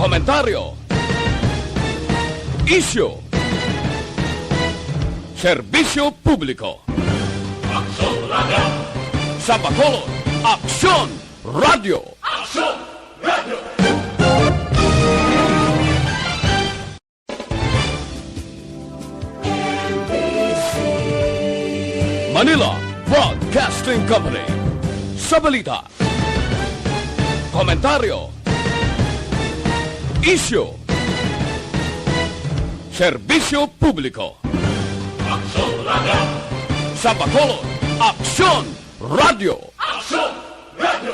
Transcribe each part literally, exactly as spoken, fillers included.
Komentaryo. Isyu. Serbisyo publiko. Aksyon Radio. Sa Bacolod, Aksyon Radio. Aksyon Radio. Manila Broadcasting Company. Sa balita, komentaryo, isyu, serbisyo publiko. Aksyon Radio. Sa Bacolod, Aksyon Radio. Aksyon Radio.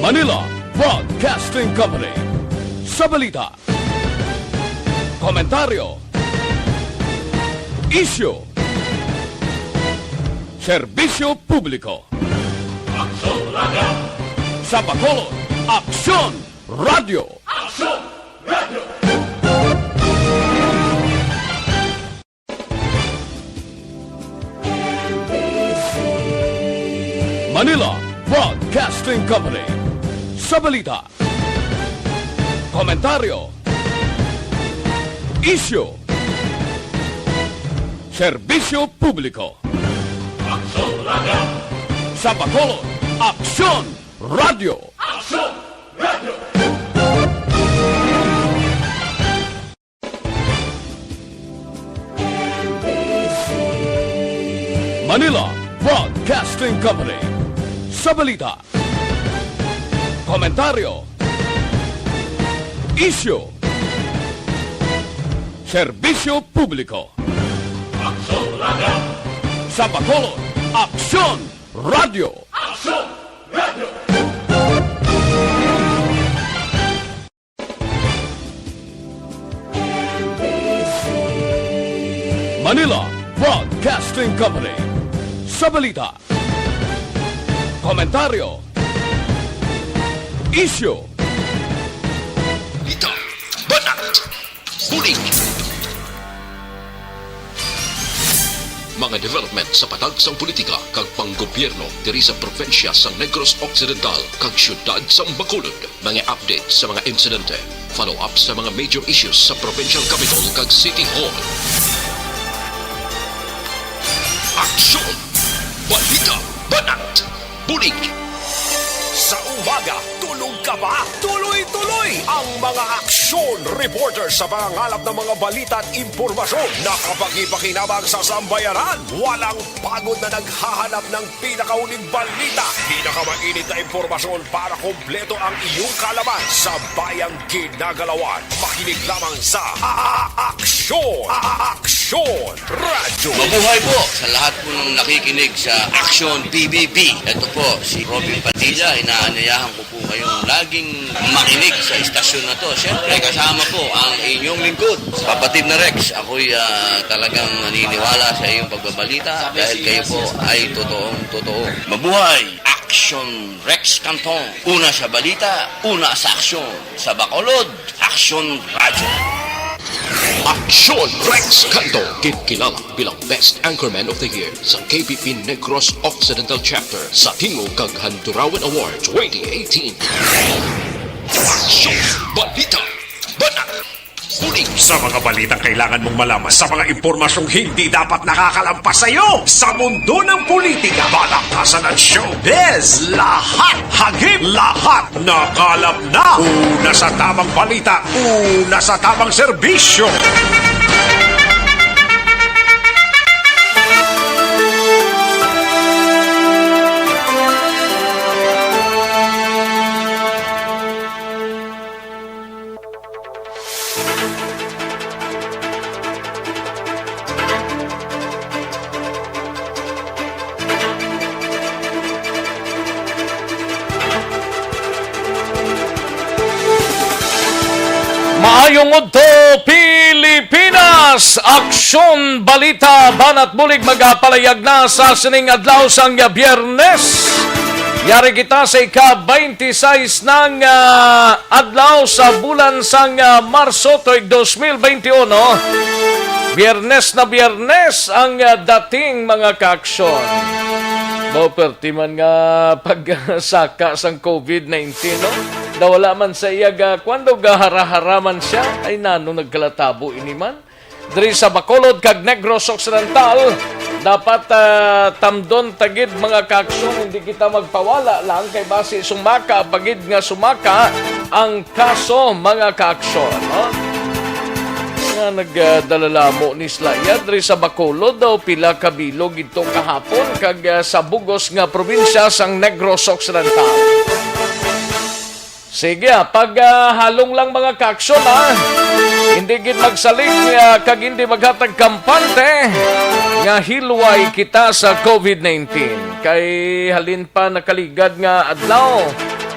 Manila Broadcasting Company. Sa balita, komentaryo, isyu, serbisyo publiko. Aksyon Radio. Sa Bacolod, Aksyon Radio. Aksyon Radio. Manila Broadcasting Company. Sa balita, komentaryo, isyu, serbisyo publiko. Aksyon Radio. Sa Bacolod, Aksyon Radio. Aksyon Radio. Manila Broadcasting Company. Sa balita, komentaryo, isyu, serbisyo publiko. Aksyon Radio. Sa Bacolod, Aksyon Radio. Aksyon Radio. Manila Broadcasting Company. Sa balita, komentaryo, isyu, balita, banat, bulig. Mga development sa patagsang politika kag panggobyerno diri sa probinsya sang Negros Occidental kag siyudad sang Bacolod. Mga update sa mga insidente, follow-up sa mga major issues sa provincial capitol kag city hall. Aksyon! Balita! Banat! Bulig! Sa umaga, tulog ka ba? Tuloy-tuloy ang mga aksyon reporter sa pangangalap ng mga balita at impormasyon na kapagi-pakinabang sa sambayanan. Walang pagod na naghahanap ng pinakahuling balita, pinakamainit na impormasyon para kompleto ang iyong kaalaman sa bayang ginagalawan. Makinig lamang sa A-, A-, Aksyon, A-, A-, Aksyon Radyo. Mabuhay po sa lahat po ng nakikinig sa Aksyon P B B. Ito po si Robin Padilla, inaanyayahan ko po kayong laging makinig sa istasyon na to. Siyempre, kasama po ang inyong lingkod, Kapatid na Rex. Ako'y, ah, talagang naniniwala sa iyong pagbabalita dahil kayo po ay totoong totoo. Mabuhay! Aksyon Rex Canton. Una sa balita, una sa aksyon. Sa Bacolod, Aksyon Radyo. Aksyon Rex Canton, ginkilala bilang Best Anchorman of the Year sa K P P Negros Occidental Chapter sa Tingog kag Handurawan Award twenty eighteen. Aksyon! Balita! Banat! Bulig! Sa mga balitang kailangan mong malaman, sa mga impormasyong hindi dapat nakakalampas sa iyo, sa mundo ng politika, balakasan at showbiz, lahat hagip, lahat nakalap na. Una sa tamang balita, una sa tamang serbisyo. Maayong udto, Pilipinas! Aksyon, balita, banat bulig magapalayag na sa sining adlaw sang Biyernes. Yari kita sa ika twenty-six nang, ah, adlaw sa bulan sang, ah, Marso tuig dos mil bente uno. Biyernes na Biyernes ang, ah, dating, mga kaaksyon. Mao perti man nga pagsaka sang covid nineteen, no? Nawala man sa iya ga, kuwan daw, gahara-hara man siya. Ay, nano nagkalatabo ini man? Diri sa Bacolod kag Negros Occidental, dapat, ah, tamdon ta gid, mga kaaksyon, hindi kita magpawala lang kay basi sumaka pa gid nga sumaka ang kaso, mga kaaksyon, no? Nga nagdalalamo ni sila iya diri sa Bacolod daw pila ka bilog ito kahapon kag, ah, sa bugos nga probinsya sang Negros Occidental. Sige, ah, pag, ah, halong lang, mga kaaksyon, ha. Hindi gid magsalig, ah, kag hindi maghatag kampante nga hilway kita sa covid nineteen. Kay halin pa nakaligad nga adlaw,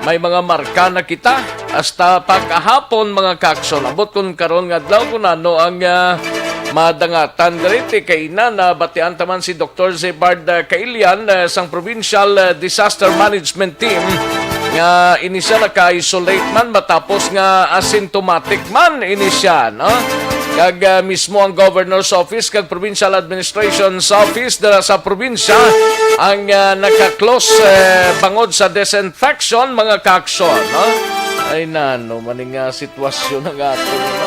may mga marka na kita. Hasta pagkahapon, mga kaaksyon. Abot kun karon nga adlaw kung ano ang, ah, madangatan diri. Ti kay ina, nabatian ta man si Doktor Zebard, ah, Kailian, ah, sang Provincial, ah, Disaster Management Team nga ini siya naka-isolate man matapos nga asymptomatic man ini siya, no? Kag, ah, mismo ang Governor's Office kag Provincial Administration's Office dira sa probinsya ang, ah, naka-close, eh, bangod sa disinfection, mga kaaksyon, no? Ay, nano man nga sitwasyon ang ato, no?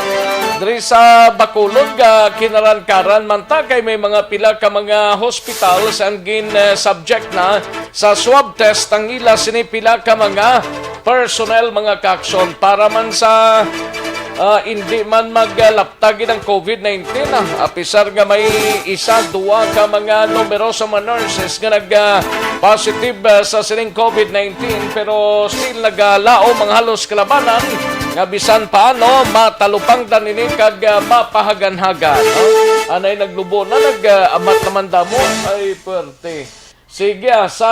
Diri sa Bacolod, ah, kinarangkaran man ta kay may mga pila ka mga hospitals ang gin, eh, subject na sa swab test ang ila sini pila ka mga personnel, mga kaaksyon, para man sa, ah, hindi man maglapta gid ang covid nineteen, ah. Apisar nga may isa, duwa ka mga numeroso mga nurses nga nag, ah, positive, ah, sa sining covid nineteen, pero still nagalaom ang halos kalabanan nga bisan paano matalupangdan ini kag, ah, mapahaganhagan, no? Anay naglubo na, nag, ah, amat naman damo. Ay, pwerte. Sige, ah, sa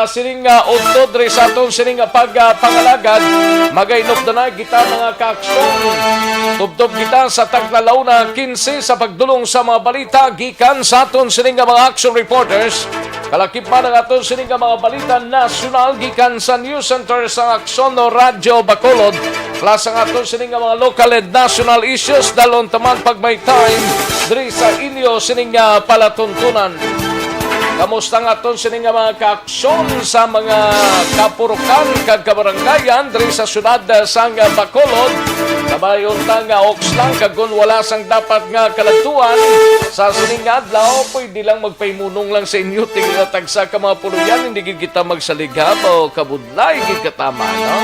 sining nga udto diri sa aton sining nga pag, ah, pangalagad, magainop na na kita, mga kaaksyon. Tubtob kita sa tagna launa quince sa pagdulong sa mga balita gikan sa aton sining nga mga action reporters. Kalakip man ang aton sining nga mga balita nasyonal gikan sa News Center sa Aksyon o Radyo Bacolod. Plus ang aton sining nga mga local and national issues, dalon taman pag may time diri sa inyo sining nga palatuntunan. Kamusta ang aton sining nga mga kaaksyon sa mga kapurukan kag kabarangayan diri sa siyudad sang Bacolod? Kabay unta nga oks lang kag kon wala sang dapat nga kaladtuan sa sining nga adlaw, pwede lang magpahimunong lang sa inyo, tingala tagsa ka mga puloyan, hindi gid kita magsaligab o kabudlay gid katama, no?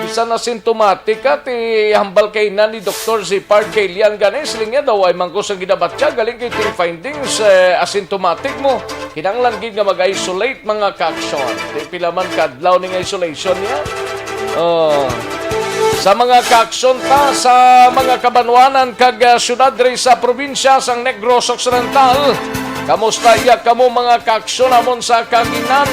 Bisan asymptomatic ka, ti hambal kay na ni Doktor Zipard kay Lian gani, siling niya daw ay mangko sang ginabatya, galing kay ting findings, eh, asymptomatic mo. Kinahanglan gid nga mag-isolate, mga kaaksyon. Ti pila man ka adlaw ning isolation niya? Oh. Sa mga kaaksyon ta sa mga kabanwanan kag, ah, syudad diri sa probinsya sang Negros Occidental, kamusta iya kamo, mga kaaksyon, amon sa kahanginan?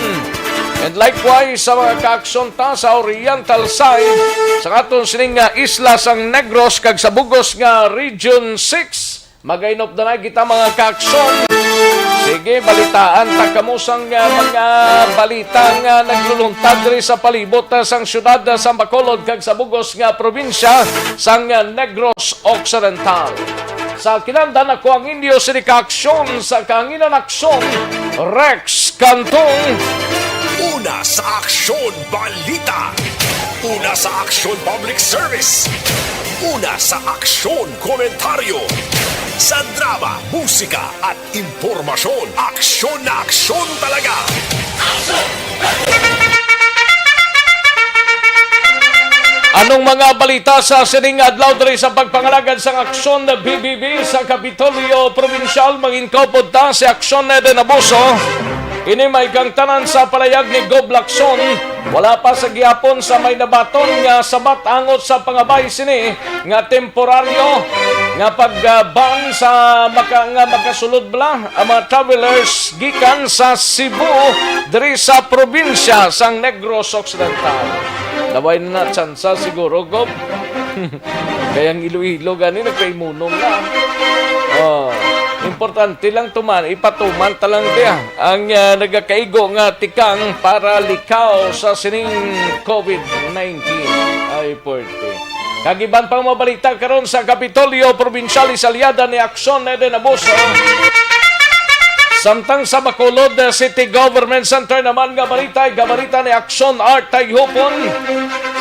And likewise sa mga kaaksyon ta sa oriental side sa aton sining nga isla sang Negros kag sa bugos nga Region six. Magainop na na kita, mga kaaksyon. Sige, balitaan ta kamo sang, ah, mga balita nga nagluluntad diri sa palibot, ah, sang siyudad, ah, sang Bacolod kag sa bugos nga probinsya sang, ah, Negros Occidental. Sa kinahanglan, ako ang inyo sini kaaksyon sa kahanginan, aksyon, Rex Cantong. Una sa aksyon, balita. Una sa aksyon, public service. Una sa aksyon, komentaryo. Sa drama, musika, at impormasyon, aksyon na aksyon talaga. Anong mga balita sa sining adlaw diri sa pagpangalagad sang Aksyon B B B sa Kapitolyo Probinsyal? Mangin kaupod ta si Aksyon Eden Abuso. Ini may kangtanan sa palayag ni Gob Lacson. Wala pa sa gihapon sa may nabaton nga sabat angot sa pangabay sini nga temporaryo nga pag-ban sa maka-, nga makasulod bala ang mga travelers gikan sa Cebu diri sa probinsya sang Negros Occidental. Daway na na tsansa siguro, Gob. Kay ang Iloilo gani nagpaimunong na. Oh, importante lang tuman, ipatuman ta lang diya ang, ah, nagakaigo nga tikang para likaw sa sining covid nineteen. Ay, puwerte. Kag iban pang mga balita karon sa Kapitolyo Probinsyal, isalyada ni Aksyon Eden Abuso. Samtang sa Bacolod, uh, City Government Center naman nga balita, igabalita ni Aksyon Art Tayhupon.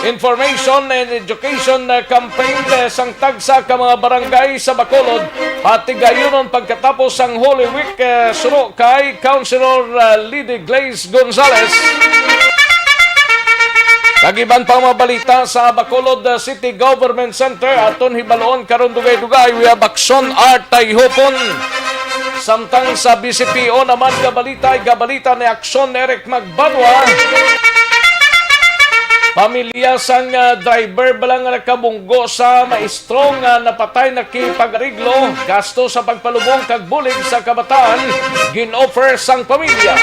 Information and education, uh, campaign, uh, sang tagsa ka mga barangay sa Bacolod, patigayunon pagkatapos sang Holy Week, uh, suno kay Councilor, uh, Lady Glaze Gonzales. Kag iban pa mga balita sa Bacolod, uh, City Government Center, aton hibaluon karon dugay-dugay, we have Aksyon Art Tayhupon. Samtang sa B C P O naman nga balita, igabalita ni Aksyon Eric Magbanwa. Pamilya sang, ah, driver bala nga nakabunggo sa maestro nga napatay nakipag-ariglo, gasto sa pagpalubong kag bulig sa kabataan, gin-offer sang pamilya.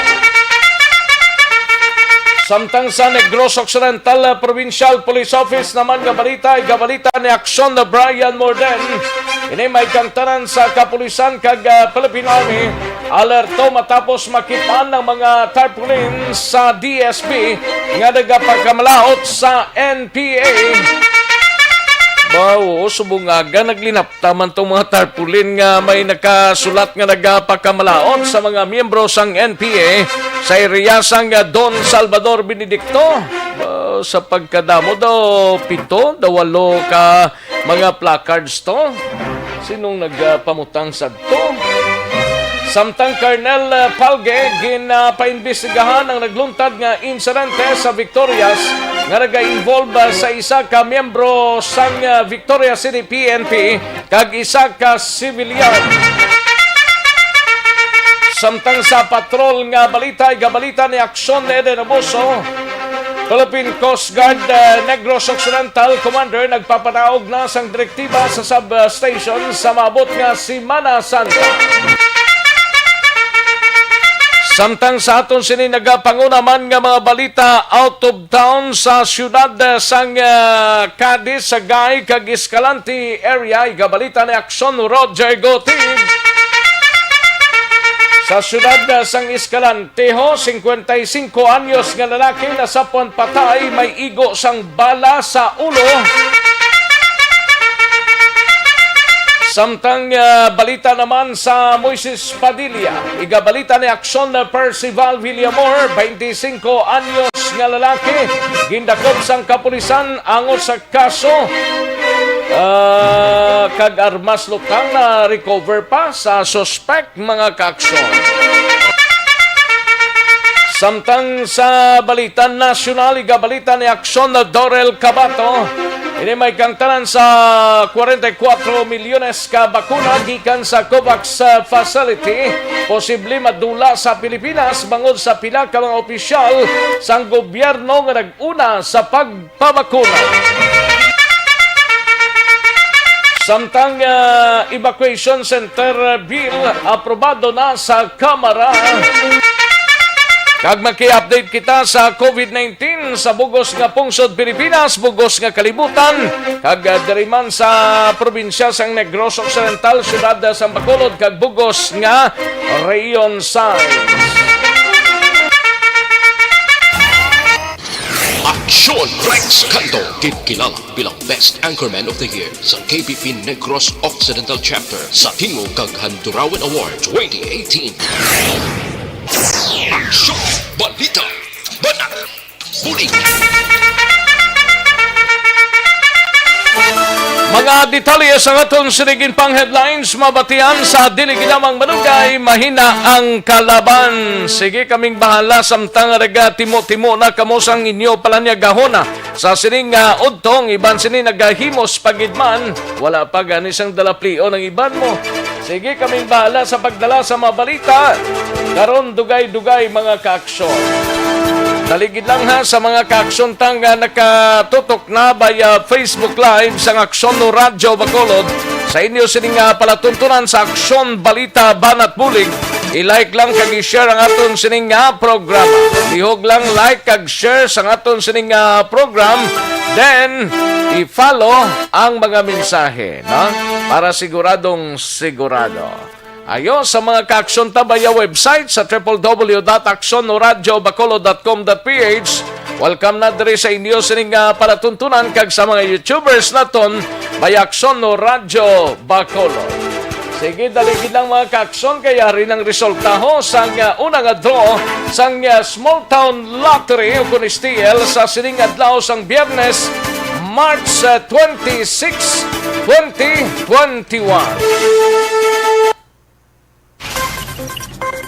Samtang sa Negros Occidental, ah, Provincial Police Office naman nga balita, igabalita ni Aksyon na Brian Morden. Ini may kangtanan sa kapulisan kag, ah, Philippine Army. Alerto matapos makit-an ang mga tarpaulin sa D S P nga nagapakamalaot sa N P A. Ba, oo, subong aga, naglinapta man tong mga tarpaulin nga may nakasulat nga nagapakamalaot sa mga miyembro sang N P A sa area sang Don Salvador Benedicto. Ba, sa pagkadamo daw, pito, daw walo ka mga placards to. Sinong nagpamutang sadto? Samtang Colonel, uh, Palge, ginapaimbestigahan ang nagluntad nga insidente sa Victorias nga naga-involve, uh, sa isa ka miyembro sang, uh, Victorias City P N P kag isa ka sibilyan. Samtang sa patrol nga balita, igabalita ni Aksyon Eden Abuso, Philippine Coast Guard, uh, Negros Occidental Commander nagpapanaog na sang direktiba sa substation sa maabot nga Semana Santa. Samtang sa aton sini nagapanguna man nga mga balita out of town sa siyudad, uh, sang, uh, Cadiz, Sagay kag Escalante area, igabalita ni Aksyon Roger Gotib. Sa siyudad, uh, sang Escalante, Teho, singkwenta y singko anyos nga lalaki nasapwan patay, may igo sang bala sa ulo. Samtang, ah, balita naman sa Moises Padilla, igabalita ni Aksyon na Percival Villamor, baynte singko anyos nga lalaki, gindakop sang kapulisan angot sa kaso, ah, kag armas lutang na recover pa sa suspek, mga kaaksyon. Samtang sa balita nasyonal, igabalita ni Aksyon na Dorel Cabato, ini may kangtanan sa kwarenta y kuwatro milyones ka bakuna gikan sa COVAX, uh, facility, posible madula sa Pilipinas bangod sa pila ka mga opisyal sang gobyerno nga nag-una sa pag pabakuna. Samtang, ah, evacuation center bill aprobado na sa Kamara. Kag maki-update kita sa COVID nineteen sa bugos nga pungsod Pilipinas, bugos nga kalibutan, kag, ah, diri man sa probinsya sang Negros Occidental, siyudad sang Bacolod, kag bugos nga rehiyon sa Aksyon Rex Canto, ginkilala bilang Best Anchorman of the Year sa K P P Negros Occidental Chapter sa Tingog kag Handurawan Award twenty eighteen. Aksyon! Balita! Banat! Bulig! Mga detalye sa aton sining pang headlines, mabatian sa dili ginamang malugay, mahina ang kalaban. Sige kaming bahala samtang nagatimo-timo na kamo sang inyo palanyagahon sa sining, ah, udtong. Iban sini nagahimos pa gid man. Wala pa gani sang dalaplion ang iban mo. Sige kaming bahala sa pagdala sa mga balita. Karon, dugay-dugay, mga kaaksyon. Dali gid lang ha sa mga kaaksyon ta nga nakatutok na via Facebook Live sang Aksyon no Radyo Bacolod. Sa inyo sining nga palatuntunan sa Aksyon, Balita, Banat, Bulig, i-like lang kag i-share ang aton sining nga programa. Lihog lang like kag share sa aton sining nga program. Then, i-follow ang mga mensahe, no? Para siguradong sigurado. Ayo sa mga ka-aksyon ta via website sa triple W dot aksyon radyo bacolod dot com dot P H. Welcome na diri sa inyo sining nga palatuntunan kag sa mga YouTubers naton via Aksyon Radyo Bacolod. Sige, dali gid lang mga ka-aksyon, kay ari nang resulta ho sang, ah, una nga draw sang, ah, Small Town Lottery o kun S T L sa sining adlaw sang Biyernes, March, ah, twenty-six, twenty twenty-one.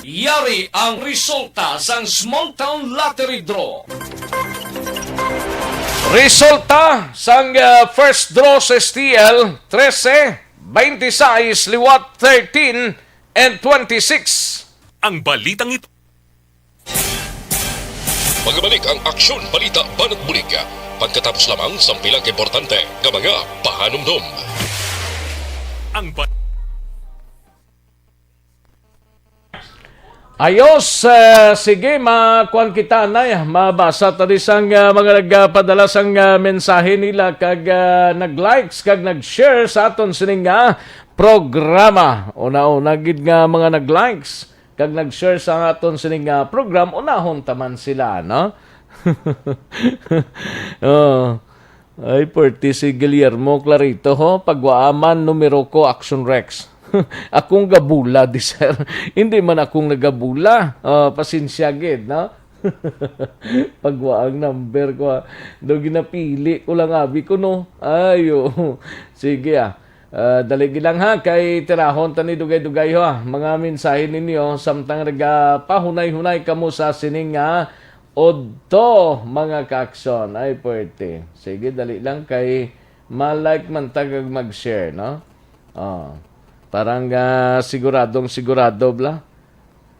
Yari ang resulta sang Small Town Lottery Draw. Resulta sang, ah, first draw sa S T L, trese, twenty-six, liwat thirteen and twenty-six. Ang balitang ito. Magabalik ang Aksyon Balita Banat Bulig pagkatapos lamang sang pila ka importante nga mga pahanumdom. Ang ba- Ayos, eh, sige, makuan kita na, eh, mabasa ta di sang, ah, mga nagpadala sang, ah, mensahe nila kag, ah, nag-likes kag nag-share sa aton sining, ah, programa. Una-una gid nga mga nag-likes kag nag-share sa aton sining, ah, program, unahon ta man sila, no? Oh. Ay, perti si Guillermo Clarito, ho. Pagwaaman, numero ko, Action Rex. Akong gabula, di, sir. Hindi man akong nagabula. Ah, pasensya gid, no? Pagwaang number ko, ha. Do ginapili ko lang, abi ko, no? Ayo. Sige, ah. Ah, dali gid lang, ha, kay tirahon ta ni dugay-dugay, ha. Mga mensahe ninyo, samtang nagapahunay-hunay kamo sa sining nga udto, mga ka-aksyon. Ay, puwerte. Sige, dali lang kay ma-like man ta kag mag-share, no? Oh. Parang, ah, siguradong sigurado, bla.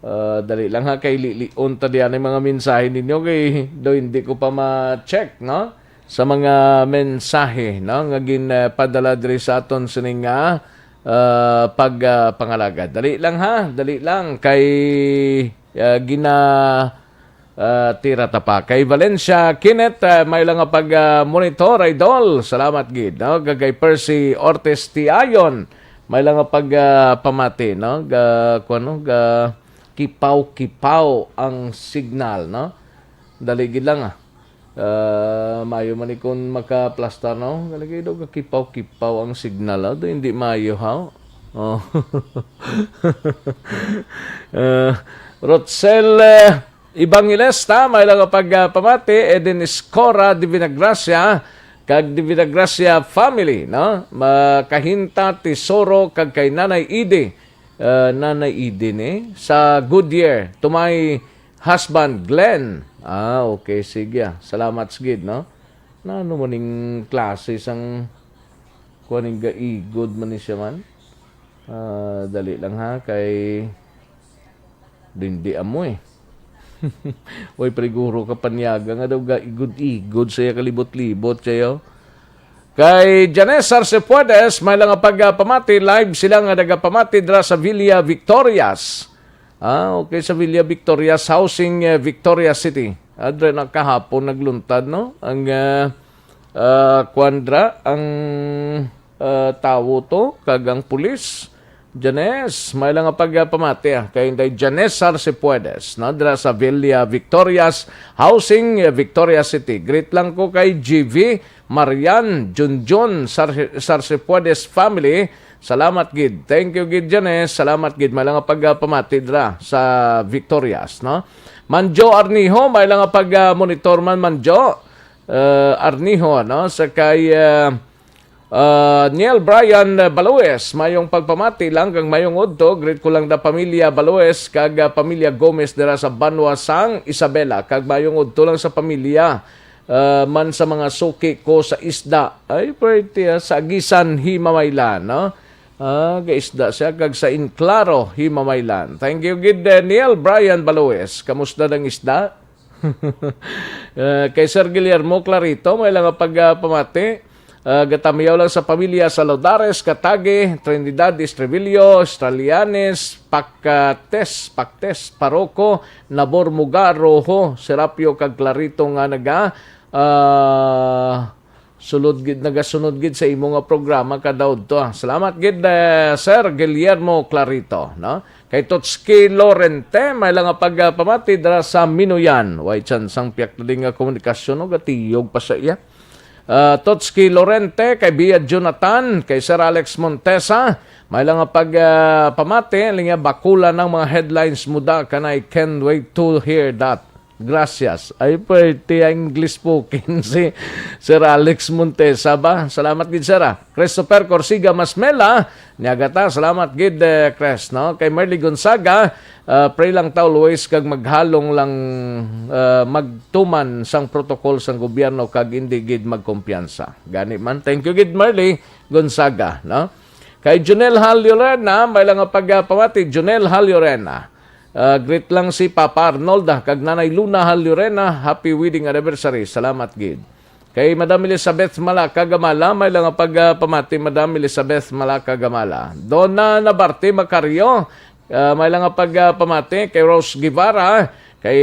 Ah, dali lang ha, kay lilion ta diyan ang mga mensahe ninyo kay do hindi ko pa ma-check, no? Sa mga mensahe, no, nga ginpadala diri sa aton sining nga, ah, pag, ah, pangalaga. Dali lang ha, dali lang kay, ah, gina, ah, tira ta pa. Kay Valencia Kenneth, ah, may lang nga pag, ah, monitor, idol. Salamat gid, no? Kag kay Percy Ortiz Tiayon, may lang nga pag, ah, pamati, no? Ga, kuwan, no? Ga, kipaw-kipaw ang signal, no? Dali gid lang, ah. Ah, maayo man ni kung makaplastar, no? Dali gid, oh, kipaw-kipaw ang signal, ah. Do, hindi maayo, ha? Oh. Ah, Rotsel, eh, Evangelista, may lang nga pag, ah, pamati, Eden Escora, Divina Gracia, kag Divina Gracia family, no? Makahinta, Tesoro, kag kay Nanay Idi. Ah, Nanay Eden, eh, sa Goodyear, to my husband, Glenn. Ah, okay, sige, ah. Salamat, Sigid, no? Na, ano mo ning klase sang kuwan ning gaigod man ni siya man? Ah, dali lang, ha, kay dindi amo, eh. Way, priguro ka panyaga nga daw gaigod-igod sa iya kalibot-libot, siya, oh. Kay Janes Arcepuedes, may lang nga pagpamati, live sila nga nagapamati dira sa Villa Victorias. Ah, okay, sa Villa Victorias Housing, eh, Victoria City. Adre na kahapon nagluntad, no? Ang, ah, ah, kuandra, ang, ah, tawo to, kag ang pulis. Janes, may lang nga pagpamati, ah, kay Inday Janes Arcepuedes, no? Dira sa Villa Victorias Housing, eh, Victoria City. Greet lang ko kay G V, Marian, Junjun, Sar-, Sarcepuedes family. Salamat gid. Thank you gid, Janes. Salamat gid. May lang nga pagpamati dira sa Victorias, no? Manjo Arniho, may lang nga pag, ah, monitor man, Manjo. Eh, Arniho, no? Sa kay, ah, Ah, Neil Brian Baloes, mayong pagpamati lang kag mayong udto. Greet ko lang da pamilya Baloes kag, ah, pamilya Gomez dira sa banwa sang Isabela, kag mayong udto lang sa pamilya, ah, man sa mga suki ko sa isda. Ay, pwerte, ah, sa Agisan, Himamaylan, no? Ah, gaisda siya kag sa Enclaro, Himamaylan. Thank you gid, eh, Neil Brian Baloes. Kamusta dang isda? Eh, kay Sir Guillermo Clarito, may lang nga pagpamati. Ah, gatamiyaw lang sa pamilya Salodares, Katagi, Trinidad, Estribillo, Australianes, Pacates, Pactes, Paroco, Nabor, Muga, Rojo, Serapio, kag Clarito nga naga, ah, Sulod gid, nagasunod gid sa imo nga programa kada udto, ah. Salamat gid, eh, Sir Guillermo Clarito, no? Kay Totski Lorente, may lang nga pagpamati dira sa Minuyan. Way chance ang piyak na din nga komunikasyon, no? Gatiyog pa sa iya. Ah, Totski Lorente, kay Bia Jonathan, kay Sir Alex Montesa, may lang nga pag, ah, pamati, linya bakula ng mga headlines mo da, and I can't wait to hear that. Gracias. Ay, pwerte English spoken si Sir Alex Montesa ba? Salamat gid, sir, ah. Christopher Corsiga Masmela, niagata, salamat gid, eh, Chris, no? Kay Merly Gonzaga, ah, pray lang ta always kag maghalong lang, ah, magtuman sang protocol sang gobyerno kag indi gid magkumpiyansa. Gani man, thank you gid, Merly Gonzaga, no? Kay Junel Hal Llorena, may lang nga pagpamati, Junel Hal Llorena. Ah, greet lang si Papa Arnold, ah, kag Nanay Luna Hal Llorena, happy wedding anniversary. Salamat gid. Kay Madam Elizabeth Malaka Gamala, may lang nga pagpamati, Madam Elizabeth Malaka Gamala. Donna Nabarte Macario, ah, may lang nga pagpamati. Kay Rose Guevara, kay,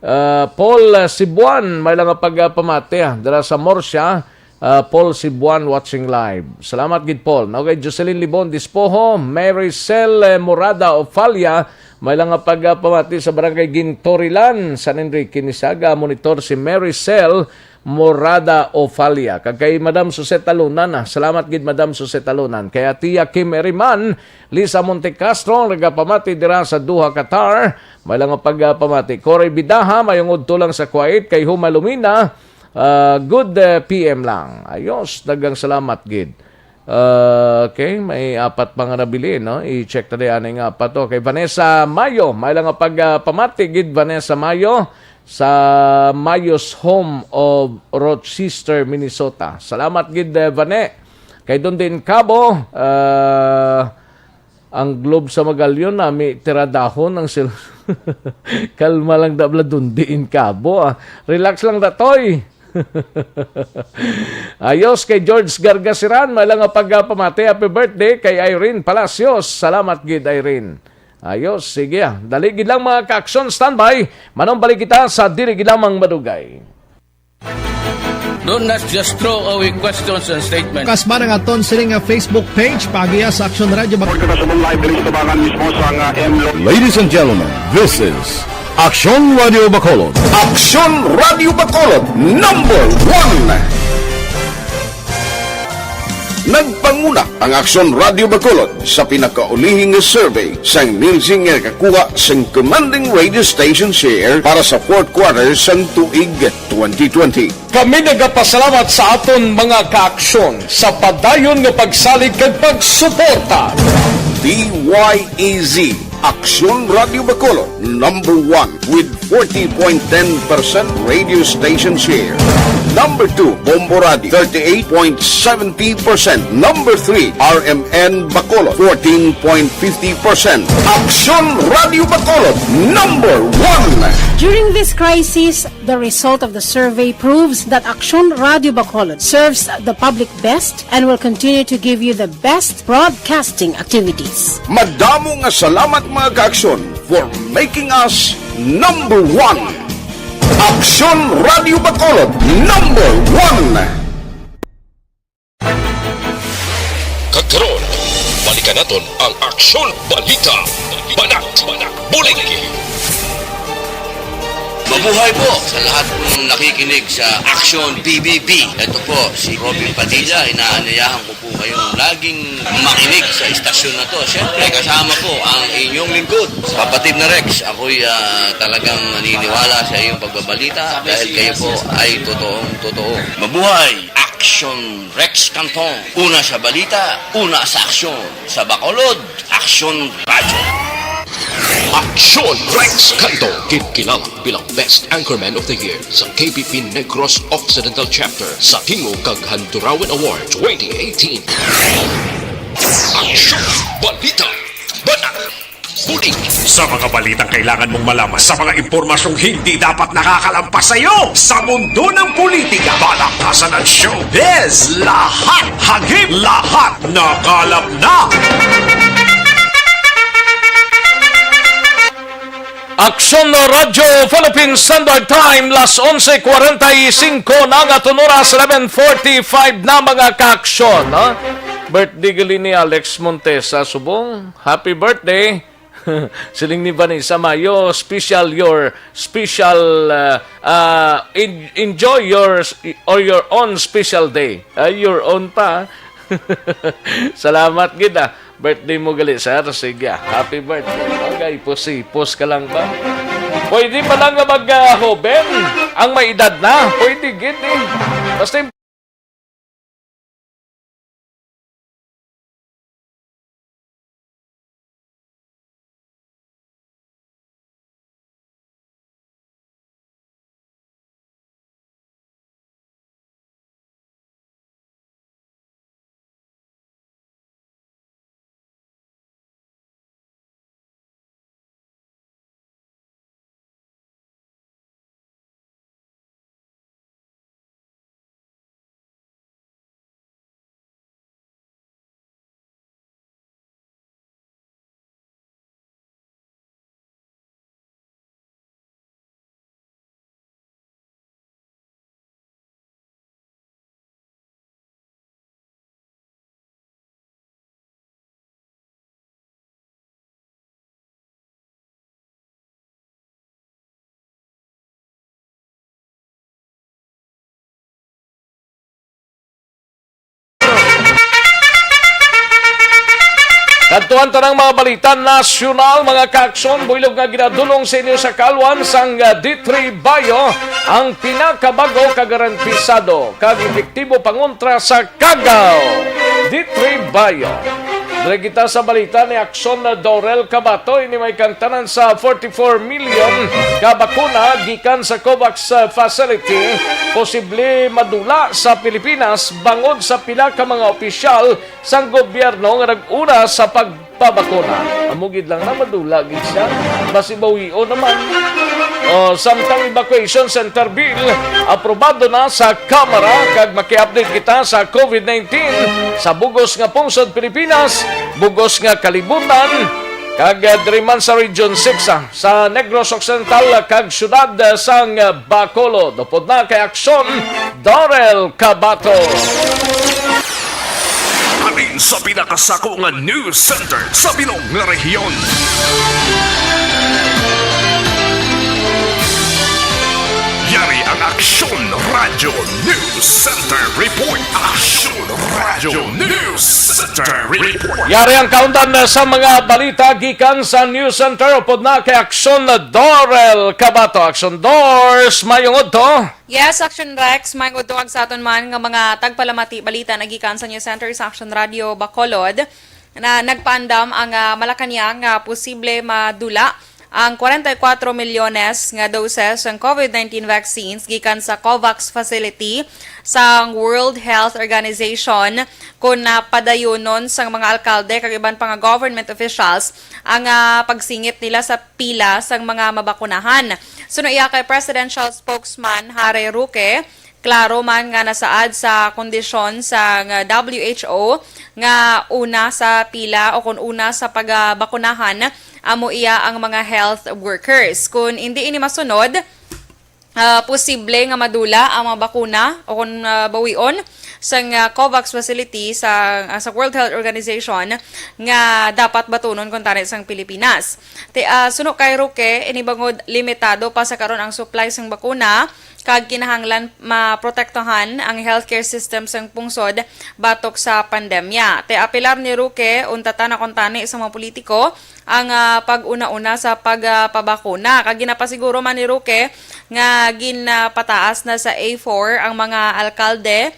ah, Paul, ah, Sibuan, may lang nga pagpamati, ah, dira sa Murcia. Ah, Paul Sibuan watching live. Salamat gid, Paul. No, kay Jocelyn Libon Dispoho, Mary Cel, eh, Morada Ofalia, may lang nga pagpamati sa Barangay Gintorilan, San Enrique, Nisaga. Monitor si Mary Cel Morada Ofalia. Kag kay Madam Suse Talunan, ah. Salamat gid, Madam Suse Talunan. Kay Tia Kim Eriman, Lisa Montecastro, nagapamati dira sa Doha, Qatar. May lang nga pagpamati. Cory Bidaha, mayong udto lang sa Kuwait. Kay Huma Lumina, ah, good, eh, P M lang. Ayos, daghang salamat gid. Ah, okay, may apat pa nga nabilin, no? I-check ta di ani nga apat to. Kay Vanessa Mayo, may lang nga pagpamati gid, Vanessa Mayo, sa Mayo's Home of Rochester, Minnesota. Salamat gid, eh, Vane. Kay Don Din Cabo, ah, ang globe sa Magallon, nami tiradahon ang sil-, kalma lang da, bla, Don Din Cabo, ah. Relax lang da, Toy. Ayos, kay George Gargasiran, may lang nga pagpamati, happy birthday kay Irene Palacios. Salamat gid, Irene. Ayos, sige, ah. Dali gid lang, mga ka-aksyon, standby. Manumbalik kita sa dili gid lamang madugay. Don't not just throw away questions and statements. Kasman ang aton sini nga Facebook page, pagiya sa Aksyon Radio Bac- Pagkakasabong live diri sa tabangan mismo sa nga M Lo- Ladies and gentlemen, this is Aksyon Radio Bacolod. Aksyon Radio Bacolod, number one. Nagpanguna ang Aksyon Radio Bacolod sa pinakaulihing nga survey sang Nielsen nga nakakuha sang commanding radio station share para sa fourth quarter sang tuig twenty twenty. Kami nagapasalamat sa aton mga kaaksyon sa padayon nga pagsalig kag pagsuporta. D Y E Z, Aksyon Radio Bacolod, number one with forty point ten percent radio station share. Number two, Bombo Radio, thirty-eight point seventy percent. Number three, R M N Bacolod, fourteen point fifty percent. Aksyon Radio Bacolod, number one. During this crisis, the result of the survey proves that Aksyon Radio Bacolod serves the public best and will continue to give you the best broadcasting activities. Madamo nga salamat, mga kaaksyon, for making us number one. Aksyon Radio Bacolod, number one. Kag karon, balikan naton ang Aksyon Balita. Banat, Bulig. Mabuhay po sa lahat ng nakikinig sa Aksyon P B B. Ito po si Robin Padilla. Inaanyayahan ko po kayong laging makinig sa istasyon na to. Siyempre, kasama po ang inyong lingkod, kapatid na Rex. Ako'y, ah, talagang naniniwala sa iyong pagbabalita dahil kayo po ay totoong totoo. Mabuhay! Aksyon Rex Canton. Una sa balita, una sa aksyon. Sa Bacolod, Aksyon Radyo. Aksyon Rex Canton, ginkilala bilang Best Anchorman of the Year sa K B P Negros Occidental Chapter sa Tingog kag Handurawan Award twenty eighteen. Aksyon, balita, banat, bulig. Sa mga balitang kailangan mong malaman, sa mga impormasyong hindi dapat nakakalampas sa iyo, sa mundo ng politika, balakasan at showbiz, lahat hagip, lahat nakalap na. Aksyon Radyo Philippine Standard Time, las onse cuarenta y cinco na nga tunuras, eleven forty-five na, mga ka-aksyon, ha? Birthday gali ni Alex Montesa subong. Happy birthday. Siling ni Vanessa Mayo, special your, special, uh, uh, en-, enjoy your s-, or your own special day. Ay, your own pa. Salamat gid, ah. Birthday mo gali, sir. Sige, ah. Happy birthday. Okay, pusipos ka lang ba? Pwede pa lang nga mag, ah, hoben ang may edad na. Pwede gid, eh. Basta yung Kadtuan tanang mga balita nasyonal, mga kaaksyon, buylog nga ginadulong sa inyo sa kalwan sang, ah, D three Bio, ang pinakabag-o kag garantisado kag epektibo pangontra sa kagaw. D three Bio. Diri kita sa balita ni Aksyon Dorel Cabato, ini may kangtanan sa forty-four million ka bakuna gikan sa COVAX, uh, facility posible madula sa Pilipinas bangod sa pila ka mga opisyal sang gobyerno nga nag-una sa pagpabakuna. Amo gid lang na madula gid siya. Basi bawion naman. O, samtang evacuation center bill, aprobado na sa Kamara, kag maki-update kita sa COVID nineteen sa bugos nga pungsod Pilipinas, bugos nga kalibutan, kag, ah, diri man sa Region six, ah, sa Negros Occidental, ah, kag siyudad, ah, sang, ah, Bacolod. Upod na kay Aksyon, Dorel Cabato. Halin sa pinakasako nga news center sa bilog nga rehiyon. Yari ang Aksyon Radyo News Center Report. Aksyon Radyo News Center Report. Yari ang kaundan sa mga balita gikan sa News Center. Upod na kay Aksyon Dorel Cabato. Aksyon Dors, mayong udto. Yes, Action Rex, may udto sa aton man nga mga tagpalamati balita nagikan sa News Center sa Action Radio Bacolod na nagpaandam ang, ah, Malacañang nga posible madula ang forty-four milyones nga doses sang COVID nineteen vaccines gikan sa COVAX facility sang World Health Organization, kon napadayunon sang mga alkalde kag iban pa nga government officials ang, ah, pagsingit nila sa pila sang mga mabakunahan. Suno iya kay Presidential Spokesman Harry Roque, klaro man nga nasaad sa kondisyon sang W H O nga una sa pila o kon una sa pagabakunahan amo iya ang mga health workers. Kon indi ini masunod, ah, posible nga madula ang mga bakuna o kon, ah, bawion sang, ah, COVAX facility sa, ah, sa World Health Organization nga dapat batunon kuntani sang Pilipinas. Ti-, ah, suno kay Roque, ini bangod limitado pa sa karon ang supply sang bakuna kag kinahanglan maprotektahan ang healthcare system sang pungsod batok sa pandemya. Ti-, apelar ni Roque, untatan na kuntani sa mga politiko ang, ah, pag-una-una sa pag, ah, pabakuna. Kag ginapasiguro man ni Roque nga ginapataas na sa A four ang mga alkalde,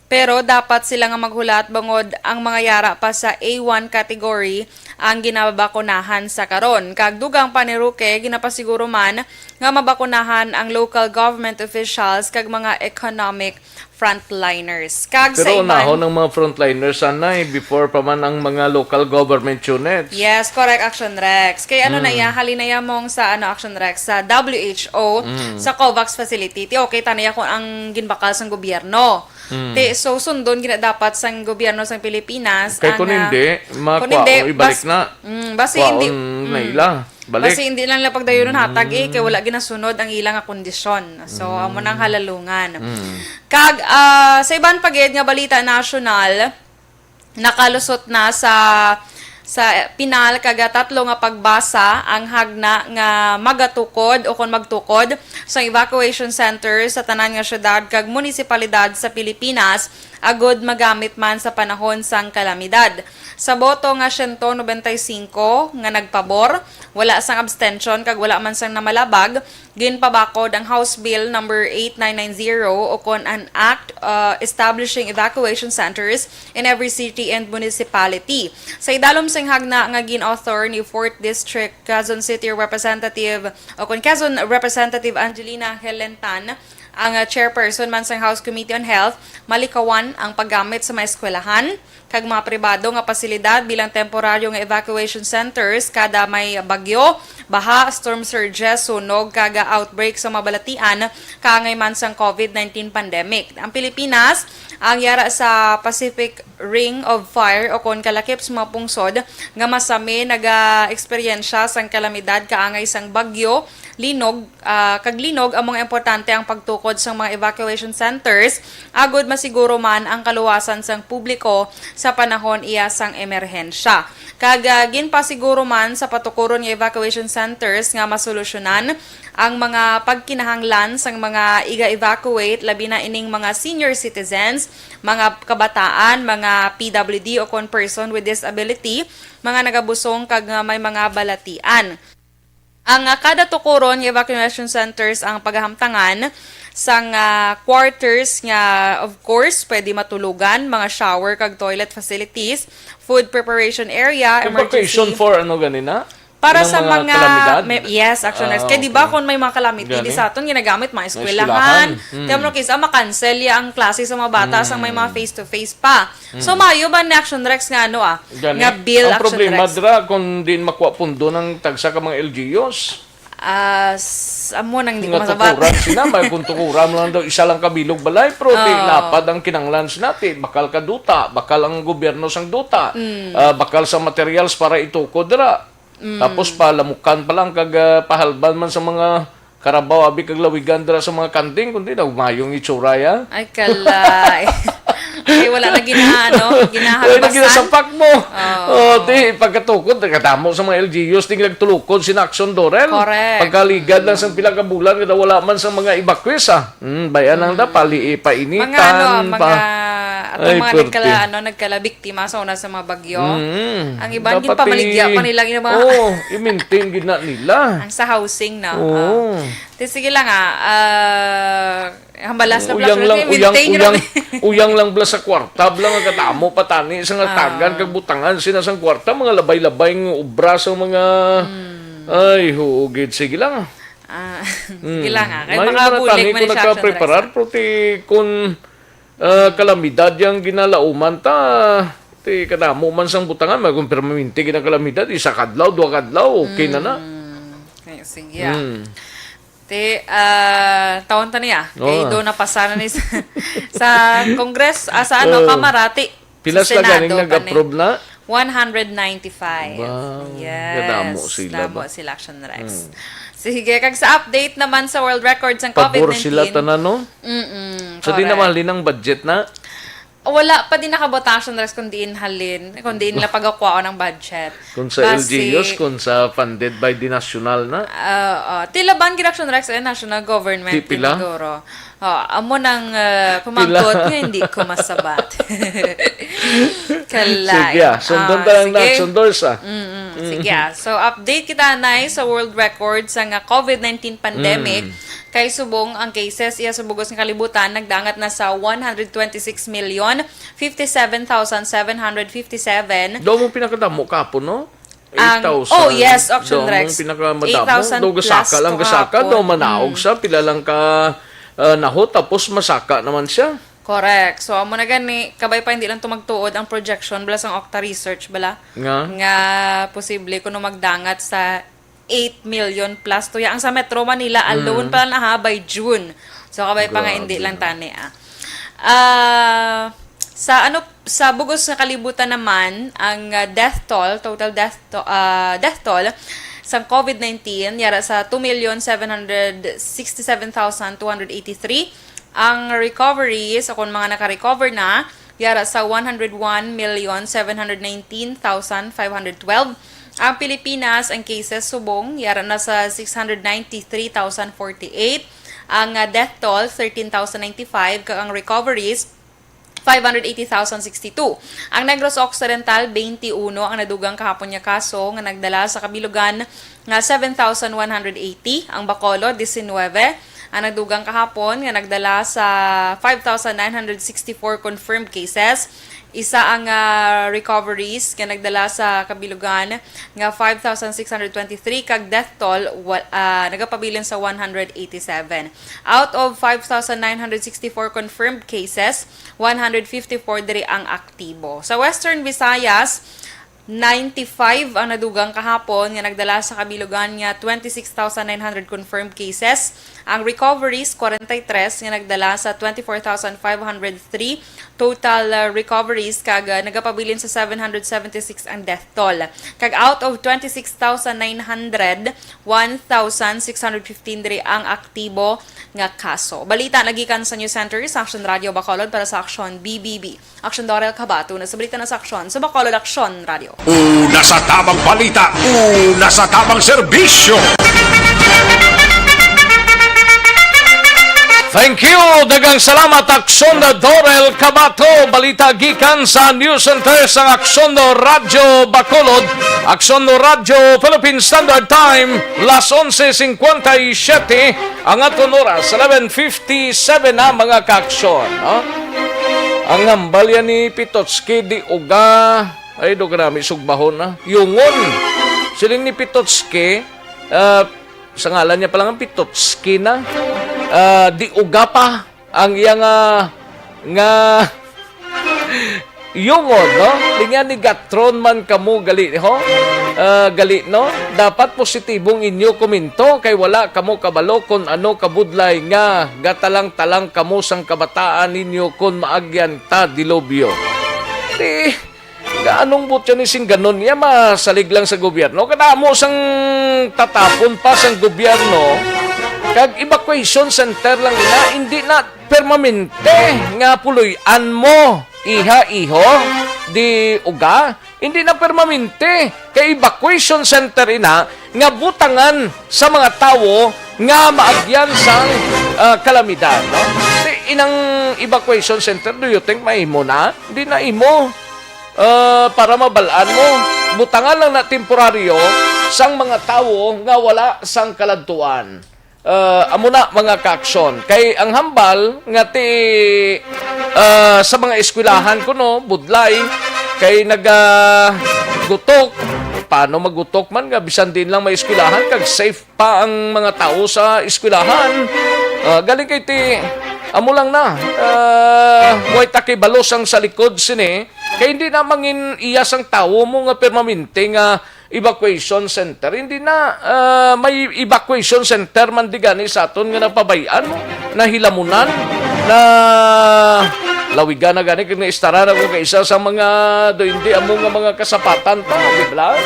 pero dapat sila nga maghulat bangod ang mga yara pa sa A one category ang ginabakunahan sa karon. Kag dugang pa ni Roque, ginapasiguro man nga mabakunahan ang local government officials kag mga economic frontliners. Kag sa Pero iban unahon ang mga frontliners, anay, before pa man ang mga local government units. Yes, correct, Action Rex. Kay ano na Mm. iya, halin na iya mong sa, ano, Action Rex, sa W H O, Mm. sa COVAX facility. Ti, okay, tanay ako ang ginbakal sang gobyerno. Mm. Ti, so, sundon gina dapat sang gobyerno sang Pilipinas Kay ang, kung ah, hindi, kung makuha hindi, o ibalik bas-, na. Mm, basi Kuhaon hindi, na mm. ila. Balik. Basi hindi lang nila pagdayonon hatag, eh, kay wala ginasunod ang ila nga kondisyon. So, amo nang halalungan. Mm. Kag, ah, sa iban pa gid nga balita nasyonal, nakalusot na sa, sa pinal kag tatlo nga pagbasa ang hagna nga magatukod o kon magtukod sa evacuation center sa tanan nga syudad kag munisipalidad sa Pilipinas, agud magamit man sa panahon sang kalamidad. Sa boto nga siyento nobenta y singko nga nagpabor, wala sang abstention kag wala man sang namalabag, ginpabakod ang House Bill number eight nine nine zero, o kon an Act, uh, establishing evacuation centers in every city and municipality. Sa idalom sing hagna nga gin-author ni Fourth District Quezon City Representative, o kon Quezon Representative Angelina Helentan, ang, uh, chairperson man sang House Committee on Health, malikawan ang paggamit sa mga eskwelahan kag mga pribado nga pasilidad bilang temporaryo nga evacuation centers kada may bagyo, baha, storm surges, sunog, kag outbreak sa mga balatian kaangay man sang COVID nineteen pandemic. Ang Pilipinas ang yara sa Pacific Ring of Fire, o kon kalakip sa mga pungsod nga masami naga-eksperyensya sang kalamidad kaangay sang bagyo, linog, ah, kag linog, amo nga importante ang pagtukod sang mga evacuation centers agud masiguro man ang kaluwasan sang publiko sa panahon iya sang emerhensya. Kag, ah, ginpasiguro man sa patukuron nga evacuation centers nga masolusyonan ang mga pagkinahanglan sang mga iga-evacuate, labi na ining mga senior citizens, mga kabataan, mga P W D o kon person with disability, mga nagabusong kag nga may mga balatian. Ang, ah, kada tukuron nga evacuation centers ang pagahamtangan sang, ah, quarters nga, of course, pwede matulogan, mga shower kag toilet facilities, food preparation area, Evacuation emergency for ano ganina? Para Ilang sa mga mga kalamidad? may, yes, Action Ah, Rex. Kaya di ba okay. kung may mga calamity, di Gani? sa aton ginagamit mga Mga eskwelahan. eskwelahan. Mm. Kaya mo kisa, makancel ya ang klase sa mga bata sa may mga Mm. face-to-face pa. So, Mm. mayo ba ni Action Rex nga ano, ah, Gani? nga bill, Ang Action problema, Rex? dra, kung di makuha pundo ng tagsa ka mga L G Us. Ah, s-, amo nang di ko Nga masabat. tukuran sila, may kung tukuran mo lang daw, isa lang ka bilog balay, pero di Oo. lapad ang kinanglan sila, ti bakal ka duta, bakal ang gobyerno sang duta, Mm. ah, bakal sa materials para itukod dira. Mm. Tapos palamukan pa lang kag, ah, pahalban man sa mga karabaw, abi kag lawigan dira sa mga kanting, kundi na mayong itsura ya. Ay, kalay. Ay, wala na gina-, ano, Wala na ginahagpasan. ginasapak mo. Oo. Oh, di, pagkatukod, nagkadamo sa mga L G Us, di nagtulukod, sina Action Dorel. Correct. Pagkaligad lang sa pila ka bulan, kada wala man sa mga evacuees, ah. Hmm, bayan ang Mm. da, pali-, painitan, Mga ano, pa-, mga, atong Ay, mga pwerte. nagkala-, ano, nagkalabiktima sa una sa mga bagyo. Mm. Ang iban, Dapat ginpamaligya i-, pa nila yung mga oo, i-maintain gid na nila. Ang sa housing, no? Oo. Ah. Ti, sige lang, ah. Ah, hambalas na Uyang pala, lang, i-maintain uyang, gid uyang, na. uyang lang bala sa kwarta, bala nga katamo pa tani sa nga Ah. tagan kag butangan sina sang kwarta, mga labay-labay nga obra sa mga, Hmm. ay, huugid. Sige lang. Ah, sige Hmm. lang, ah. Kaya May mga makabulig tani man kung siya, Action Rex, nagkapreparar, ah. pero ti kun, ah, kalamidad yang ginalauman ta, ti kadamo man sang butangan, may kung permanente ginakalamidad, isa kadlaw, dua kadlaw, okay na na. Hmm. Okay, sige, ah. Hmm. Ti, ah, tawon ta niya. Oo. Kay do napasa na ni sa, sa Congress, ah, sa ano, Oh. Kamara, ti, Pila sa sila ganing Senado pa ni. nag-approve na? One hundred ninety-five. Wow, Yes. kadamo sila Damo ba? sila, Action Rex. Hmm. Sige, kag sa update naman sa world record sang Pabor COVID nineteen. sila tanan, no? Mm-mm, So, di na correct. mahalin ang budget na? Wala pa din nakabutang, Action Rex, kung diin halin, kung diin nila pagakwaon ang budget. Kung sa Basi L G Us, kung sa funded by the national na? Ah, ah. Ti laban gid, Action Rex, eh, national government Ti gid pila? siguro. Oh, amo nang, ah, pumangkot Pila? nga hindi ko masabat. Kalay. Sige, ah. Sundon Ah, ta lang na, sige. sundon sa. Mm-mm. Mm. Sige, ah. So, update kita, Nay, sa world record sa nga COVID nineteen pandemic. Mm. Kay subong ang cases iya sa bug-os nga kalibutan nagdangat na sa one hundred twenty-six million fifty-seven thousand seven hundred fifty-seven. Daw mo pinakadamo kapon, no? Ang, Eight thousand. oh, yes, Action Daw Rex. mong pinakamadamo. Eight thousand Daw gasaka plus lang, to gasaka. hapon. Daw manaog Mm. siya, pila lang ka, ah, nahot, tapos masaka naman siya. Correct. So, amo na gani, kabay pa hindi lang tumagtuod ang projection bala sang Octa Research bala. Nga? Nga posible kuno magdangat sa eight million plus tuya. Ang sa Metro Manila alone Mm. pala na ha, by June. So, kabay pa nga Grabe, hindi lang no? tani, ah. Ah, sa ano, sa bug-os nga kalibutan naman, ang, ah, death toll, total death to-, ah, death toll, sang COVID nineteen, yara sa two million seven hundred sixty-seven thousand two hundred eighty-three. Ang recoveries, o kung mga naka-recover na, yara sa one hundred one million seven hundred nineteen thousand five hundred twelve. Ang Pilipinas, ang cases subong, yara na sa six hundred ninety-three thousand forty-eight. Ang, ah, death toll, thirteen thousand ninety-five, kag ang recoveries, five hundred eighty thousand sixty-two. Ang Negros Occidental, twenty-one ang nadugang kahapon nga kaso nga nagdala sa kabilugan nga seven thousand one hundred eighty. Ang Bacolod, diecinuebe ang nadugang kahapon nga nagdala sa five thousand nine hundred sixty-four confirmed cases. Isa ang, ah, recoveries nga nagdala sa kabilugan nga five thousand six hundred twenty-three, kag death toll wa-, ah, nagapabilin sa one hundred eighty-seven. Out of five thousand nine hundred sixty-four confirmed cases, one hundred fifty-four diri ang aktibo. Sa Western Visayas, ninety-five ang nadugang kahapon nga nagdala sa kabilugan nga twenty-six thousand nine hundred confirmed cases. Ang recoveries, forty-three nga nagdala sa twenty-four thousand five hundred three total, uh, recoveries, kag, uh, nagapabilin sa seven hundred seventy-six ang death toll. Kag out of twenty-six thousand nine hundred, one thousand six hundred fifteen diri ang aktibo nga kaso. Balita nagikan sa News Center sa Action Radio Bacolod para sa Action B B B. Action Dorel Kabato na sa balita na sa Action sa Bacolod Action Radio. Una sa tabang balita, una sa tabang serbisyo. Thank you. Daghang salamat, Action Dorel Kabato. Balita gikan sa News Center sang Action Radio Bacolod, Action Radio Philippine Standard Time, las onse cincuenta y siete ang aton oras, eleven fifty-seven na, mga ka-aksyon, no? Ang hambal yan ni Pitotski, di uga, ay, do ka nami sugbahon na. Yungon. Siling ni Pitotski, ah, sa ngalan niya pa lang ang Pitotski na, ah, di uga pa ang iya nga, nga yungon, no? Lingan ni gatron man kamo gali, ho? Ah, gali, no? Dapat positibong inyo komento kay wala kamo kabalo kon ano kabudlay nga gatalang-talang kamo sang kabataan ninyo kon maagyan ta dilubyo. Di, gaanong butya ni sing ganon? Iya masalig lang sa gobyerno. Kadamo sang tatapon pa sang gobyerno, kag evacuation center lang na, hindi na permanente nga puloy-an mo, iha, iho, di uga, hindi na permanente. Kay evacuation center ina nga butangan sa mga tawo nga maagyan sang, ah, kalamidad, no? Di, inang evacuation center, do you think maimo na? Di na imo. Ah, para mabal-an mo, butangan lang na temporaryo sang mga tawo nga wala sang kaladtuan. Ah, amo na, mga kaaksyon. Kay ang hambal nga ti, ah, sa mga eskwelahan kuno budlay kay nagagutok. Paano magutok man nga bisan din lang may eskwelahan kag safe pa ang mga tawo sa eskwelahan? Ah, galing kay ti, amo lang na. Ah, way takibalo sang sa likod sini, kay hindi na mangin iya sang tawo mo nga permanente nga evacuation center. Hindi na, ah, may evacuation center man di gani sa aton nga napabay-an, nahilamunan, na lawigan na gani kag naistara na ko kay isa sa mga do hindi amo nga mga kasapatan pa, di ba?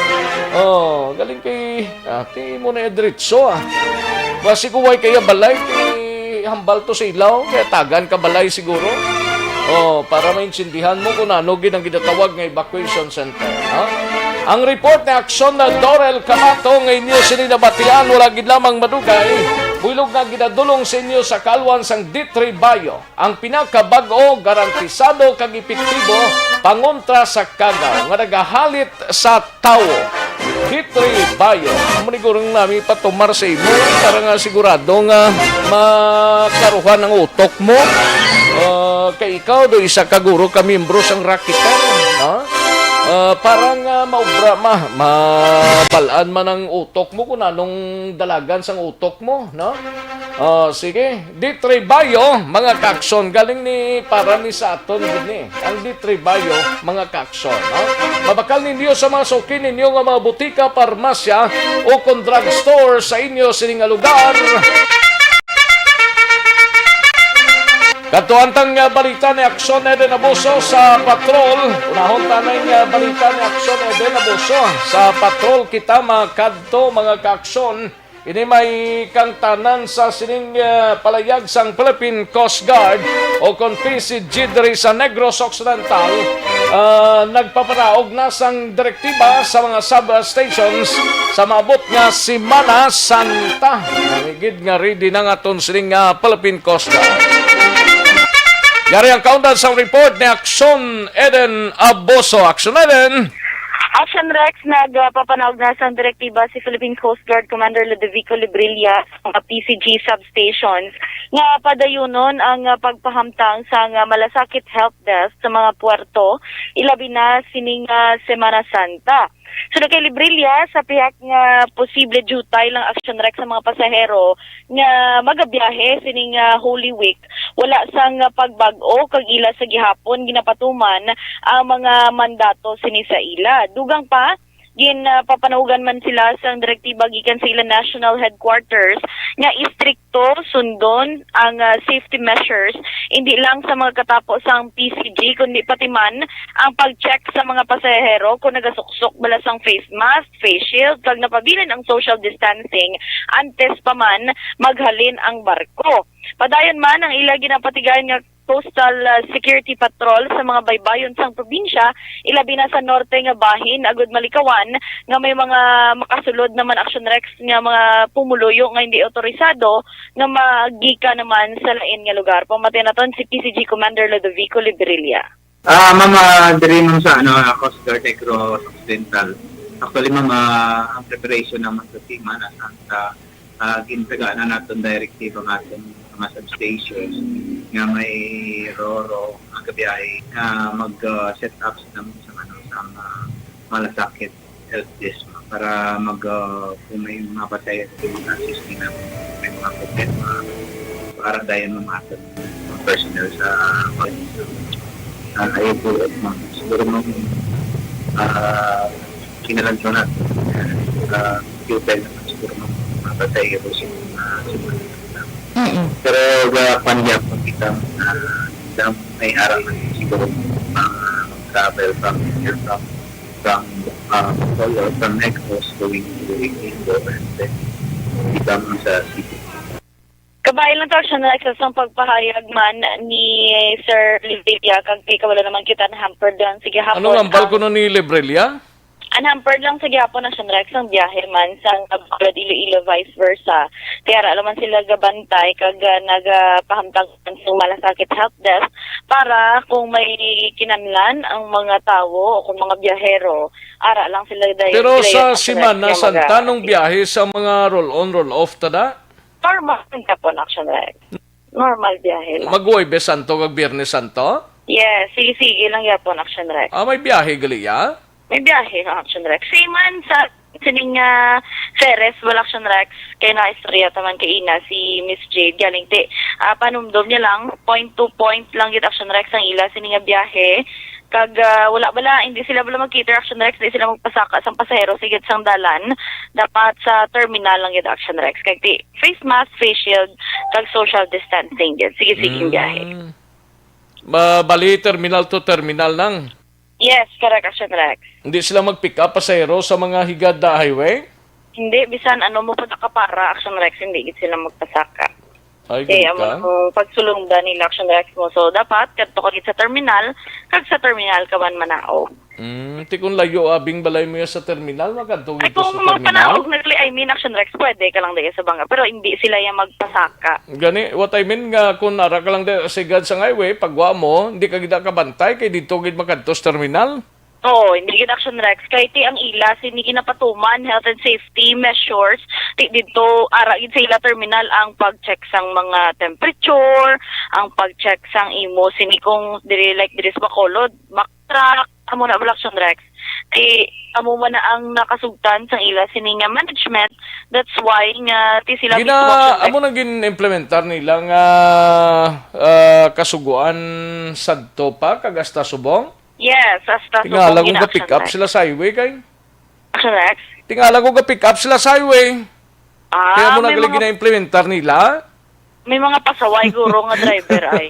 Oh, galing kay, ah, ti mo na diretso, ah. Basi ko way kaya balay, ti hambal to sa ilaw, kaya tagan ka balay siguro. Oh, para maintindihan mo kung ano gid ang ginatawag nga evacuation center, ha? Ang report ni Aksyon na Dorel Kamato nga inyo sini nabatian, wala gid lamang madugay. Buylog nga ginadulong sa inyo sa kalwan sang D three Bio, ang pinakabag-o, garantisado kag epektibo pangontra sa kagaw nga nagahalit sa tawo. History Bio. Amo ni gurong nami patumar sa imo para nga sigurado nga makaruhan ang utok mo. Ah, kay ikaw do isa ka guro ka miyembro sang Rocketer, ha? Ah, para nga maubra ma, mabalaan man ang utok mo kung anong dalagan sang utok mo, no? Ah, sige. D three Bio, mga kaaksyon, galing ni para ni sa aton gid ni. Ang D three Bio, mga kaaksyon, no? Mabakal ninyo sa mga suki ninyo nga mga butika, parmasya, o kon drugstore sa inyo sining nga lugar. Kadto ang tang, ah, balita ni Aksyon Eden Abuso sa patrol. Unahon ta ning, ah, balita ni Aksyon Eden Abuso. Sa patrol kita makadto, mga kaaksyon. Ini may kangtanan sa sining, ah, palayag sang Philippine Coast Guard o kon P C G diri sa Negros Occidental, ah, nagpapanaog na sang direktiba sa mga substations sa maabot nga Semana Santa. Namigid nga ready na nga aton sining, ah, Philippine Coast Guard. Yari ang kaundan sang report ni Aksyon Eden Abuso. Aksyon Eden! Action Rex, nagpapanaog na sang direktiba si Philippine Coast Guard Commander Ludovico Librilla sa mga P C G substations nga padayunon ang, ah, pagpahamtang sang, ah, malasakit help desk sa mga puerto, ilabi na sining, ah, Semana Santa. Sunod kay Librilla, sa pihak nga posible diutay lang, Action Rex, sa mga pasahero nga magabiyahe sining, ah, Holy Week, wala sang pagbag-o kag ila sa gihapon ginapatuman ang mga mandato sini sa ila. Dugang pa, ginpapanaogan man sila sang direktiba gikan sa ila national headquarters nga istrikto sundon ang, ah, safety measures, hindi lang sa mga katapo sang P C G, kundi pati man ang pag-check sa mga pasahero kung nagasuksok bala sang face mask, face shield, kag napabilin ang social distancing antes pa man maghalin ang barko. Padayon man ang ila ginapatigayon nga Coastal, ah, Security Patrol sa mga baybayon sang probinsya, ilabi na sa norte nga bahin, agud malikawan nga may mga makasulod naman, Action Rex, nga mga pumuluyo nga hindi otorisado nga magika naman sa lain nga lugar. Pamati naton si P C G Commander Ludovico Librilla. Ah, ma'am, ah, diri, ma'am, sa, ano, ah, Coast Guard Negros Occidental. Actually, ma'am, ah, ang preparation naman sa Semana Santa, ah, gintagaan na naton directive ang aton mga substations nga may roro, mga kabiyahe, nga mag, ah, set up sa, sa, ano, sa, ah, malasakit help desk, ma'am, para mag, ah, kung may mga pasahero, mag-assist nila, may mga problema, para dayon, ma'am, aton mga personnel sa, ah, airport, ma'am. Siguro, ma'am, ah, kinalantaw naton, ah, fuel naman siguro, ma'am, mga pasahero sa mga, sa mga Mm-mm. Pero ga pangyap kita, ah, sa may araman siguro, mga travel from, from, from, ah, Bacolod, from Negros going to Iloilo, and then kita mo sa city. Kabay lang to, Action Rex, sa pagpahayag man ni Sir Livia, kag kay kabalo naman kita na hampered lang. Sige, hapon. Anong ambal kuno ni Librilla? Unhampered lang sa gihapon, Action Rex, ang biyahe man sang Bacolod, Iloilo, vice versa. Kaya ara lang man sila gabantay kag, ah, nagapahamtang man sang malasakit help desk para kung may kinahanglan ang mga tawo o kung mga biyahero, ara lang sila dayon. Pero sila sa yung Semana Santa, nga maga-, nung biyahe sa mga roll-on, roll-off, tada? Normal ang gihapon, Action Rex. Normal biyahe lang. Mag-Huwebes Santo kag Biyernes Santo? Yes, sige-sige lang gihapon, Action Rex. Ah, may biyahe gali, ah? May biyahe ang Action Rex. Same man sa sining, ah, Ceres, wala, Action Rex. Kay naistorya ta man kay ina si Miss Jade. Galing ti, ah, panumdom niya lang, point to point lang gid, Action Rex, ang ila sini nga biyahe. Kag, ah, wala bala, hindi sila bala mag-cater, Action Rex, di sila magpasaka sang pasahero sa gid sang dalan. Dapat sa terminal lang gid, Action Rex. Kag ti, face mask, face shield, kag social distancing gid. Sige-sige ang biyahe. Mm. Ma-, bali, terminal to terminal lang. Yes, correct, Action Rex. Hindi sila mag-pick up pasahero sa mga higad da highway? Hindi, bisan ano mo pa nakapara, Action Rex, hindi gid sila magpasaka. Ay, kay gud amo ka? Ang pagsulungdan nila, Action Rex, mo. So, dapat kadto ka gid sa terminal, kag sa terminal ka man manaog. Mm, ti kung layo abing balay mo ya sa terminal, makadto gid ka sa terminal? Ay, kung magpanaog na gali, I mean, Action Rex, pwede ka lang daya sa banga, pero hindi sila yung magpasaka. Gani, what I mean nga, kung ara ka lang daya sa higad sang highway, pagwa mo, hindi ka gid kabantay, kay dito gid makadto sa terminal? Oo, hindi gid, Action Rex. Kay ti ang ila, sini ginapatuman, health and safety measures, ti dito, ara gid sa ila terminal ang pag-check sang mga temperature, ang pag-check sang imo, sini kung diri, like, diri sa Bacolod, Mactrac, amo na bala, Action Rex. Ti, amo man na ang nakasugtan sang ila sini nga management. That's why nga ti sila mismo, Action Rex. Amo na gin-implementar nila nga, ah, kasugoan sadto pa kag hasta subong? Yes, hasta subong. Tingala ko ga-pick up sila sa highway kay. Action Rex? Tingala ko ga-pick up sila sa highway. Ah, kaya mo na gali gina-implementar nila? May mga pasaway guro nga driver ay.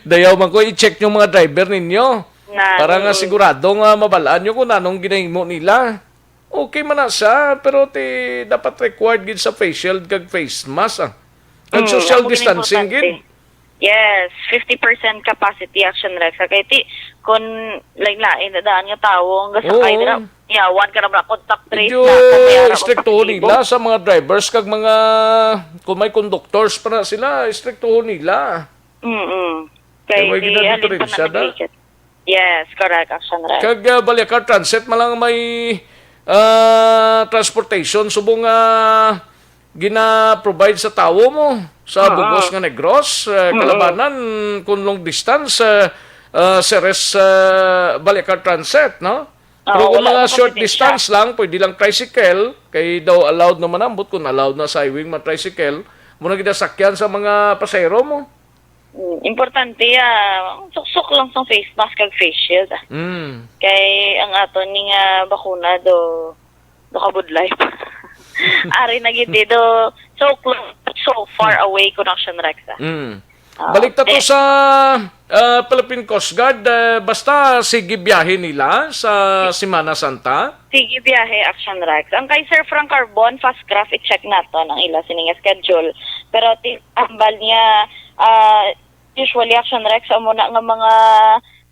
Dayaw man ko i-check yung mga driver ninyo. Na, para nga mm. Sigurado nga mabalaan nyo kung anong ginahimo nila. Okay man na siya, pero ti dapat required gid sa face shield kag face mask, ah. Kag mm, social distancing gid. Yes, fifty percent capacity, Action Rex. Kay ti, kung lain-lain na daan nga tawo ang gasakay dira, yawan ka na ba, contact trace na, kung may ara strikto nila sa mga drivers kag mga, kung may conductors pa na sila, strikto nila. Mm-mm. Kay may ginadifferensya na. Yes, correct, Action Rex. Kag, ah, Baliakar Transit man lang may, ah, transportation subong, ah, gina-provide sa tawo mo sa bugos nga Negros, ah, kalabanan kung long distance, ah, ah, Ceres, ah, Baliakar Transit, no? Pero kung mga short distance lang, pwede lang tricycle, kay daw allowed naman ambot kung allowed na sa highway man tricycle, muna ginasakyan sa mga pasahero mo. Mm, importante, ah, suksok lang sa face mask kag face shield, ah. Mm. Kay ang aton ni nga bakuna do, do kabudlay pa. Ari na gid, eh, do so close, so far away, Connection Rex, ah. Mm. Ah, balik ta to sa, ah, Philippine Coast Guard, eh, basta sige biyahe nila sa Semana Santa? Sige biyahe, Action Rex. Ang kay Sir Frank Carbon, fast craft, i-check naton ang ila sining schedule. Pero ti-, ambal niya, ah, usually, Action Rex, amo na nga mga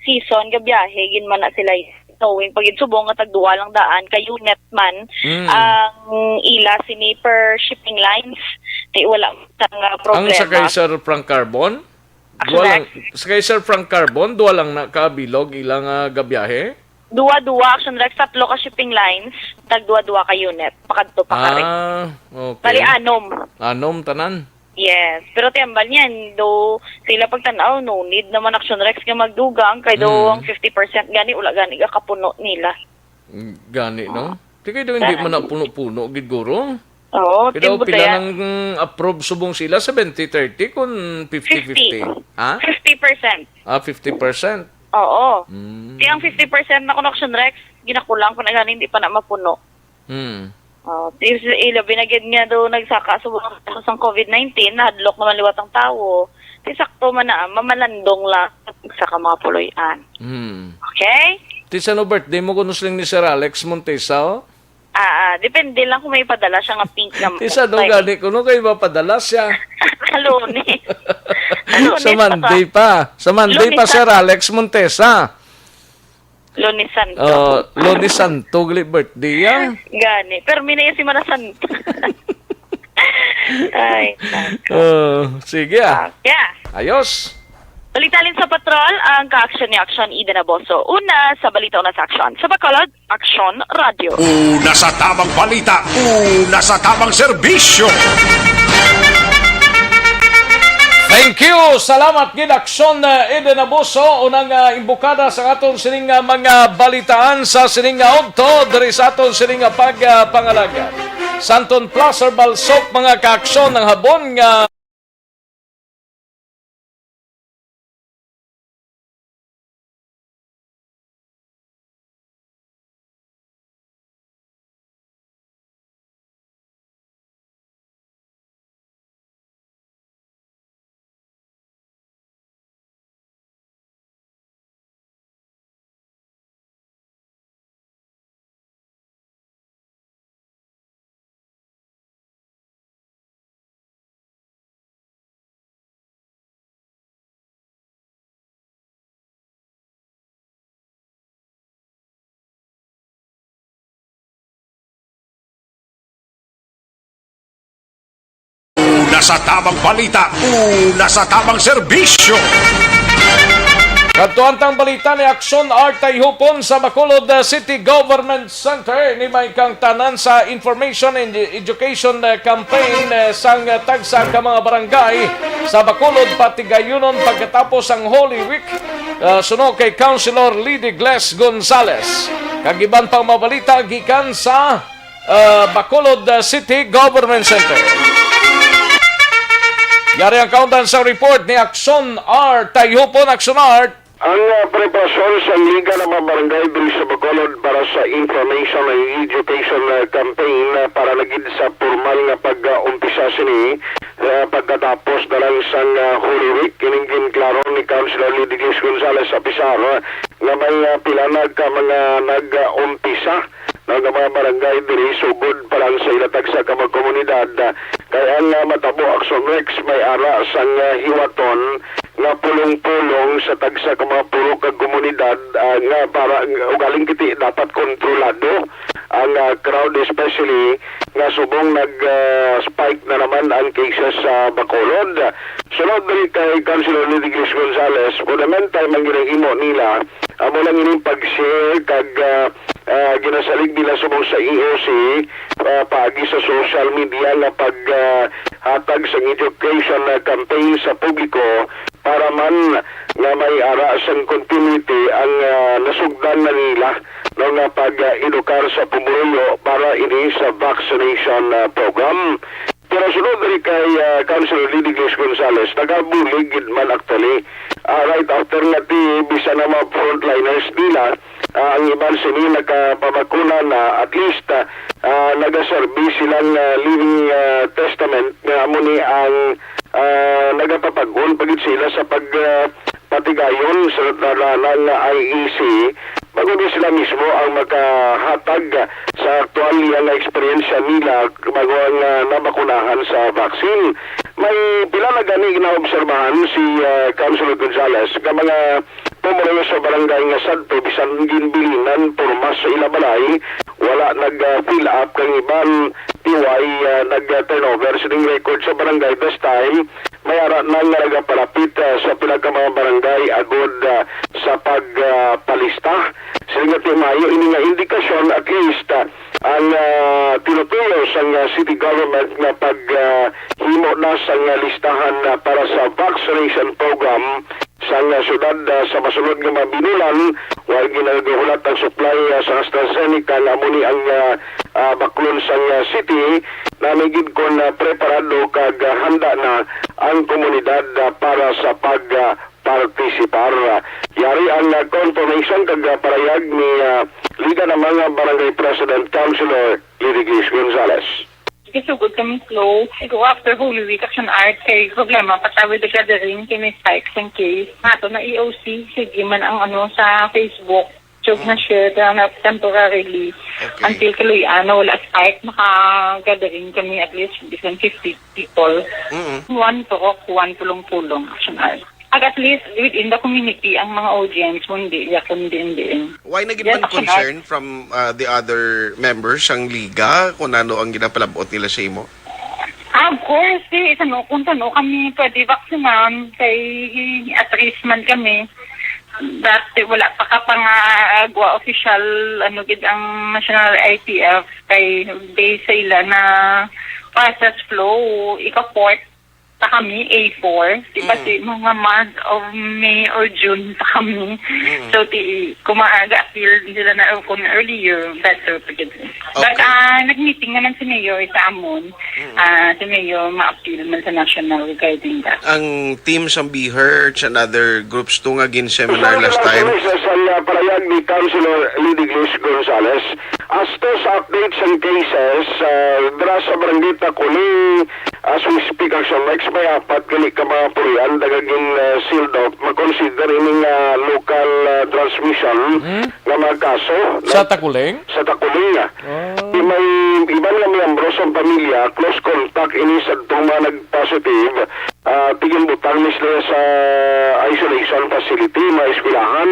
season nga biyahe, gid man na sila, knowing pag subong nga tagduwa lang daan ka unit man ang ila sini per shipping lines, ti wala sang, ah, problema. Ang sa kay Sir Frank Carbon? Duha lang, sa kay Sir Frank Carbon, duha lang na ka bilog ilang, ah, gabiyahe? Duwa-duwa, Action Rex, tatlo ka shipping lines, tag duwa-duwa ka unit, pakadto pa kari. Ah, okay. Bali, anom. Anom tanan. Yes, pero ti ambal niyan, do sila pagtan-aw, no need naman, Action Rex, nga magdugang, kay do ang fifty percent gani, wala gani ka kapuno nila. Mm, gani, no? Di kay do hindi man na puno-puno gid, guro. Oo, kay daw pila nang approve subong sila, seventy thirty kun fifty fifty? Ha? Fifty percent. Ah, fifty percent. Oo. Mm. Kaya ang fifty percent na, Connection Rex, ginakulang ko na gani, hindi pa na mapuno. Hmm. Oh, is, ilabi na gid nga do nagsaka sa mga kaso sang COVID nineteen, nahadlok naman liwat ang tawo. Ti sakto man na, mamalandong lang sa ka mga puloy-an. Hmm. Okay? Ti sa no birthday mo, kuno siling ni Sir Alex Montesa, oh? Ah, ah, depende lang kung may padala siya nga pink nga. Ti sa no gani kuno kay mapadala siya. Lunes. Lunes. Sa Monday pa. Sa Monday pa, Sir Alex Montesa. Lunes Santo. Oh, Lunes Santo, gali birthday, ah. Gani. Pero minaya Semana Santa. Ay, nako. Oh, sige, ah. Ah, yeah. Ayos. Balitalin sa patrol ang ka-action ni Action Eden Aboso. Una sa balita, una sa aksyon. Sa Bacolod, Action Radio. Una sa tamang balita, una sa tamang serbisyo. Thank you. Salamat gid, Aksyon, uh, Eden Abuso. Unang, uh, imbukada sa aton sining, uh, mga balitaan sa sining, uh, udto diri sa aton sining, uh, pag, uh, pangalagad. Santon Plus Herbal Soap, mga kaaksyon, ang habon nga Una sa tamang balita, una sa tamang serbisyo. Kadto ang tang balita ni Aksyon Art Tayhupon sa Bacolod, uh, City Government Center. Ni may kang tanan sa Information and Education, uh, Campaign, uh, sang, uh, tagsa ka mga barangay sa Bacolod, patigayunon pagkatapos ang Holy Week, uh, suno kay Councilor Lady Gles Gonzales. Kag iban pang mabalita gikan sa, uh, Bacolod, uh, City Government Center. Yari ang kaundan sa report ni Aksyon Art Tayhupon. Aksyon Art. Ang, ah, preparasyon sa Liga ng mga Barangay diri sa Bacolod para sa Information and Education, ah, Campaign, ah, para na gid sa pormal nga pag-umpisa sini, ah, pagkatapos na lang sang, ah, Holy Week, kining ginklaro ni Councilor Lady Grace Gonzalez sa Pizarro nga may, ah, pila na ka mga nag-umpisa na nga mga barangay diri sugod pa lang sa ila tagsa ka mga komunidad, ah, kay ang, ah, matabo Action Rex may ara sang, ah, hiwaton nga pulong-pulong sa tagsa ka mga purok kag komunidad, ah, nga para ugaling kiti dapat kontrolado ang, ah, crowd, especially nga subong nag, ah, spike na naman ang cases sa Bacolod. Sunod diri kay Councilor Lady Grace Gonzalez, for the meantime, ang ginahimo nila, amo lang ining pag-share kag, ah, ah, ginasalig nila subong sa E O C, ah, paagi sa social media nga pag, ah, hatag sang education, ah, campaign sa publiko para man nga may ara sang continuity ang, ah, nasugdan na nila, no, nga pag-edukar sa pumuluyo para ini sa vaccination, ah, program. Pero sunod diri kay, ah, Councilor Lady Grace Gonzalez, nagabulig gid man actually. Ah, right after nga ti bisan ang mga frontliners nila, ah, ang iban sini nakapabakuna na, at least, ah, ah, nagaserbi silang, ah, living, ah, testament nga amo ni ang, ah, nagapapag-on pa gid sila sa pag, ah, patigayon sa tanan nga I E C, bangod nga sila mismo ang makahatag sa aktual nga eksperyensya nila bago ang, ah, nabakunahan sa vaccine. May pila na gani ginaobserbahan si, ah, Councilor Gonzalez nga mga pumuluyo sa barangay nga sadto bisan ginbilinan porma sa ila balay, wala nag, ah, fill up kang iban, T Y, ah, nag, ah, turnover sining record sa barangay this time. May ara na nga nagapalapit, ah, sa pila ka mga barangay agod, ah, sa pag, ah, palista. Sila nga timayo ini nga indikasyon, at least, ah, ang, ah, tinutuyo sang, ah, city government nga pag, ah, himo na sang, ah, listahan, ah, para sa vaccination program sang, ah, syudad, ah, sa masunod nga mga binulan, while ginagahulat ang supply, ah, sa AstraZeneca nga amo ni ang, ah, ah, baklon sang, ah, city, na may gid kon, ah, preparado kag, ah, handa na ang komunidad, ah, para sa pag, ah, partisipar. Yari ang, ah, confirmation kag, ah, parayag ni, ah, Liga ng mga Barangay President, Councilor Lady Grace Gonzalez. Sige, sugod kami slow. Siguro after Holy Week, Action Art, kay problema, patawi the gathering, kay may spikes and case. Nato na E O C, sige man ang ano sa Facebook. Joke na Mm. share, pero na temporarily. Okay. Until kaluy-an, wala spike, maka-gathering kami at least bisan fifty people. Mm-mm. One talk, one pulong-pulong, Action Art. Ag at least within the community ang mga audience, kundi ya kundi diin. Why na gid Yes, man Action Art. concern from, uh, the other members sang liga kung ano ang ginapalabot nila sa imo? Ah, of course, eh, sano, kung sano kami pwede vaksinan, kay at risk man kami. Dati wala pa ka pangagwa official, ano gid ang national I P F, kay based sa ila na process flow, ika-fourth pa kami, A four. Di ba, Mm. si mga month of May or June pa kami. Mm. So, ti, kung maaga appeal sila na, kung earlier, better pa gid. But, Okay. ah, nag-meeting naman si Mayor sa amon. Mm. Ah, si Mayor, ma-appeal man sa national regarding that. Ang team sa BHERTS and other groups to nga gin-seminar Sa last time. Sa, sa, sa parayag ni Councilor Lady Grace Gonzalez, as to sa updates and cases, ah, dira sa Barangay Taculing, as we speak, Action Rex, may apat gali ka mga puloy-an nga gin, ah, sealed off. Ma-consider ini nga local, ah, transmission Hmm? nga mga kaso Sa na Taculing? sa Taculing. Ah. Di may iban nga miyembro sa pamilya, close contact ini sa mga nag-positive, ah, ti ginbutang ni sila sa isolation facility, mga eskwelahan.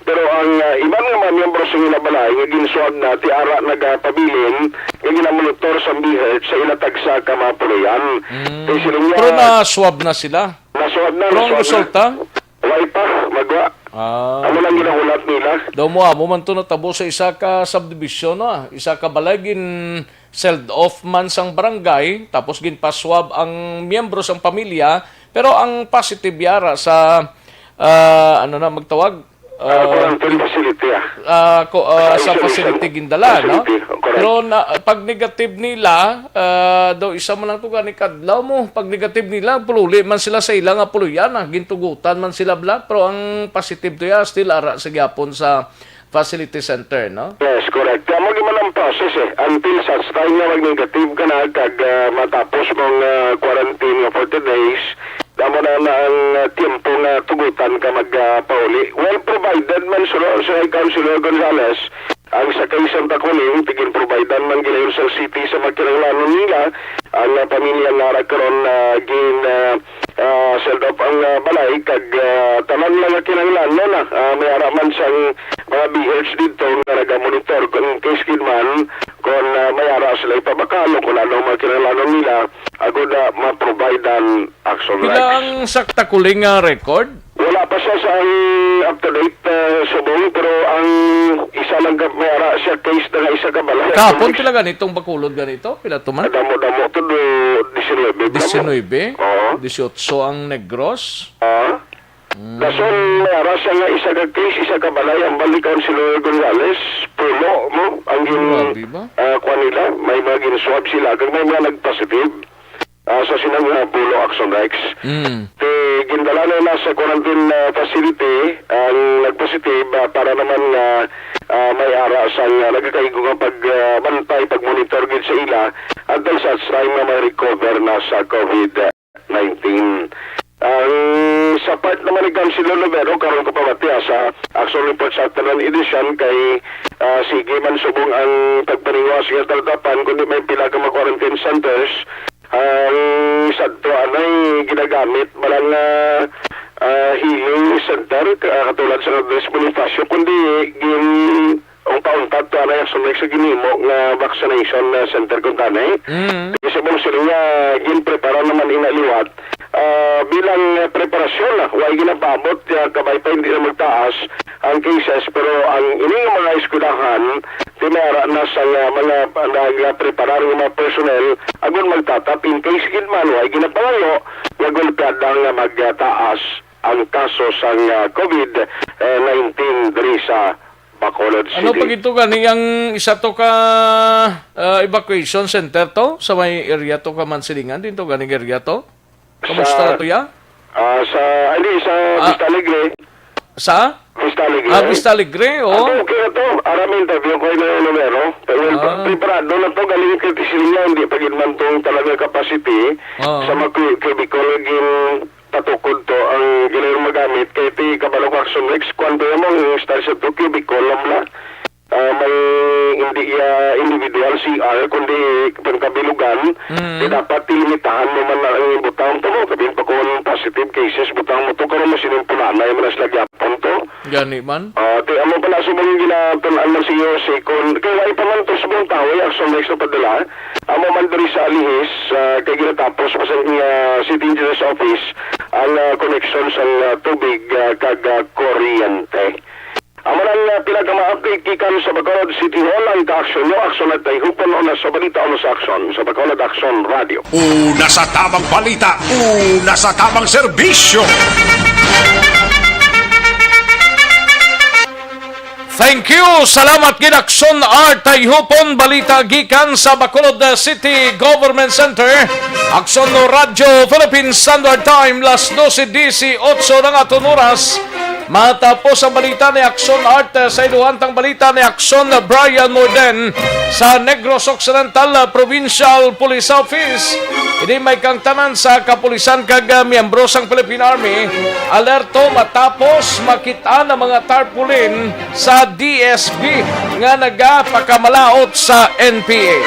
Pero ang, ah, iban nga mga miyembro sa ila balay nga ginsuwag na ti ara nagapabilin nga ginamonitor sa BHERTS sa ila tagsa ka mga puloy-an. Mm. Kay sila niya, Pero na-swab na sila? na-swab na, Pero ang na-swab na. resulta? Wala pa, magwa. Ah, Amo lang okay. ginahulat nila. Daw mo, amo man to natabo sa isa ka subdivision, no? Isa ka balay gin sealed off man sang barangay, tapos ginpaswab ang miyembro sang pamilya, pero ang positive yara sa, ah, ano na magtawag? Ah, Ah, quarantine facility, ah. ah, ko, ah, Sa sa isolation. facility gindala, no? Facility, correct. Pero na, pag negative nila, ah, daw isa man lang to gani kadlaw mo, pag negative nila, pululi man sila sa ila nga puluyan, ah, gintugutan man sila bla, pero ang positive to ya, still ara sa gyapon sa Facility Center, no? Yes, correct. Kaya mo man ang process eh. Until such time nga mag-negative ka na, kag ah, matapos mong ah, quarantine nga forty days, damo na na ang ah, tiempo nga tugutan ka magpauli. Well, provided man, sir, Sir Councilor Gonzales, ang sa kay Santa Coling, tigin-providean man ginayon sa city sa mga kinahanglanon nila, ang ah, pamilya nga ara karon ah, gin ah, ah, send off ang ah, balay, kag ah, tanan lang nga kinahanglan, no, na ah, may ara man sang mga B H dito nga nagamonitor kung in case gid man kung ah, may ara sila ipabakal o kung ano ang mga kinahanglanon nila, agud na ma-provide ang action Pila rights. Ang Santa Coling nga record? Wala pa siya sa ang up to date ah, subong, pero ang isa lang ka may ara siya case na nga isa ka balay. Kahapon pila ganitong Bacolod ganito? Pila to man? Damo-damo to do diecinuebe. Diecinuebe? Oo. Dieciocho ang Negros. Ah. Dason may ara siya nga isa ka case, isa ka balay ang balik ang si Lawyer Gonzales, pulo mo ang gin Grabe ba? ah, kuha nila, may mga gin-swab sila kag may mga nag-positive ah, sa sinang ah, pulo action rights. Mm. Ti gindala na na sa quarantine ah, facility ang nag-positive ah, para naman nga ah, may ara sang ah, nagakaigo nga pagbantay, pag-monitor gid sa ila until such time nga may recover na sa COVID nineteen. Ang sa part naman ni Councilor Lovero, karon ko pamatiya sa Action Report sa Afternoon Edition kay ah, sige man subong ang pagpaninguha sa iyang talatapan, kundi may pila ka mga quarantine centers ang sadto anay ginagamit balang ah, ah, healing center, ka- katulad sa Andres Bonifacio, kundi gin Ang pauntat to, anay, ang sumek sa ginimo nga vaccination ah, center, kung tani. Mm. Kasi mong sila nga ginprepara naman ina liwat ah, bilang ah, preparasyon na way ginapaabot ah, kabay pa hindi na magtaas ang cases, pero ang ining mga eskwelahan tinara na sa ah, mga nagpreparar nga mga personnel agon magtatap in case gid man way ginapangayo nga gulpyada nga magtaas ang kaso sang ah, COVID nineteen diri sa Bacolod City. Ano pa gito gani ang isa to ka ah, evacuation center to sa may area to ka Mansilingan, din to gani area to? Kamusta Sa- na to ya? Ah, sa, hindi, sa Ah. Vista Alegre. Sa? Vista Alegre. Ah, Vista Alegre, oh. Ato, okay na to. Ara may interview ko yung numero. Pero Ah. preparado na to, galing kay Tisilingan, hindi pa gid man tong talaga capacity Oo. sa mga cu- cubicle gin patukod to ang ginayon magamit kay ti kabalo ko action next kwan ba mo ang instansya to cubicle lang la. Ah, may hindi ya individual C R kundi pagkabilugan. Mm. Di dapat limitahan mo man na ang butang to mo, kapin pa kung positive cases butang mo to karon mo sining pulanay man sila gyapon to. Gani man. Ah, ti amo pala subong ginatun-an man sa iyo si kon kay wala pa man to subong tawo ang action next na padala. Amo man diri sa Alihis, ah, kay ginatapos pa sa uh, City Engineer's Office ang ah, koneksyon sa ah, tubig ah, kag ah, kuryente. Amo lang uh, pila ka mga update gikan sa Bacolod City Hall ang ka-aksyon nyo, aksyon at tayhupon o sa balita o sa aksyon sa Bacolod Aksyon Radio. Una sa tamang balita, una sa tamang serbisyo. Thank you. Salamat gid, Aksyon Art Tayhupon. Balita gikan sa Bacolod City Government Center. Aksyon no Radyo Philippine Standard Time, las doce dieciocho na nga aton oras. Matapos ang balita ni Aksyon Art, eh, sa iluhantang balita ni Aksyon Brian Morden sa Negros Occidental, eh, Provincial Police Office. Ini may kangtanan sa kapulisan kag, eh, miyembro sang Philippine Army. Alerto matapos makit-an ang mga tarpaulin sa D S B nga nagapakamalaot sa N P A.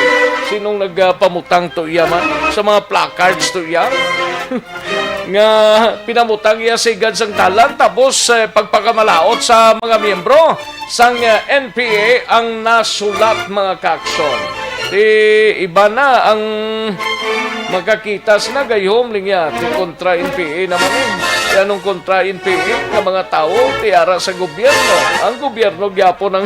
Sinong nagapamutang to iya man? Sa mga placards to iya? Nga pinamutang iya sa higad sang dalan, tapos, eh, pagpakamalaot sa mga miyembro sang, eh, N P A ang nasulat, mga kaaksyon. Di iba na ang makakita sina gayhom niya ti kontra N P A naman eh. Ti anong kontra N P A nga mga tawo ti ara sa gobyerno? Ang gobyerno gyapon ang,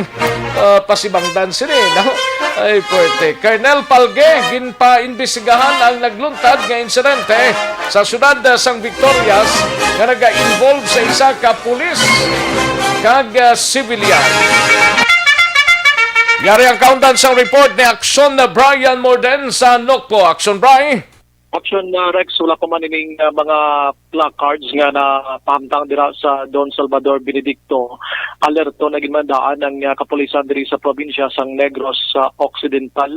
ah, pasibangdan sini, no? Ay, puwerte. Colonel Palge, ginpaimbestigahan ang nagluntad nga insidente sa siyudad, ah, sang Victorias nga naga-involve sa isa ka pulis kag, ah, sibilyan. Yari ang kaundan sang report ni Aksyon Brian Morden sa Nokpo. Aksyon, Bri. Aksyon, uh, Rex, wala pa man ining, uh, mga placards nga napahamtang dira sa Don Salvador Benedicto, alerto na ginmandaan ang, ah, kapulisan diri sa probinsya sang Negros sa Occidental.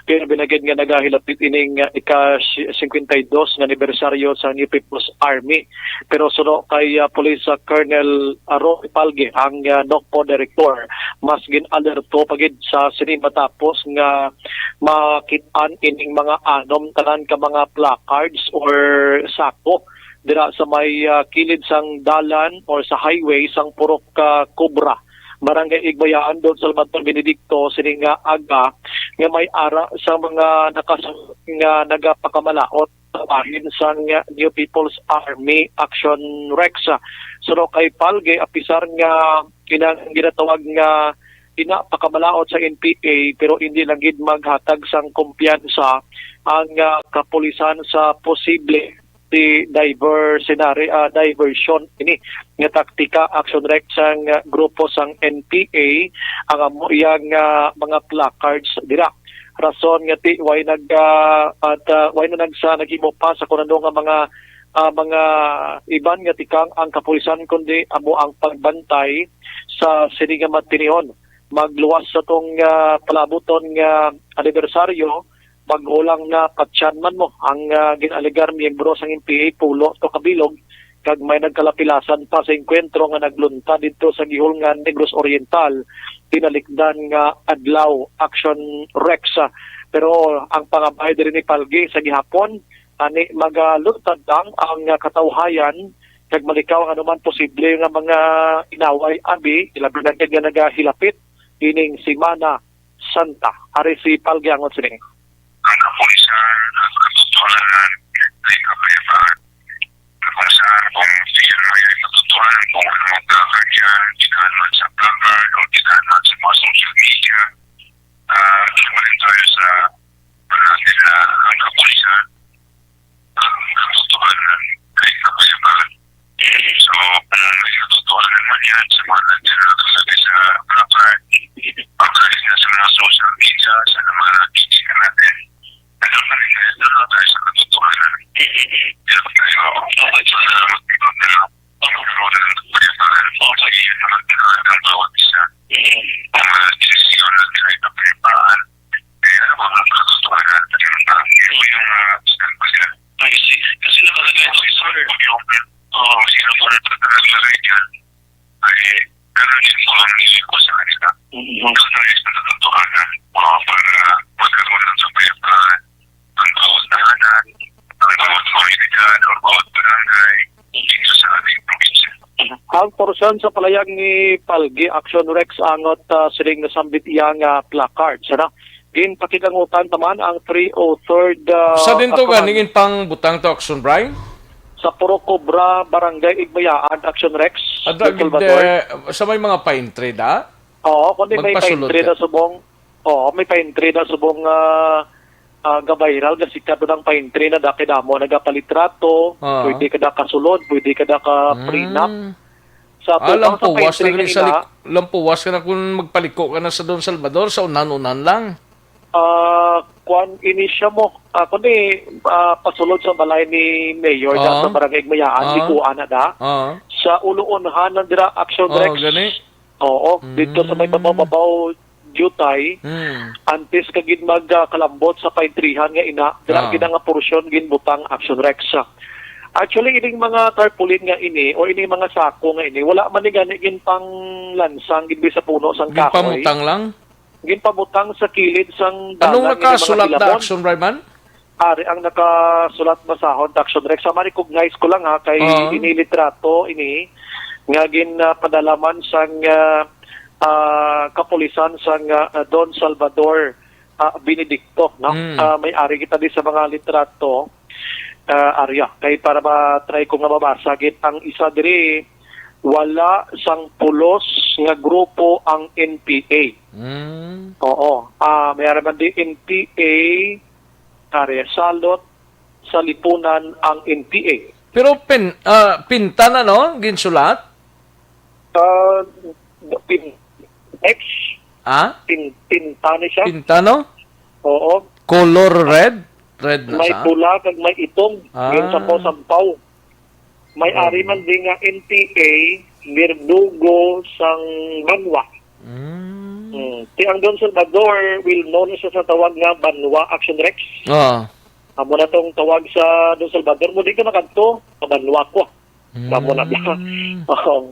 Kaya binagid nga nagahilapit ining, ah, ika singkwenta y dos nga anibersaryo sa New People's Army. Pero suno kay, ah, Police, ah, Colonel, ah, Roy Palge, ang, ah, NOCPO Director, mas gin-alerto pa gid sa sini matapos nga makit-an ining mga anom tanan ka mga placards or sako dira sa may, ah, kilid sang dalan or sa highway sang Purok, ah, Cobra, Barangay Igbayaan, Don Salvador Benedicto, sini nga aga nga may ara sa mga nakasulod nga nagapakamalaot sa bahin sang New People's Army Action Rex. Suno kay Palge, apisar nga inang ginatawag nga ina pakamalaot sa N P A, pero hindi lang gid maghatag sang kumpiyansa ang, ah, kapulisan sa posible di diversionary, ah, diversion ini nga taktika, Action Rex, sang, ah, grupo sang N P A ang amo iyang, ah, mga placards dira. Rason nga ti way nag, ah, at, ah, way na nagsa naghimo pa sa kunano nga mga, ah, mga iban nga tikang ang kapulisan, kundi amo ang pagbantay sa sini nga matinihon. Magluwas sa tong, ah, palabuton nga anibersaryo, pag-ulang na patyan man mo ang, ah, gin-alegar miyembro sang N P A pulo to kabilog, kag may nagkalapilasan pa sa engkwentro nga naglunta didto sa Gihol nga Negros Oriental, tinalikdan nga adlaw, Action Rex. Pero ang pangabay diri ni Palgi sa gihapon, ani magaluntad lang ang, ah, katawhayan kag malikaw ang anuman posible nga mga inaway, abi, ilabi na gid nga nagahilapit ining Semana Santa. Ari si Palgi angot sining. Ang kapulisan, ang katotohanan, ay kapayapaan. Na kung saan, kung sino may katotohanan, kung ano ang dapat yan, dinahan man sa placard o dinahan man sa mga social media, ah, sumulin tayo sa panahon nila ang kapulisan, ang katotohanan ay kapayapaan. So, kung may katotohanan man yan sa mga nandyan na nakasabi sa placard, pagkain na sa mga social media, sa mga nakikita natin, ano pa rin kaya doon na tayo sa katotohanan? Hirap tayo. Salamat, ikaw na lang. Ang karoon ng kapayapaan. Ang pag-iingat naman, kailangan ng bawat isa. Ang mga desisyon natin ay kapayapaan. Kaya ang mga katotohanan, yun ang, yun yung, ah, stand ko dyan. I see. Kasi nakalagay ito, sir. Yung, oh, sino po nagtatalagay dyan? Ay, ganun din po ang hiling ko sa kanila. Mm. Kung gusto nila sa katotohanan, ah, para magkaroon ng kapayapaan, ang bawat tahanan, ang bawat komunidad, o bawat barangay, dito sa ating probinsya. Ang porsyon sa palayag ni Palgi, Action Rex, angot, ah, sining nasambit iya nga placard. Sana, ginpakigangutan naman ang three oh third, ah, Sa din to, Command. Ganing in pang butang to, Action Brian? Sa Purok Cobra, Barangay Igbayaan, Action Rex, Adra Don gid, Salvador. Eh, sa may mga pine tree da? Oo, kundi may Magpasulod pine tree ka. Na subong. Oo, may pine tree na subong, ah, ah, ga-viral, gasikat ang pine tree na daki damo nagapalitrato. Ah. Pwede ka na kasulod, pwede ka na ka prenup. Mm. Sa Ah, tubang sa lampuwas pine tree na rin sa kanina, lik-, lampuwas ka na kung magpaliko ka na sa Don Salvador, sa unan-unan lang. Ah, kwan ini siya mo. Ah, kundi, ah, pasulod sa balay ni Mayor, Oo. Da, sa Barangay Igmayaan, Oo. Likuan na da. Oo. Sa uluunhan ng dira, Action Oo, Rex. Gani. Oo, dito sa may Mm. babaw-babaw, Jutay, Mm. antes ka gid mag, ah, kalambot sa pine treehan nga ina, dira Ah. gid nga porsyon ginbutang, Action Rex. Actually, ining mga tarpaulin nga ini o ining mga sako nga ini, wala man ni gani ginpanglansang gid sa puno sang kahoy. Ginpamutang lang? Ginpamutang sa kilid sang Anong dalan nga mga nakasulat na hilamon. Action, Rayman? Ari ang nakasulat basahon, Action Rex. Sa ma-recognize ko lang, ha, kay Ah. ini litrato ini nga gin, ah, padalaman sang, ah, ah, kapulisan sang, ah, Don Salvador, ah, Benedicto, no? Mm. Ah, may ari kita di sa mga litrato, ah, area. Kay para ma-try ko nga mabasa gid ang isa diri, wala sang pulos nga grupo ang N P A. Mm. Oo. Ah, may ara man di N P A, Kare, salot sa lipunan ang N P A. Pero pin-, ah, pinta na, no? Ginsulat? Ah, pin-, X. Ah? Pin-, pinta ni siya. Pinta, no? Oo. Color red? Red na May sa? Pula kag may itom. Ah. Yung sampaw-sampaw. May Oh. ari man di nga N P A, Birdugo sang Banwa. Mm. Hmm. Ti ang Don Salvador, well known siya sa tawag nga Banwa Action Rex. Ah. Amo na tong tawag sa Don Salvador mo, di ka makadto, kabanwa ko. Amo na bala. Mm. Oo.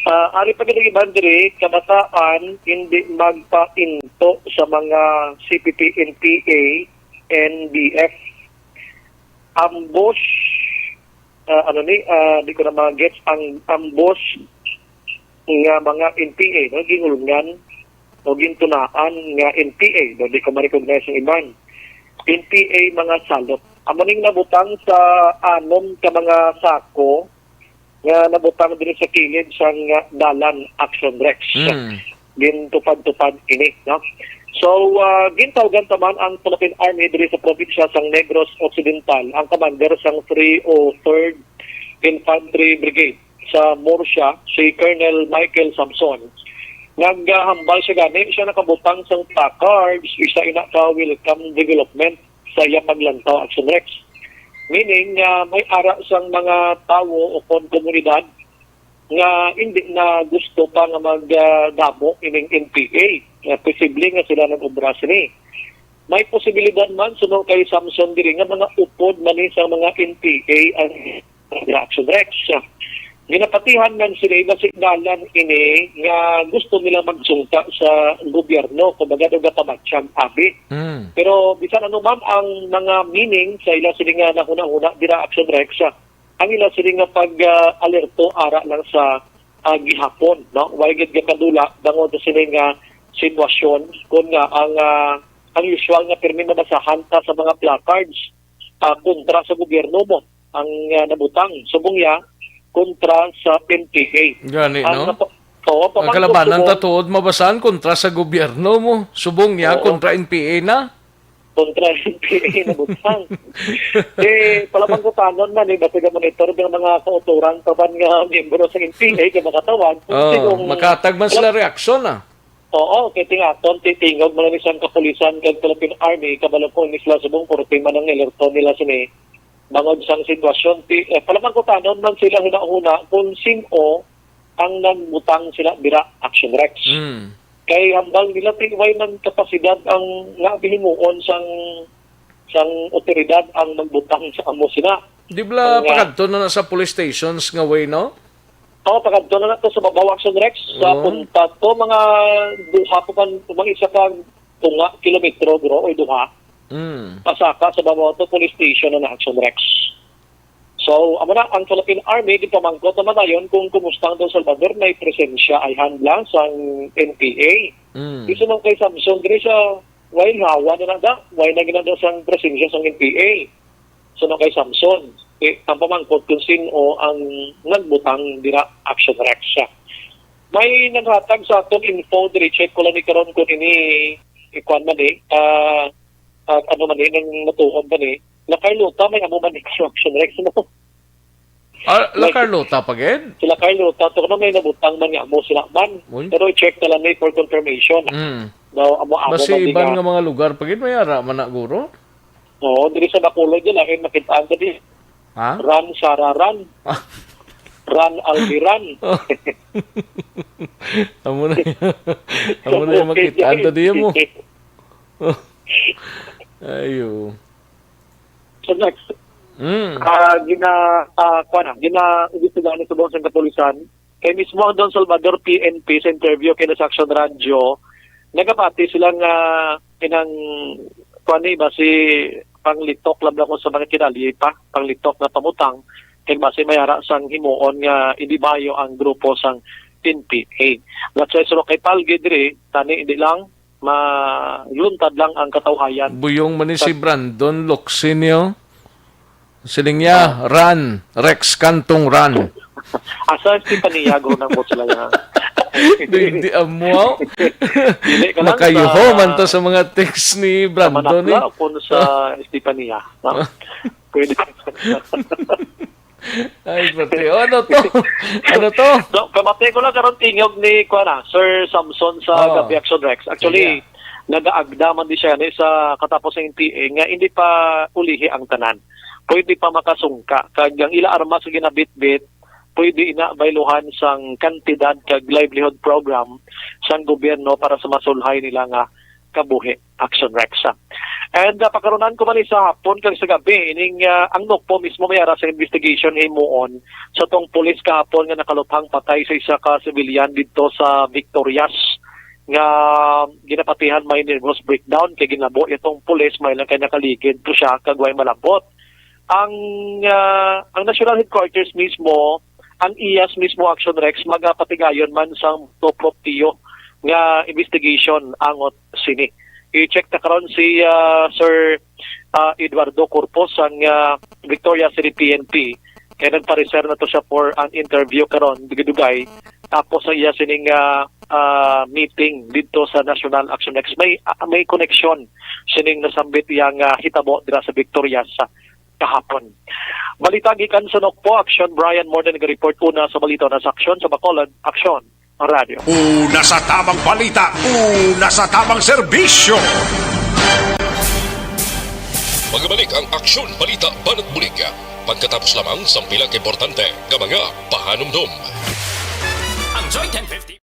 Ah, ari pa gid ang iban diri, kabataan, hindi magpainto sa mga C P P, N P A, N B F. Ambush, ah, ano ni, ah, di ko na ma-gets ang ambush nga mga N P A, no? Gihulngan o gintunaan nga N P A, no? Di ko ma-recognize ang iban. N P A mga salot. Amo ning nabutang sa anom ka mga sako nga nabutang diri sa kilid sang, ah, dalan, Action Rex. Mm. Gintupad-tupad ini, no? So, ah, gintawgan ta man ang Philippine Army diri sa probinsya sang Negros Occidental, ang commander sang three oh third Infantry Brigade sa Murcia, si Colonel Michael Samson. Naghambal siya gani, siya nakabutang sang placards, isa ina ka welcome development sa iya paglantaw, Action Rex. Meaning, ah, may ara sang mga tawo o kon komunidad nga hindi na gusto pa nga magdamo ining N P A. Nga posible nga sila nag-obra sini. May posibilidad man, suno kay Samson diri, nga mga upod man ni sa mga N P A ang Action Rex. Ginapatihan man sila, iba si dalan ini nga gusto nila magsungka sa gobyerno, kumbaga, daw gapabatyag abi. Mm. Pero bisan ano man ang mga meaning sa ila sini nga nahuna-huna dira, Action Rex, ang ila sini nga pag, ah, alerto ara lang sa, ah, gihapon, no? Way gid gakadula bangod sa sini nga sitwasyon, kun nga ang, ah, ang usual nga pirmi mabasahan ta sa mga placards, ah, kontra sa gobyerno mo ang, ah, nabutang. Subong niya, kontra sa N P A. Gani, Ang no? napo-, oo, Ang pamangkot kalabanan subong ta tuod mabasahan kontra sa gobyerno mo. Subong niya, Oo. kontra N P A na. Kontra N P A nabutang. Eh, palabangkutanon man, eh, basta ka monitor ng mga kauturan pa man nga miyembro sa N P A kay makatawag. Kung Oh, sinong makatag man sila reaksyon, ah. Oo, kay tingaton, titingog man ni sang kapulisan kag Philippine Army, kabalo ko ni sila subong korte man ang alerto nila sini. Bangod sang sitwasyon, ti-, eh, palabangkutanon man sila huna-huna kung sin-o ang nagbutang sila dira, Action Rex. Mm. Kay hambal nila, ti, way man kapasidad ang nga bihimuon sang, sang otoridad ang magbutang sa amo sina. Di bala Ang, ah, pakadto na na sa police stations nga way, no? Oh, pakadto na na to sa babaw, Action Rex. Sa Oo. punta to, mga duha po kan, mga isa ka tunga kilometro, bro, o duha. Mm. Pasaka sa babaw to, police station na na, Action Rex. So, amo na, ang Philippine Army, gipamangkot naman dayon kung kumusta ang Don Salvador, may presensya ay handla sang N P A. Mm. Di sumang kay Samson, diri siya, way hawa na na da, way na ginada sang presensya sang N P A. Sumang kay Samson, eh, ang pamangkot kung sino ang nagbutang dira, Action Rex siya. May naghatag sa aton info, diri check ko lang ni karon kung ini, ikuan man eh, ah, ah, ano man eh, nang matuod man eh. La Carlota, may amo man eh, Action Rex, no? Ah, La Like, Carlota pa gid? Sila Carlota, to, ano, may nabutang man nga amo sila man. Uy. Pero i-check na lang ni for confirmation. Mm. Daw, amo-amo Basi man di iban nga nga mga lugar pa gid, may ara man na, guro? Oo, diri sa Bacolod yun, ay makitaan ka di. Ha? Ran, Sara, Ran. Ah. Ran, Albi, Ran. Oh. Amo na yun. Amo na yung Okay, makitaan ta okay. Diya mo. Ayo. So next, Mm. ah, gina, ah, kuwan na, gina-imbestigahan ni subong sa kapulisan. Kay mismo ang Don Salvador P N P sa interview kay sa Action Radio, nagapati sila nga kinang, kuwan ni, basi panglitok lang daw sa mga kinalye pa, panglitok nga pamutang, kay basi may ara sang himuon nga idibayo ang grupo sang N P A. That's why suno kay Palgi diri, tani hindi lang, maluntad lang ang katawhayan. Buyong man ni si Brandon Locsin, yo. Siling niya, Ah. "Run, Rex Cantong, run." Asa si Paniago ng bot sila niya? Di, di amo. Dili ka lang Makayuho sa, man to sa mga text ni sa Brandon, Manakla eh. O kung sa Estefania, no? Pwede. Ay, pati. O, ano to? Ano to? So, kamati ko lang karon tingog ni, kuwan na, Sir Samson sa Oo. Gabi Action Rex. Actually, Sige. nagaagda man di siya ni sa katapos ng N P A nga hindi pa ulihi ang tanan. pwede pa makasungka, kag ang ila armas nga ginabitbit pwede ina bayluhan sang kantidad kag livelihood program sang gobyerno para sa masulhay nila nga kabuhi. Action Rex. And uh, pakarunan ko man sa hapon kag sa gabi, ining uh, ang NOCPO mismo may ara sa investigation himuon sa tong pulis kahapon nga nakaluthang patay sa isa ka civilian didto sa Victorias nga ginapatihan may nervous breakdown kay ginabo itong pulis may lang kay nakaligid to siya kag way malabot. Ang ah, ang national headquarters mismo, ang iyas mismo, Action Rex, magapatigayon man sang proprio nga investigation angot sini. I-check ta karon si ah, Sir ah, Eduardo Corpus sang ah, Victoria City P N P kay nagpareser na to siya for an interview karon dugay-dugay. Tapos ang iya sining ah, ah, meeting didto sa National Action Rex may ah, may koneksyon sining nasambit iya nga hitabo dira sa Victoria sa kahapon. Balita gikan sa NOCPO, Action Brian Morden nag-report una sa balita na sa Aksyon sa Bacolod, Aksyon Radio. Una sa tamang balita, una sa tamang serbisyo. Magbalik ang Aksyon Balita Banat Bulig pagkatapos lamang sang pila ka importante nga mga pahanumdom. Ang Joy ten fifty.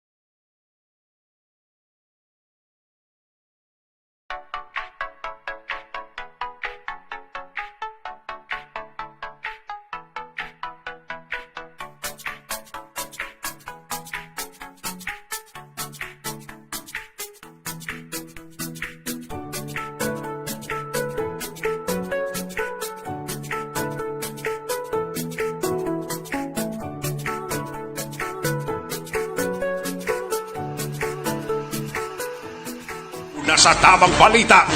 Una sa tamang balita,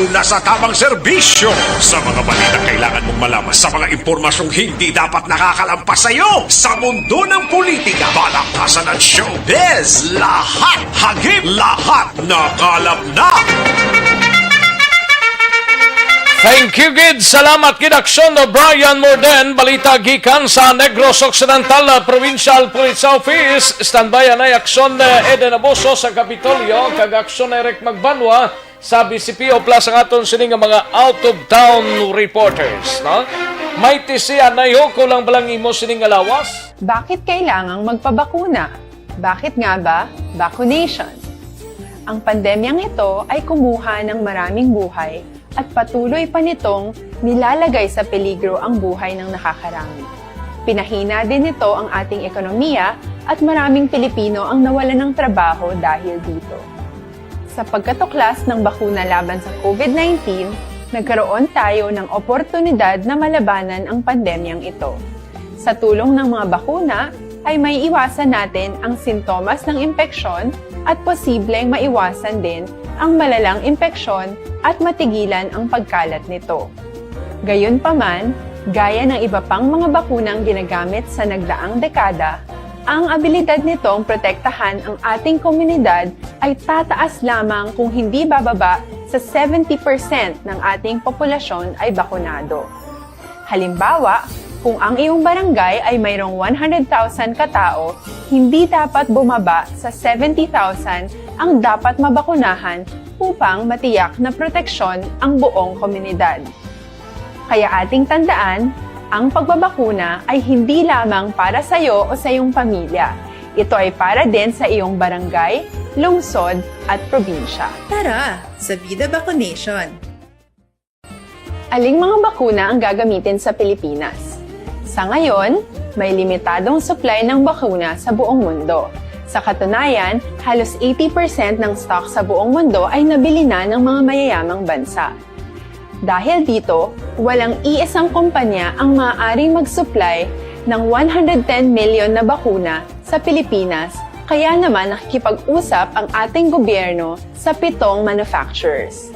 una sa tamang serbisyo. Sa mga balita kailangan mong malaman, sa mga impormasyong hindi dapat nakakalampas sa iyo, sa mundo ng politika, balakasan at showbiz, lahat hagip, lahat nakalap na. Thank you gid. Salamat gid, Aksyon Brian Morden. Balita gikan sa Negros Occidental Provincial Police Office. Standby anay Aksyon, eh, Eden Abuso sa Kapitolyo, kag Aksyon Eric Magbanwa sa B C P O plus ang aton sini nga mga out of town reporters, no? May tisi anay ho, kulang ba lang imo sini nga lawas? Bakit kailangang magpabakuna? Bakit nga ba vaccination? Ang pandemyang ito ay kumuha ng maraming buhay at patuloy pa nitong nilalagay sa peligro ang buhay ng nakakarami. Pinahina din nito ang ating ekonomiya at maraming Pilipino ang nawalan ng trabaho dahil dito. Sa pagkatuklas ng bakuna laban sa COVID nineteen, nagkaroon tayo ng oportunidad na malabanan ang pandemyang ito. Sa tulong ng mga bakuna, ay maiiwasan natin ang sintomas ng impeksyon at posibleng maiwasan din ang malalang impeksyon at matigilan ang pagkalat nito. Gayunpaman, gaya ng iba pang mga bakunang ginagamit sa nagdaang dekada, ang abilidad nitong protektahan ang ating komunidad ay tataas lamang kung hindi bababa sa seventy percent ng ating populasyon ay bakunado. Halimbawa, kung ang iyong barangay ay mayroong one hundred thousand katao, hindi dapat bumaba sa seventy thousand ang dapat mabakunahan upang matiyak na proteksyon ang buong komunidad. Kaya ating tandaan, ang pagbabakuna ay hindi lamang para sa iyo o sa iyong pamilya. Ito ay para din sa iyong barangay, lungsod, at probinsya. Tara, sa Vida Vaccination! Aling mga bakuna ang gagamitin sa Pilipinas? Sa ngayon, may limitadong supply ng bakuna sa buong mundo. Sa katunayan, halos eighty percent ng stock sa buong mundo ay nabili na ng mga mayayamang bansa. Dahil dito, walang iisang kumpanya ang maaaring mag-supply ng one hundred ten million na bakuna sa Pilipinas, kaya naman nakikipag-usap ang ating gobyerno sa pitong manufacturers.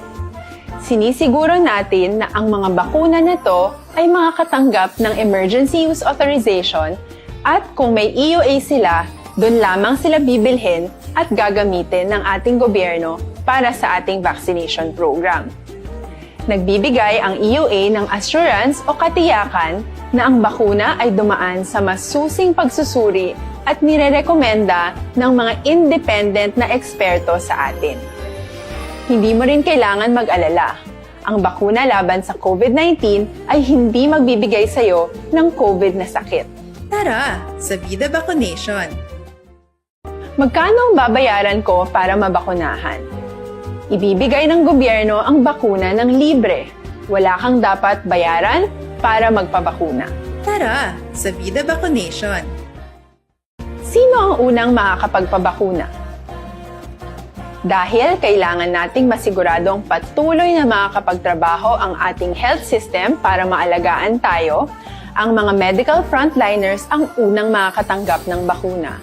Sinisiguro natin na ang mga bakuna na to ay makakatanggap ng emergency use authorization at kung may E U A sila, doon lamang sila bibilhin at gagamitin ng ating gobyerno para sa ating vaccination program. Nagbibigay ang E U A ng assurance o katiyakan na ang bakuna ay dumaan sa masusing pagsusuri at nirerekomenda ng mga independent na eksperto sa atin. Hindi mo rin kailangan mag-alala. Ang bakuna laban sa COVID nineteen ay hindi magbibigay sa iyo ng COVID na sakit. Tara sa Vida Vaccination! Magkano ang babayaran ko para mabakunahan? Ibibigay ng gobyerno ang bakuna ng libre. Wala kang dapat bayaran para magpabakuna. Tara sa Vida Vaccination! Sino ang unang makakapagpabakuna? Dahil kailangan nating masiguradong patuloy na makakapagtrabaho ang ating health system para maalagaan tayo, ang mga medical frontliners ang unang makakatanggap ng bakuna.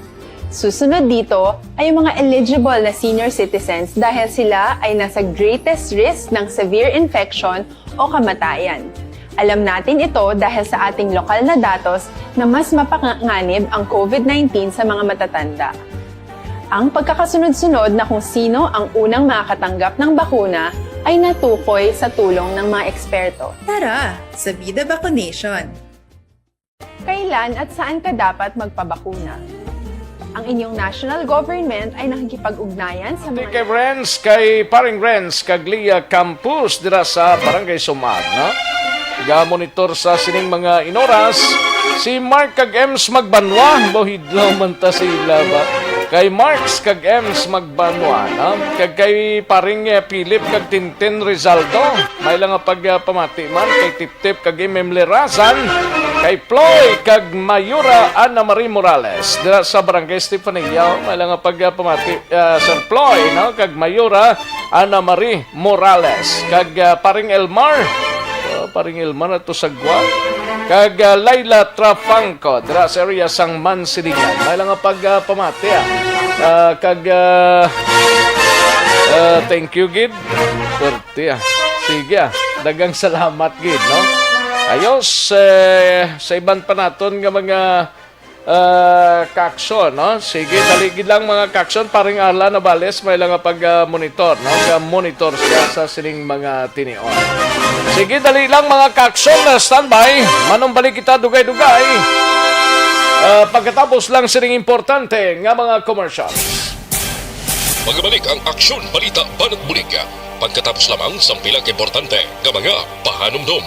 Susunod dito ay ang mga eligible na senior citizens dahil sila ay nasa greatest risk ng severe infection o kamatayan. Alam natin ito dahil sa ating lokal na datos na mas mapanganib ang COVID nineteen sa mga matatanda. Ang pagkakasunod-sunod na kung sino ang unang makakatanggap ng bakuna ay natukoy sa tulong ng mga eksperto. Tara sa Vida Vaccination! Kailan at saan ka dapat magpabakuna? Ang inyong national government ay nakikipag-ugnayan sa mga Kay Renz, kay Paring Renz Caglia Campus dira sa Barangay Sumag, no? Ga-monitor sa sining mga inoras si Mark kag Ems Magbanwa. Bohidlaw man ta sila ba? Kay Marks kag Ems Magbanwa, no? Kag kay Paring, eh, Philip kag Tintin Rizaldo. May lang nga pagpamati man kay Tip Tip kag M M Lerazan, kay Ploy kag Mayura Ana Marie Morales dira sa Barangay Estefanilla. May lang nga pagpamati, ah, Sir Ploy, no, kag Mayura Ana Marie Morales, kag, ah, Paring Elmar. Oh, Paring Elmar ato sa Guam. Kag, ah, Laila Trafangco dira sa area sang Mansiligan. May lang nga pagpamati, ah. Ah, kag, ah, ah, thank you gid. Ti, ah. Sige, ah. Daghang salamat gid, no? Ayos, eh, sa iban pa naton nga mga, ah, kaaksyon, no? Sige, dali gid lang, mga kaaksyon. Paring Arla Navales, may lang nga pag, ah, monitor, no? Ga-monitor siya sa sining mga tinion. Sige, dali lang, mga kaaksyon, ah, standby. Manumbalik kita dugay-dugay. Ah, pagkatapos lang sining importante nga mga commercials. Magabalik ang Aksyon Balita Banat Bulig pagkatapos lamang sang pila ka importante nga mga pahanumdom.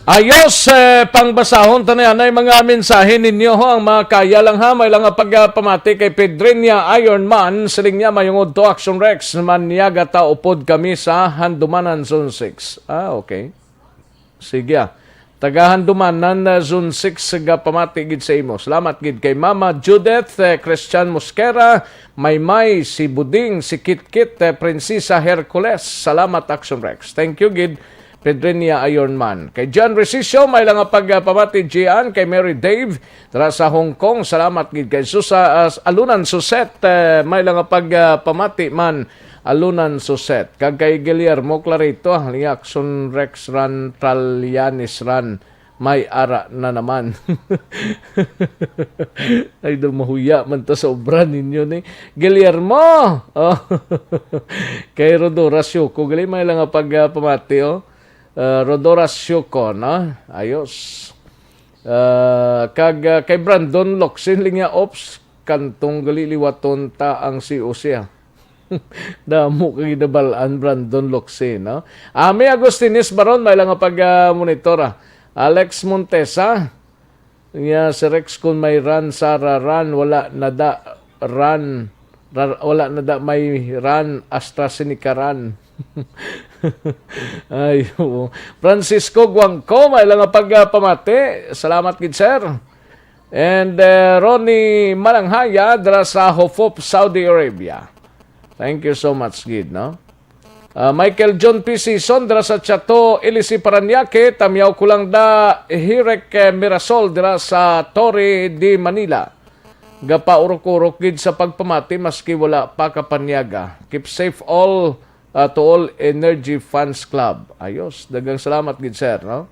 Ayos, eh, pangbasahon ta na yan ay mga mensahe ninyo, ho, ang mga kaya lang, ha, may lang nga pagpamati kay Pedrinia Ironman, siling niya, "Mayong udto, Action Rex, manyaga ta upod kami sa Handumanan Zone six." Ah, okay. Sige, ah. Taga Handumanan, ah, Zone six, gapamati gid sa imo. Salamat gid kay Mama Judith, eh, Christian Mosquera, Maymay, si Buding, si Kitkit, eh, Prinsesa Hercules. Salamat, Action Rex. Thank you gid, Pedrinia Ironman. Kay John Resicio, may lang nga pagpamati, Gian, kay Mary Dave, dira sa Hong Kong. Salamat gid kay Susa, ah, Alunan Suset, eh, may lang nga pagpamati man, Alunan Suset. Kag kay Guillermo Clarito, ah, ni Action Rex Ran, Tralianis Ran, may ara na naman. Ay, daw mahuya man ta sa obra ninyo ni Guillermo. Oh. Kay Rodora Siuko, gali may lang nga pagpamati, oh. Ah, Rodora Siuko, no? Ayos. Ah, kag, ah, kay Brandon Locsin, linya, "Ops, kantong gali liwaton ta ang C O C, ah." Damo ka ginabal-an, Brandon Locsin, no? Ami Agustines Baron, may lang nga pag, ah, monitor, ah. Alex Montesa, niya si Rex, kun may ran, Sara, ran, wala na da, ran, ra-, wala na da may ran, AstraZeneca ran. Ay, oo. Francisco Guangco, may lang nga pagpamati. Salamat gid, sir. And, eh, Ronnie Malanghaya, dira sa Hofop, Saudi Arabia. Thank you so much gid, no? Ah, Michael John P. Sison, dira sa Chato, Ilisi, Parañaque, tamyaw ko lang da, Hirek, eh, Mirasol, dira sa Torre de Manila. Gapaurok-urok gid sa pagpamati maski wala pa kapanyaga. Keep safe all, ah, to all Energy Fans Club. Ayos, daghang salamat gid, sir, no?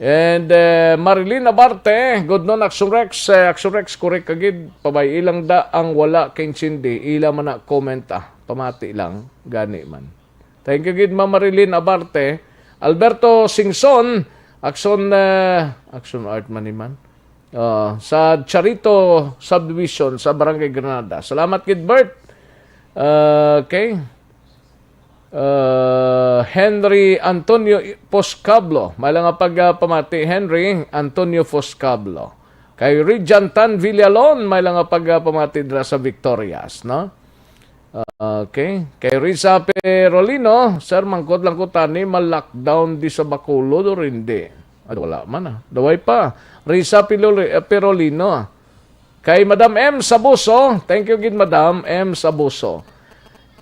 And, eh, Marilyn Abarte, "Good noon, Action Rex." Eh, Action Rex, correct ka gid. Pabay-i lang da ang wala kaintindi. Ila man na comment, ah. Pamati lang. Gani man. Thank you gid, Ma'am Marilyn Abarte. Alberto Singson, Action, eh, Action Art man ni man. Ah, sa Charito Subdivision sa Barangay Granada. Salamat gid, Bert. Okay. Uh, Henry Antonio Poscablo. May lang nga pagpamati, Henry Antonio Poscablo. Kay Rijan Tan Villalon, may lang nga pagpamati dira sa Victorias, no? Uh, okay. Kay Risa Perolino, sir, mangkot lang ko tani, ma-lockdown di sa Bacolod or hindi? Ah, wala man, ah. Daway pa. Risa Piloli-, eh, Perolino. Kay Madam M Sabuso, thank you gid, Madam M Sabuso.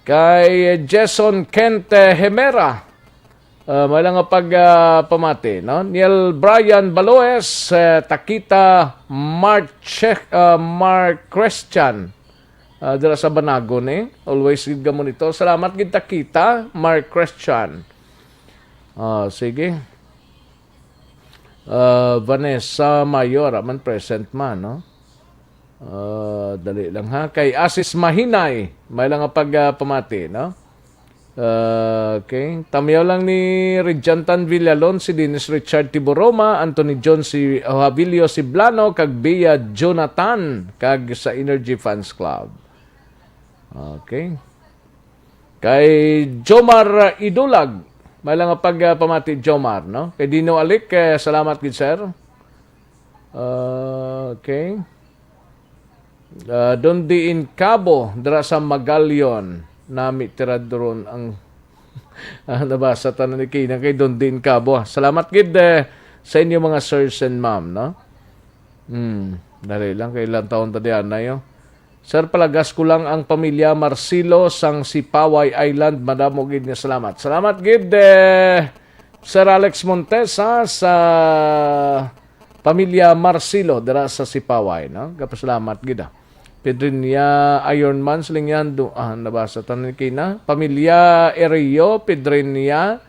Kay Jason Kent, eh, Hemera, ah, may lang nga pag, ah, pamati, no? Neil Brian Baloes, eh, Takita Mark Che-, ah, Mark Christian, ah, dira sa Banagon, eh. Always gid ka monitor. Salamat gid, Takita Mark Christian. Ah, sige. Ah, Vanessa Mayor, man present man, no? Ah, dali lang, ha. Kay Asis Mahinay, may lang nga pag, ah, pamati, no? Ah, okay. Tamiyaw lang ni Rejantan Villalon, si Dennis Richard Tiburoma, Anthony John, si Ohavilio Siblano, kag Bia Jonathan, kag sa Energy Fans Club. Okay. Kay Jomar Idulag, may lang nga pag, ah, pamati, Jomar, no? Kay Dino Alik, eh, salamat gid, sir. Ah, okay. Ah, Don Diin Cabo, dira sa Magalion, nami tiradron ang, ah, nabasa tanan ni Kina kay Don Diin Cabo. Salamat gid, eh, sa inyo mga sirs and ma'am, no? Hmm, dali lang, kay ilang taon ta diyan na, yo? Sir, palagas ko lang ang pamilya Marcelo sang Sipaway Island. Madamo gid nga salamat. Salamat gid, eh, Sir Alex Montes, ha, sa pamilya Marcelo dira sa Sipaway, no? Gapasalamat gid, ah. Pedrinia Ironman, Silingyando, ah, nabasa tanan ni Kina. Pamilya Erio, Pedrinia,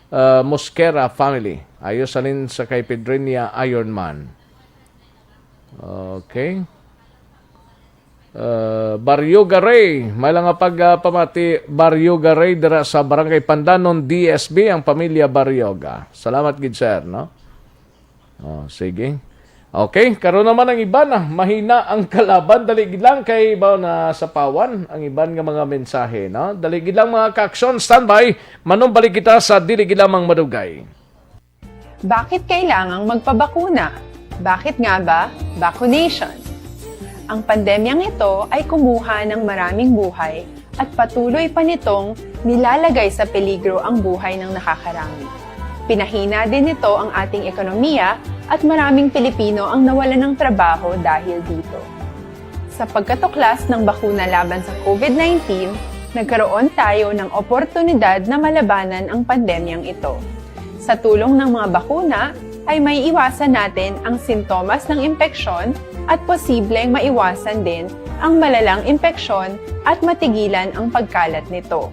ah, Mosquera family. Ayos, halin sa kay Pedrinia Ironman. Okay. Uh, Barrio Garay, may lang nga pag, ah, pamati, Barrio Garay, dira sa Barangay Pandanon, D S B, ang pamilya Barrioga. Salamat gid, sir, no? Oh, sige. Okay, karon naman ang iban, ah. Mahina ang kalaban, dali gid lang kay ba na sapawan ang iban nga mga mensahe, no? Dali gid lang, mga ka-aksyon, standby. Manumbalik kita sa dili gid lamang madugay. Bakit kailangang magpabakuna? Bakit nga ba vaccination? Ang pandemyang ito ay kumuha ng maraming buhay at patuloy pa nitong nilalagay sa peligro ang buhay ng nakakarami. Pinahina din nito ang ating ekonomiya at maraming Pilipino ang nawalan ng trabaho dahil dito. Sa pagkatuklas ng bakuna laban sa COVID nineteen, nagkaroon tayo ng oportunidad na malabanan ang pandemyang ito. Sa tulong ng mga bakuna, ay may iwasan natin ang sintomas ng impeksyon at posibleng maiwasan din ang malalang impeksyon at matigilan ang pagkalat nito.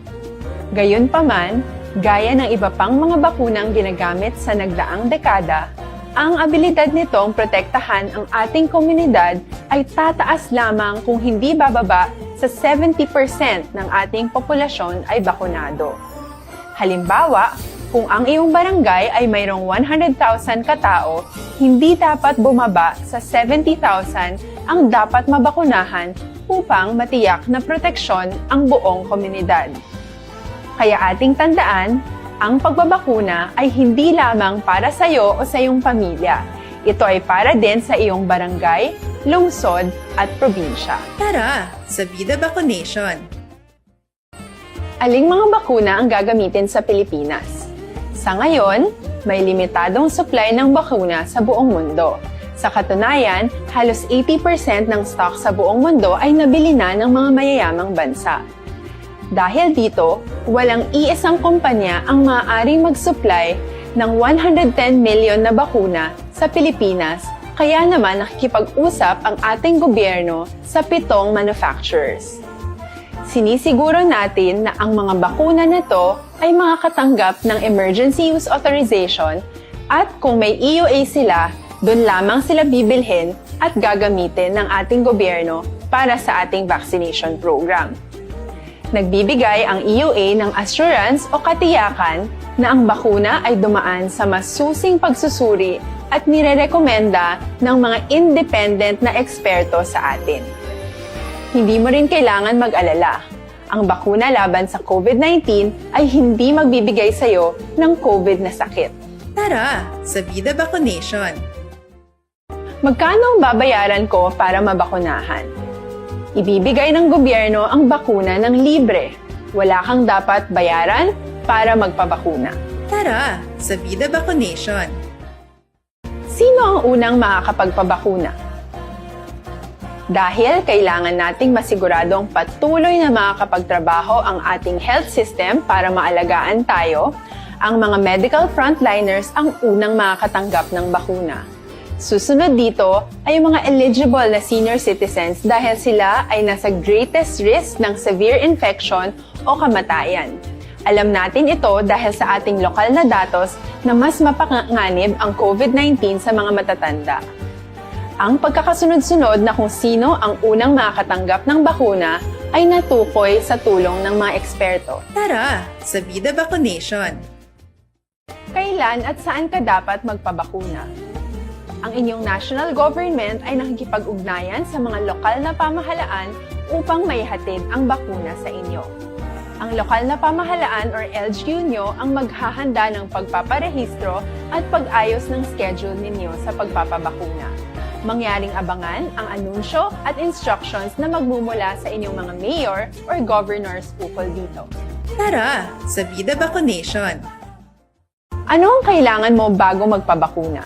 Gayunpaman, gaya ng iba pang mga bakunang ginagamit sa nagdaang dekada, ang abilidad nitong protektahan ang ating komunidad ay tataas lamang kung hindi bababa sa seventy percent ng ating populasyon ay bakunado. Halimbawa, kung ang iyong barangay ay mayroong one hundred thousand katao, hindi dapat bumaba sa seventy thousand ang dapat mabakunahan upang matiyak na proteksyon ang buong komunidad. Kaya ating tandaan, ang pagbabakuna ay hindi lamang para sa iyo o sa iyong pamilya. Ito ay para din sa iyong barangay, lungsod, at probinsya. Tara, sa Vida Vaccination! Aling mga bakuna ang gagamitin sa Pilipinas? Sa ngayon, may limitadong supply ng bakuna sa buong mundo. Sa katunayan, halos eighty percent ng stock sa buong mundo ay nabili na ng mga mayayamang bansa. Dahil dito, walang iisang kumpanya ang maaaring mag-supply ng one hundred ten million na bakuna sa Pilipinas, kaya naman nakikipag-usap ang ating gobyerno sa pitong manufacturers. Sinisiguro natin na ang mga bakuna na to ay makakatanggap ng emergency use authorization at kung may E U A sila, doon lamang sila bibilhin at gagamitin ng ating gobyerno para sa ating vaccination program. Nagbibigay ang E U A ng assurance o katiyakan na ang bakuna ay dumaan sa masusing pagsusuri at nirerekomenda ng mga independent na eksperto sa atin. Hindi mo rin kailangan mag-alala. Ang bakuna laban sa COVID nineteen ay hindi magbibigay sa iyo ng COVID na sakit. Tara sa Vida Vaccination! Magkano ang babayaran ko para mabakunahan? Ibibigay ng gobyerno ang bakuna ng libre. Wala kang dapat bayaran para magpabakuna. Tara sa Vida Vaccination! Sino ang unang makakapagpabakuna? Dahil kailangan nating masiguradong patuloy na makakapagtrabaho ang ating health system para maalagaan tayo, ang mga medical frontliners ang unang makakatanggap ng bakuna. Susunod dito ay ang mga eligible na senior citizens dahil sila ay nasa greatest risk ng severe infection o kamatayan. Alam natin ito dahil sa ating lokal na datos na mas mapanganib ang COVID nineteen sa mga matatanda. Ang pagkakasunod-sunod na kung sino ang unang makakatanggap ng bakuna ay natukoy sa tulong ng mga eksperto. Tara sa Vida Vaccination! Kailan at saan ka dapat magpabakuna? Ang inyong national government ay nakikipag-ugnayan sa mga lokal na pamahalaan upang maihatid ang bakuna sa inyo. Ang lokal na pamahalaan or L G U nyo ang maghahanda ng pagpaparehistro at pag-ayos ng schedule ninyo sa pagpapabakuna. Mangyaring abangan ang anunsyo at instructions na magmumula sa inyong mga mayor or governors ukol dito. Tara sa Vida Vaccination! Ano ang kailangan mo bago magpabakuna?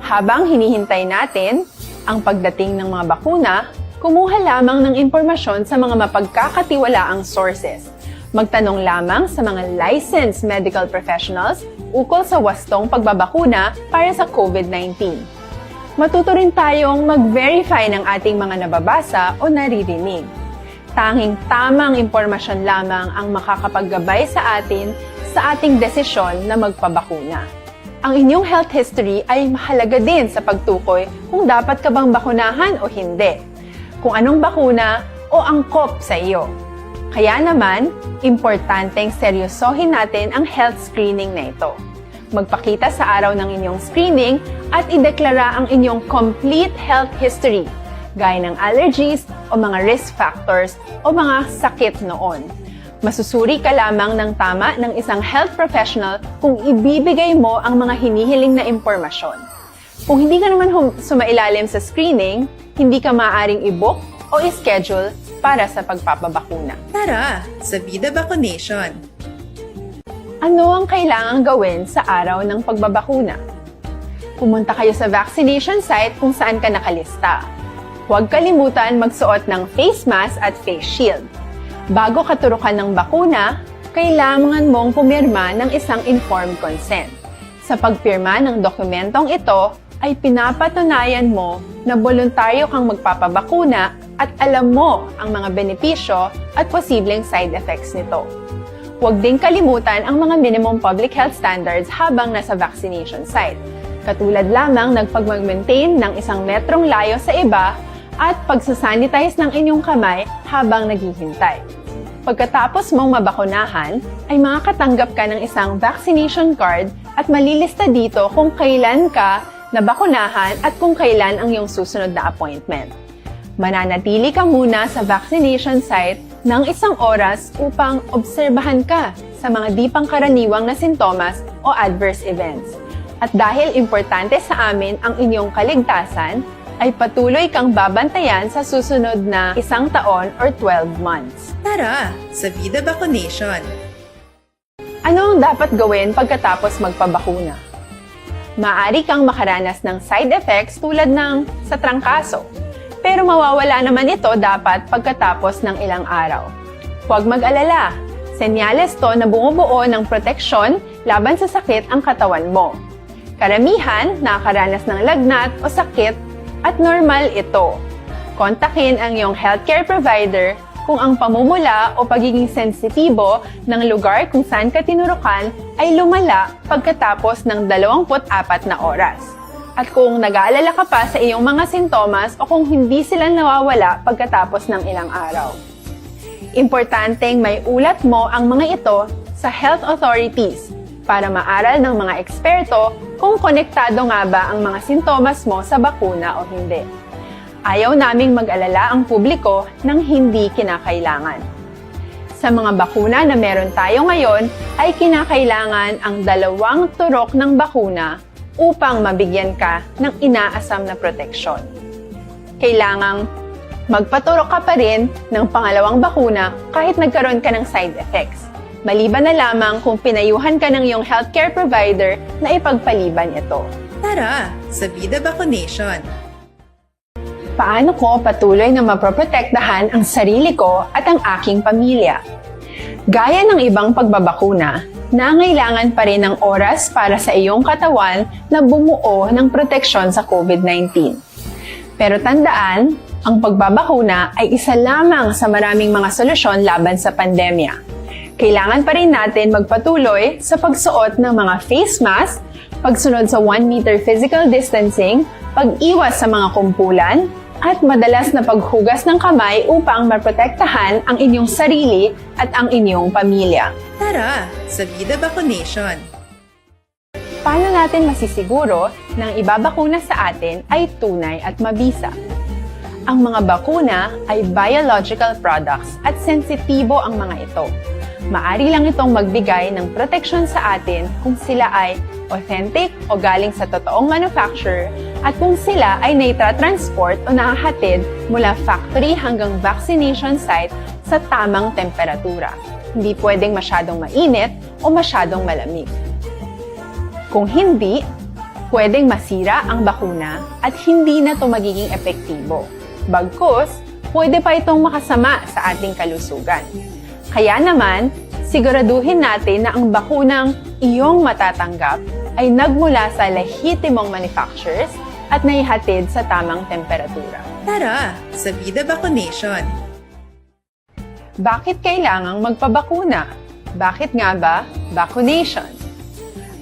Habang hinihintay natin ang pagdating ng mga bakuna, kumuha lamang ng impormasyon sa mga mapagkakatiwalaang sources. Magtanong lamang sa mga licensed medical professionals ukol sa wastong pagbabakuna para sa COVID nineteen. Matuto rin tayong mag-verify ng ating mga nababasa o naririnig. Tanging tamang impormasyon lamang ang makakapaggabay sa atin sa ating desisyon na magpabakuna. Ang inyong health history ay mahalaga din sa pagtukoy kung dapat ka bang bakunahan o hindi, kung anong bakuna o angkop sa iyo. Kaya naman, importanteng seryosohin natin ang health screening na ito. Magpakita sa araw ng inyong screening at ideklara ang inyong complete health history, gaya ng allergies o mga risk factors o mga sakit noon. Masusuri ka lamang ng tama ng isang health professional kung ibibigay mo ang mga hinihiling na impormasyon. Kung hindi ka naman hum- sumailalim sa screening, hindi ka maaaring i-book o i-schedule para sa pagpapabakuna. Tara sa Vida Vaccination! Ano ang kailangang gawin sa araw ng pagbabakuna? Pumunta kayo sa vaccination site kung saan ka nakalista. Huwag kalimutan magsuot ng face mask at face shield. Bago katurukan ng bakuna, kailangan mong pumirma ng isang informed consent. Sa pagpirma ng dokumentong ito, ay pinapatunayan mo na boluntaryo kang magpapabakuna at alam mo ang mga benepisyo at posibleng side effects nito. Huwag ding kalimutan ang mga minimum public health standards habang nasa vaccination site, katulad lamang ng pagmag-maintain ng isang metrong layo sa iba at pagsasanitize ng inyong kamay habang naghihintay. Pagkatapos mong mabakunahan, ay makakatanggap ka ng isang vaccination card at malilista dito kung kailan ka nabakunahan at kung kailan ang iyong susunod na appointment. Mananatili ka muna sa vaccination site ng isang oras upang obserbahan ka sa mga di pangkaraniwang na sintomas o adverse events. At dahil importante sa amin ang inyong kaligtasan, ay patuloy kang babantayan sa susunod na isang taon or twelve months. Tara sa Vida Vaccination! Ano ang dapat gawin pagkatapos magpabakuna? Maaari kang makaranas ng side effects tulad ng sa trangkaso, pero mawawala naman ito dapat pagkatapos ng ilang araw. Huwag mag-alala, senyales to na bumubuo ng proteksyon laban sa sakit ang katawan mo. Karamihan nakakaranas ng lagnat o sakit at normal ito. Kontakin ang iyong healthcare provider kung ang pamumula o pagiging sensitibo ng lugar kung saan ka tinurukan ay lumala pagkatapos ng dalawampu't apat na oras, at kung nag-aalala ka pa sa iyong mga sintomas o kung hindi sila nawawala pagkatapos ng ilang araw. Importanteng maiulat mo ang mga ito sa health authorities para maaral ng mga eksperto kung konektado nga ba ang mga sintomas mo sa bakuna o hindi. Ayaw naming mag-alala ang publiko ng hindi kinakailangan. Sa mga bakuna na meron tayo ngayon, ay kinakailangan ang dalawang turok ng bakuna upang mabigyan ka ng inaasam na proteksyon. Kailangang magpaturok ka pa rin ng pangalawang bakuna kahit nagkaroon ka ng side effects, maliban na lamang kung pinayuhan ka ng iyong healthcare provider na ipagpaliban ito. Tara sa Vida Vaccination! Paano ko patuloy na maproprotektahan ang sarili ko at ang aking pamilya? Gaya ng ibang pagbabakuna, nangailangan pa rin ng oras para sa iyong katawan na bumuo ng proteksyon sa COVID nineteen. Pero tandaan, ang pagbabakuna ay isa lamang sa maraming mga solusyon laban sa pandemya. Kailangan pa rin natin magpatuloy sa pagsuot ng mga face mask, pagsunod sa one meter physical distancing, pag-iwas sa mga kumpulan, at madalas na paghugas ng kamay upang maprotektahan ang inyong sarili at ang inyong pamilya. Tara sa Vida Vaccination! Paano natin masisiguro na ang ibabakuna sa atin ay tunay at mabisa? Ang mga bakuna ay biological products at sensitibo ang mga ito. Maari lang itong magbigay ng proteksyon sa atin kung sila ay authentic o galing sa totoong manufacturer at kung sila ay naitatransport o nahahatid mula factory hanggang vaccination site sa tamang temperatura. Hindi pwedeng masyadong mainit o masyadong malamig. Kung hindi, pwedeng masira ang bakuna at hindi na ito magiging epektibo. Bagkus, pwede pa itong makasama sa ating kalusugan. Kaya naman, siguraduhin natin na ang bakunang iyong matatanggap ay nagmula sa lehitimong manufacturers at naihatid sa tamang temperatura. Tara sa Vida Vaccination! Bakit kailangang magpabakuna? Bakit nga ba vaccination?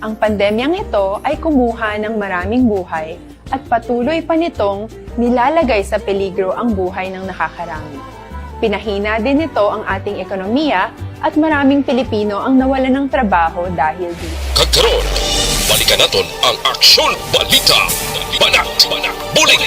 Ang pandemyang ito ay kumuha ng maraming buhay at patuloy pa nitong nilalagay sa peligro ang buhay ng nakakarami. Pinahina din nito ang ating ekonomiya at maraming Pilipino ang nawalan ng trabaho dahil dito. Kag karon, balikan naton ang Aksyon Balita. Banat, banat, bulig.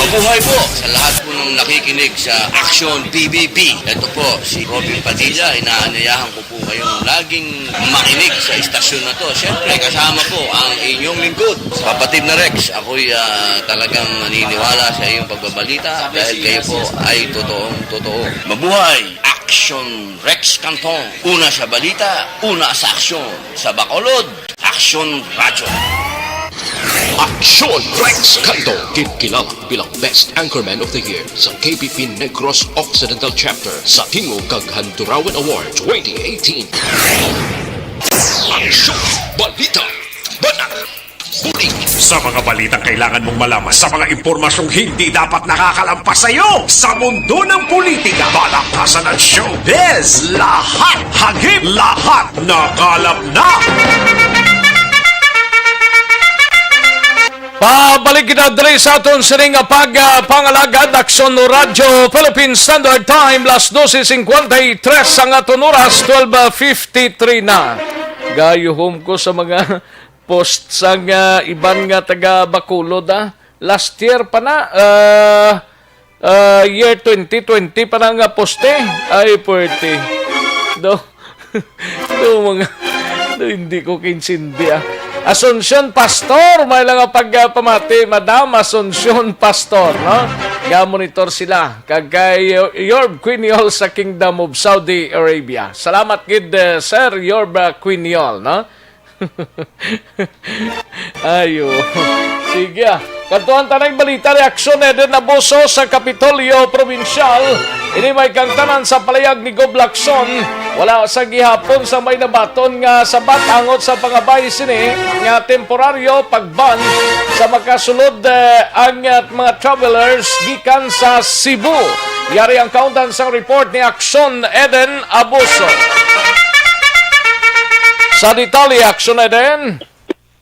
Mabuhay po sa lahat po ng nakikinig sa Action P B B. Ito po si Robin Padilla. Inaanyayahan ko po kayong laging makinig sa istasyon na to. Siyempre, kasama po ang inyong lingkod, kapatid na Rex. Ako'y, ah, talagang naniniwala sa iyong pagbabalita dahil kayo po ay totoong totoo. Mabuhay! Action Rex Canton. Una sa balita, una sa aksyon. Sa Bacolod, Aksyon Radyo. Aksyon Rex Canto, kinkilala bilang Best Anchorman of the Year sa K P P Negros Occidental Chapter sa Tingog kag Handurawan Award twenty eighteen. Aksyon Balita, Banat, Bulig. Sa mga balitang kailangan mong malaman, sa mga impormasyong hindi dapat nakakalampas sa iyo, sa mundo ng politika, palakpasan at showbiz, lahat hagip, lahat nakalap na. Pabalik kita diri sa aton sining nga pag, ah, pangalagad, Aksyon Radyo Philippine Standard Time, las doce cincuenta y tres ang aton oras, twelve fifty-three na. Gayuhom ko sa mga post sang, ah, iban nga taga Bacolod, ah. Last year pa na, ah, ah, year twenty twenty pa na nga poste. Ay, puwerte. Do, do, mga, do, hindi ko kaintindi, ah. Asuncion Pastor, may lang nga pagpamati, Madam Asuncion Pastor, no? Ga-monitor sila. Kag kay Yorb Quiniol sa Kingdom of Saudi Arabia. Salamat gid, eh, Sir Yorb, ah, Quiniol, no? Ayo. Sige, ah. Kadtuan ta na ang balita ni Aksyon Eden Abuso sa Kapitolyo Probinsyal. Ini may kaangtanan sa palayag ni Gob Lacson. Wala sa gihapon sa may nabaton nga sabat angot sa pangabay sini nga temporaryo pag-ban sa makasulod, eh, ang, eh, mga travelers gikan sa Cebu. Yari ang kaangtanan sa report ni Aksyon Eden Abuso. Sa detalye, Aksyon Eden.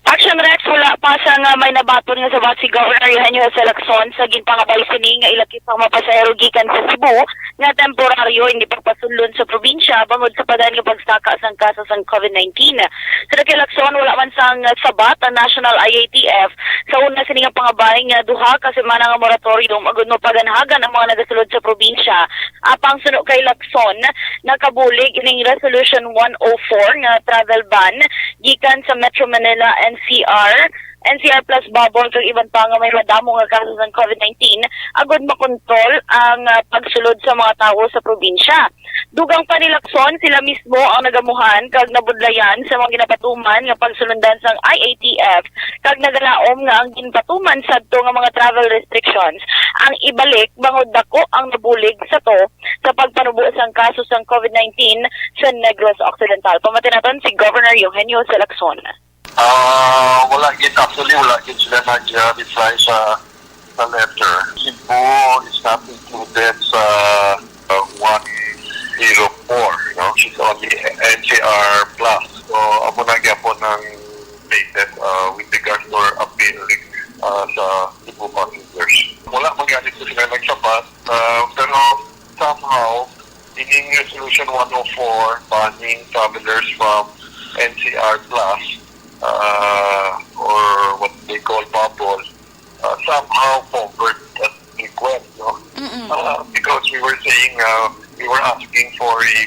Action Rex mula Sa pa sa nga may nabaton nga sabat si Governor Eugenio Jose Lacson sa ginpangabay sini nga ilakip ang mga pasahero gikan sa Cebu nga temporaryo hindi pagpasunlon sa probinsya bangod sa padayon nga pagsaka sang kaso sang covid nineteen. Sa kay Lacson, wala man sang sabat ang National I A T F sa una sini nga pangabay nga duha ka semana nga moratorium agud mapaganhagan ang mga nagasulod sa probinsya. Apang suno kay Lacson, nakabulig ining Resolution one oh four nga travel ban gikan sa Metro Manila N C R, N C R Plus bubble kag iban pa nga may madamo nga kaso sang covid nineteen agud makontrol ang, ah, pagsulod sa mga tawo sa probinsya. Dugang pa ni Lacson, sila mismo ang nagamuhan kag nabudlayan sa mga ginapatuman nga pagsulundan sang I A T F kag nagalaom nga ang ginpatuman sadto nga mga travel restrictions ang ibalik bangod dako ang nabulig sa to sa pagpanubo sang kaso sang covid nineteen sa Negros Occidental. Pamati naton si Governor Eugenio Jose Lacson. Ah, wala gid, actually, wala gid sila nag-reply sa, sa letter. Cebu is not included sa, uh, one zero four, no? She's only N C R plus. So, amo na gyapon ang stated, uh, with regard for appeal, uh, sa Cebu passengers. Wala man gani sila nagsabat, uh, pero somehow, ining Resolution one oh four banning travelers from N C R plus, uh, or what they call bubble, uh, somehow covered that request, no? Mm-mm. Uh, because we were saying, uh, we were asking for a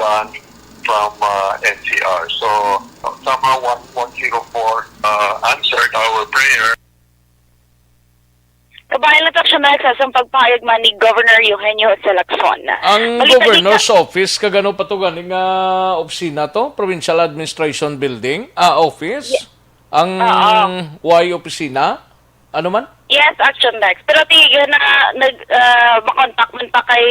ban from, uh, N C R. So, somehow one, one zero four, uh, answered our prayer. Kabayan lang ta, Action Rex, sa pagpahayag man ni Governor Eugenio Jose Lacson. Ang Balita Governor's gikan Office, kag ano pa to gani nga opisina to? Provincial Administration Building? Ah, office? Ye- Ang Oo. Y opisina? Ano man? Yes, Action Rex. Pero tig na nag ah, makontak man pa kay,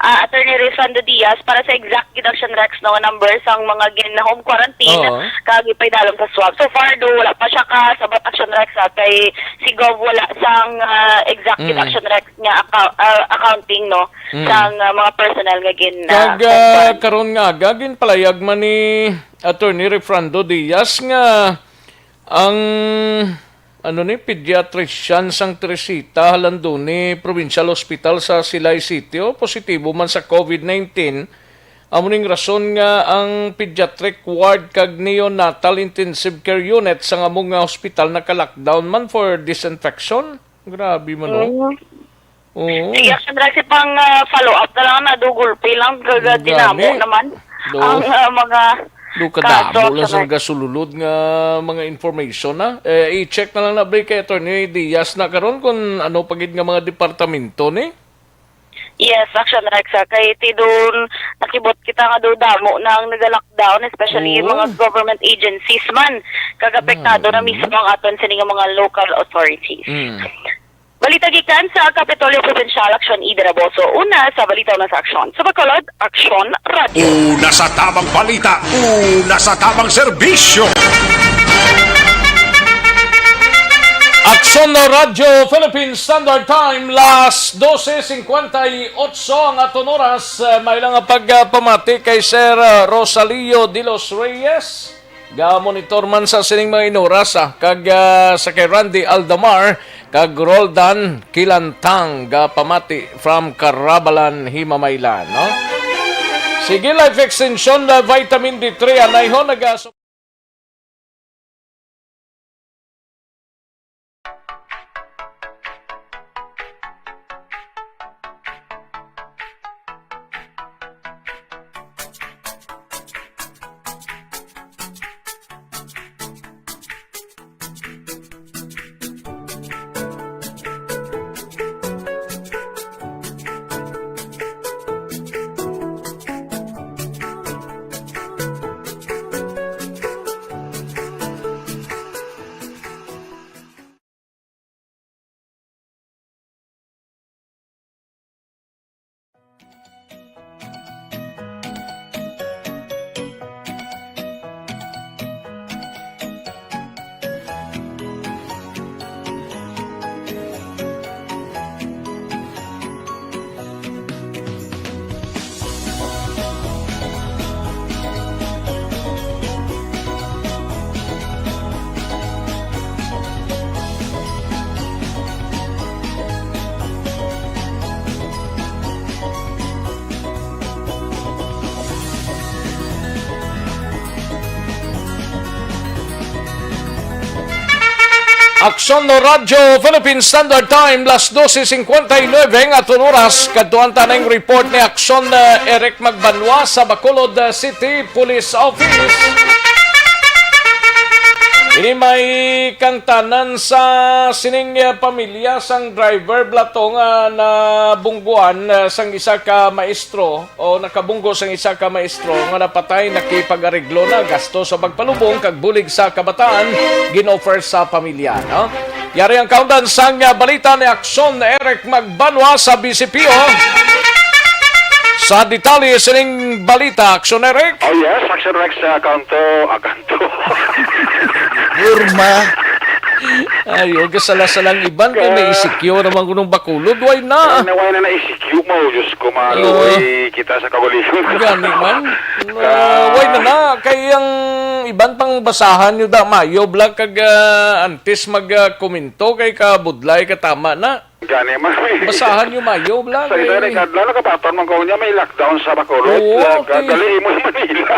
ah, Attorney Refrando Diaz para sa exact gid, Action Rex, no, nga number sang mga gin-home quarantine Oo. kag ipaidalom sa swab. So far, do wala pa siya ka sabat, Action Rex, ah, kay si Gov wala sang, ah, exact gid, Mm. Action Rex, nga acca- ah, accounting, no, Mm. sang, ah, mga personnel nga gin ah, Kag home ah, quarantine. Karon nga aga, ginpalayag man ni Attorney Refrando Diaz nga ang, ano ni, pediatrician sang Teresita Jalandoni Provincial Hospital sa Silay Sitio positibo man sa covid nineteen. Amo ning rason nga ang pediatric ward kag neonatal intensive care unit sang amo nga hospital naka-lockdown man for disinfection. Grabe man, oh. Mm. Oo. Sige, Action Rex, pang, ah, follow up na lang na do gulpi lang, gaga Gani. dinamo naman Do, ang, ah, mga do kadamo kaso, lang sa Action Rex. Nagasululod nga mga information, ha. Eh, i-check na lang na, Bre, kay Attorney Diaz na karon kung ano pa gid nga mga departamento ni. Yes, Action Rex, ah, kay ti doon nakibot kita nga do damo na ang naga-lockdown, especially yung Oo. mga government agencies man, kag apektado na Grabe, mismo no? ang aton sini nga mga local authorities. Mm. Balita gikan sa Kapitolyo Provincial, Action Ida Raboso. Una sa balita, una sa aksyon. Sa Bacolod, Aksyon Radyo. Una sa tamang balita, una sa tamang serbisyo. Aksyon Radyo Philippine Standard Time, las doce cincuenta y ocho ang aton oras. Eh, may lang nga pagpamati kay Sir, eh, Rosalio de los Reyes. Ga-monitor man sa sining mga inuras, ah, kag, ah, sa kay Randy Aldamar kag Roldan Kilantang, gapamati from Carabalan, Himamaylan, no? Sige, Life Extension, ah, Vitamin D three, anayhon, naga- Aksyon no Radyo Philippine Standard Time, las doce cincuenta y nueve nga aton oras. Kadtuan ta ning report ni Aksyon, eh, Eric Magbanwa sa Bacolod, eh, City Police Office. Ini may kangtanan sa sining, eh, pamilya sang driver bala to nga nabungguan, eh, sang isa ka maestro o nakabunggo sang isa ka maestro nga napatay, nakipag-areglo na gasto sa pagpalubong kag bulig sa kabataan gin-offer sa pamilya, no? Yari ang kaundan sang, ah, balita ni Aksyon Eric Magbanwa sa B C P O. Sa detalye sining balita, Aksyon Eric. Oh yes, Aksyon Rex, ah, Kanto, ah, Kanto. Porma. Ay, huwag ka sala-salang iban kay may Ka- E C Q naman kunong Bacolod. Why na? Ay, naway na na-E C Q mo, Diyos ko, Ah. maluoy kita sa kaugalingon. Gani man. Ka- Ah, why na na? Kay ang iban pang basahan nyo da, mayo, bla, kag, ah, antes mag, ah, komento, kay kabudlay ka tama na. Gani man. Basahan nyo mayo, bla, Sa kay ina ni Kadla, nakabaton man ko niya, may lockdown sa Bacolod. Oo, Nag-, okay. Dali mo yung Manila.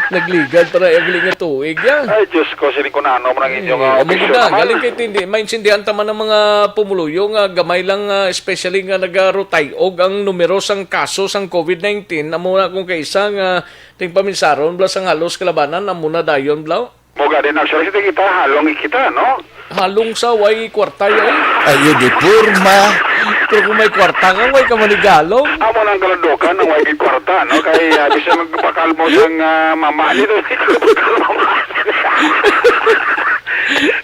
Nagligad para every nga tuig, ya. Ay, Diyos ko, sini ko na ano mo nang Eh, inyong, ah, amo gid opisyon na, naman. Galing kay tindi, maintindihan ta man ang mga pumuluyo nga gamay lang, ah, especially nga nagarutay-og ang numero sang kaso sang covid nineteen, amo na kung kaisa nga ting paminsaron, bla, sang halos kalabanan, amo na dayon, bla. Mo gani na, sure, sige kita, halong kita, no? Halong sa way kwarta, ya, eh. Ayo di porma. Pero kung may kwarta ka, way ka manigalong. Amo nang kalandukan ng way kwarta, no? Kay, ah, bisan magpakal mo sang, ah, mama, dito, dito,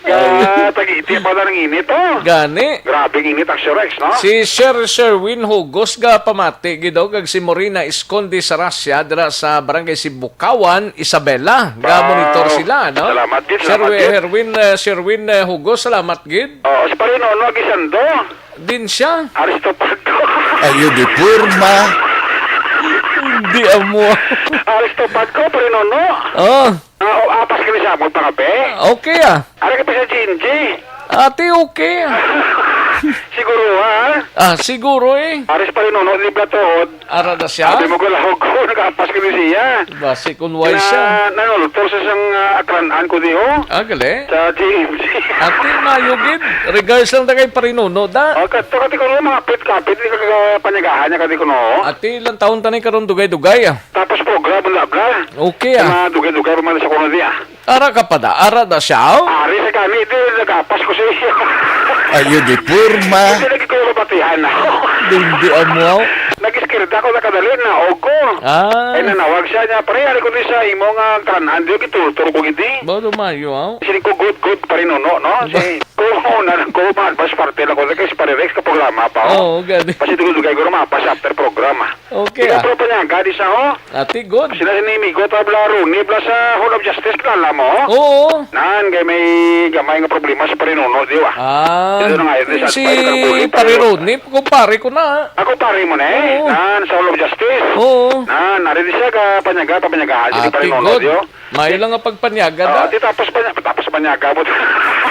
Ah, tag-iti pa lang init, oh. Gani. Grabe ang init, Aksyon Rex, no? Si Sir Sherwin Hugos ga pamati, gid, oh, kag si Morina Esconde Sarasia dira sa Barangay Sibukawan, Isabela. Ga monitor Wow. sila, no? Salamat, gid, Sir salamat, Wi-, gid. Herwin, eh, Sherwin, eh, Hugos, salamat, gid. Oh, si Pare Nono, Gisando. Din siya. Aristo Paco. Ayo di porma. Hindi amo. Aristo Paco, Pare Nono. Oh. Ah, o, apas ka ni sa amon pangape? Okay, ah. Ara ka pa sa G N G? Ate, okay, ah. Siguro, ha? Ah, siguro, eh. Aris pa rin, no? Libra tuod. Ara na siya? Sabi mo, galahog ko, nag-apas ka ni siya. Basi kung why Na, siya? Nanultor sa isang, ah, akranan ko di, oh. Ah, gali? Sa G N G. Ate, mayo gid. Regards lang ta kay Parinuno, da. Oh, kadto ka di ko, no, mga pit-kapit, di ka, ka-, panyagahan niya ka di ko, no? Ate, ilang taon ta ni karon dugay-dugay, ah? Tapos program, wala, bla. Okay, ah. Mga dugay-dugay pa man sa kuno di, ah. Ara ka pa da, ara da siya, oh? Ari sa kami, di, nagapas ko sa iyo. Ayo di porma. Hindi lagi ko mabatihan. Hindi, hindi amo, oh. Nag-iskirda ko na kadali na, og ko. Ah. Ay, nanawag siya niya, "Pare, ari ko ni sa imo nga kanan, di, gitultor ko gidi." Ba, dumayo, oh. Siling ko, "Good, good, Pare Nono, no?" Ba- Si, ko, na lang ko, ma-advance parte lang ko, kay si Pare Rex ka programa pa, oh. Oo, gani. Kasi dugay-dugay ko na mapas after program, ah. Okay, Ikaw, ah. Pro, panyaga, di sa, oh. Ati, good. Sila ni Migo, ta bla Ronnie, bla sa Hall of Justice, kilala mo? Oo. Nan, kay may gamay nga problema sa Parinuno, di ba? Ah, Ito na nga, ito si sa Spice, Parinuno. Parinuno, kumpare ko na. Ako, pare mo na eh. Oo. Nan, sa Hall of Justice. Oo. Nan, nari di siya ka panyaga, papanyagaan siya ni Ati, Parinuno, good. di ba? May lang nga pagpanyaga Ah, na. di tapos pa niya, tapos panyaga mo.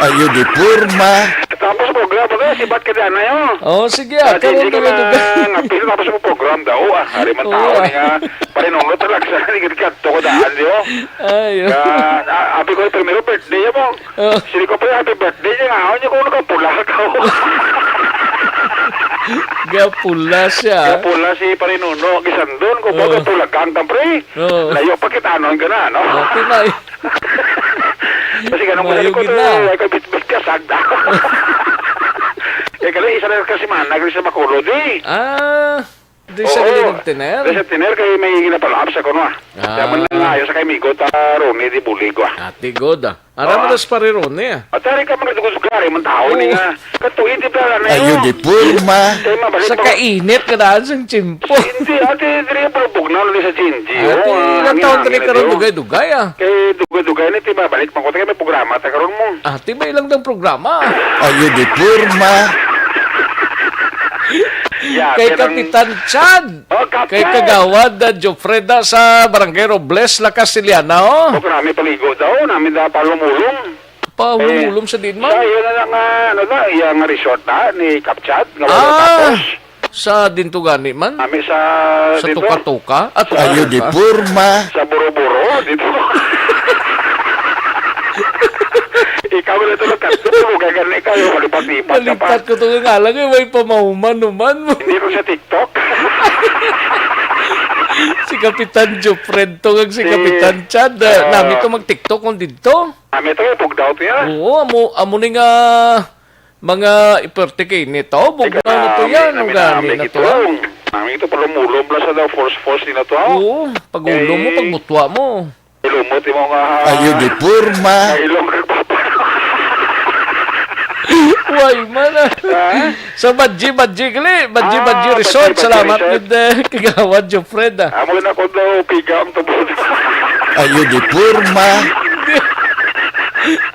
Ayo di porma. Tapos program mo na, sibat ka dyan na yun. Oh, sige, ah, Ah, karon hindi ko na na duga. ngapil, tapos mo program daw, ah, hari man Oo, tao ah. ni nga, parinunod talaga sa ligad kadto ko daan, di, oh. Ay, oh. Ka, ah, abi ko, primero birthday mo. Oh. Sili ko pa, "Happy birthday," niya nga, "Ano niya kung nakapula ka?" Gapula siya. Gapula si Parinuno, gisandon ko, Oh. "Gapula ka, ang tampre." Oo. Layo pa kita, ano, ang gana, no? Okay na, eh. Kasi ganun Mayo ko gid to, na. Ay, kabit-bit ka, sagda. Eh, kala, isa na kasi man, nagri sa Bacolod, eh. Ah, di siya Oo. galing nagtener? Di siya tener, kay may ginapalap sa kuno, ah. Ah. Kaya man na nga, sa kay Migo, ta, Ronnie, di bulig, ah. Ate God, ah. Aram Ah. mo na sa Pare Ronnie, ah. At tari ka, mga dugos-gari, man tao, Oo. ni nga. Katuid, di ba, ano Ayo yun? di porma. Kaya mabalik Sa mo. kainit ka daan sang tiyempo. Hindi, ate, diri ang pagpugnaw na sa G N G. Ate, Oh, ilang ang taon ina, dali ang karon ina, dugay-dugay, ah? Kay dugay-dugay na, ti, babalik man ko. Kaya may programa, ta karon mo. Ate, may ilang dang programa. Ayo di porma. Yeah, Kay pero Kapitan Chad. Oh, Kapitan. Kay Kagawad, ah, Jofreda sa Barangay Robles, La Castellana, oh. Programa paligo daw, namin da palumulong. Paulong-ulong sa din man? Sa iya na lang, ah, ano na, iya nga resort na ni Kapchat, nga wala Ah, tapos. Sa dinto gani man? Kami sa Sa dito. Tuka-tuka? At Ayo di Tuka-tuka? Purma. Sa Buro-Buro, dito. Ikaw na ito nagkadto, kung gagana ikaw, yung malipat-lipat ka pa. Malipat ko to nga lang, eh, may pamahuman-human mo. Hindi ko sa TikTok. Si Kapitan Jofred to, kag si Si, Kapitan Chad, ah, ah, nami to mag-TikTok kung dito. Nami to, eh, bugdaw to yan. Oo, amo, amo ni nga mga iperti kay nito, bugdaw na to yan, ang gani na to, ah. Nami ito, palumulom lang sa daw, force-force nila to, ah. Oo, pag-ulo mo, eh, pag-butwa mo. Ilumot imo nga Ayo di porma. Ilong kag papa. Way man, ah. Ha? Sa Badji Badji gali, Badji Ah, Badji Resort. Badji Badji Salamat Resort. Gid, eh, Kagawad Jofred, ah. Amo na ko daw piga ang tubod. Ayo di porma.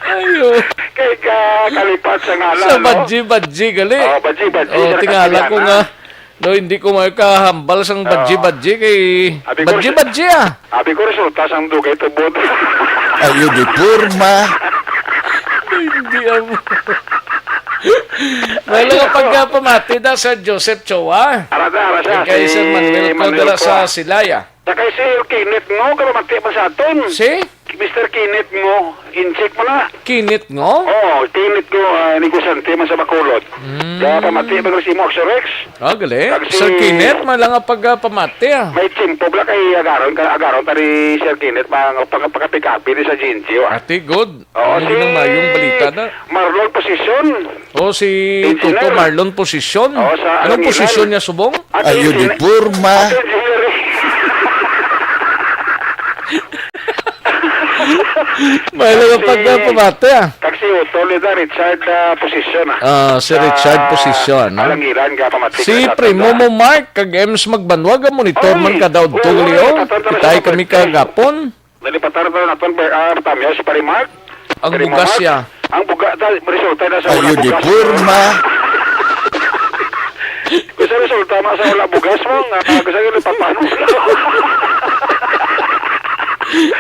Ayo. Kay ka kalipat sa ngalan, Sa no? Badji Badji gali. Oh, Badji Badji, Oh, sa tingala ko Castellana. Nga. No, hindi ko may kahambal sang Oo. Badji-badji kay Abi ko, badji-badji, ah. Abi ko, resulta sang dugay tubod. Ayo di porma. Hindi amo. Wala Ay, nga ako. Pagkapamati na sa Joseph Choa. Ara na, ara siya, Kay si Sir Manuel Manuel Codera Choa. Sa Silaya. Sa kay Sir Kenneth Ngo, kapamati man sa aton. Si? Mister Kenneth Ngo, in-check mo na. Kenneth Ngo? Oo, Kenneth Ngo, ah, negosyante man sa Bacolod. Mm. Kaya pamati ba si mo, Axel Rex? Ah, gali. Kag si Sir Kenneth, may lang nga pagpamati, ah. May tiyempo bala kay agaron ka, agaron ta ni Sir Kenneth, pang, pang, pagkapikapi ni sa G N C O, ah. Ati, good. Oo, Ano si yun ang mayong balita na? Marlon Posisyon. Oh, si Engineer. Tuto Marlon Posisyon. Oo, sa Anong Alangilan. Posisyon niya, subong? At Ayo di engineer. Porma. At engineer. May lang ang Si pagpamati, ah. Kag si Utol, ito, Richard, ah, Posisyon, ah. Ah, si Richard Sa Posisyon, no? Alangilan, ka pamati Si ka sa Primo tanda. Mo Mark, kag Ems Magbanwag, ang monitor Oy! man kada udto, Oo, gali, oh. Tatanda na Kitay sa kami birthday. Kagapon. Nalipatan na naton, Ber-, ah, Tamyo, si Pare Mark. Ang Pare bugas Mark. Ya. Ang buga-, ta-, resulta na sa Ayo wala di bugas. Porma. Kung sa resulta na sa wala bugas mo, nga, ah, gusto nyo nagpapano?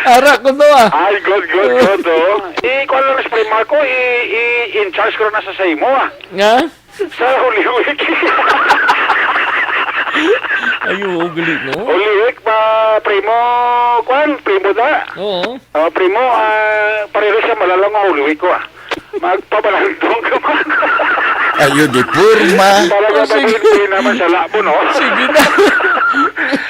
Ara ko to, ah. Ay, good, good, good, oh. I-, kuha lang si Pare Mark, oh, i-, i-, in charge ko na sa, sa imo, ah. Nga? Sa Holy Week. Ay, oo, gali, no? Holy Week, pa, primo, kwan, primo da. Oo. Oh, primo, ah, pareho siya malalang nga Holy Week ko, ah. Magpabalandong ka, man. Ayo di porma. Talaga Oh, ba sige. Hindi naman sa labo, no? Sige na.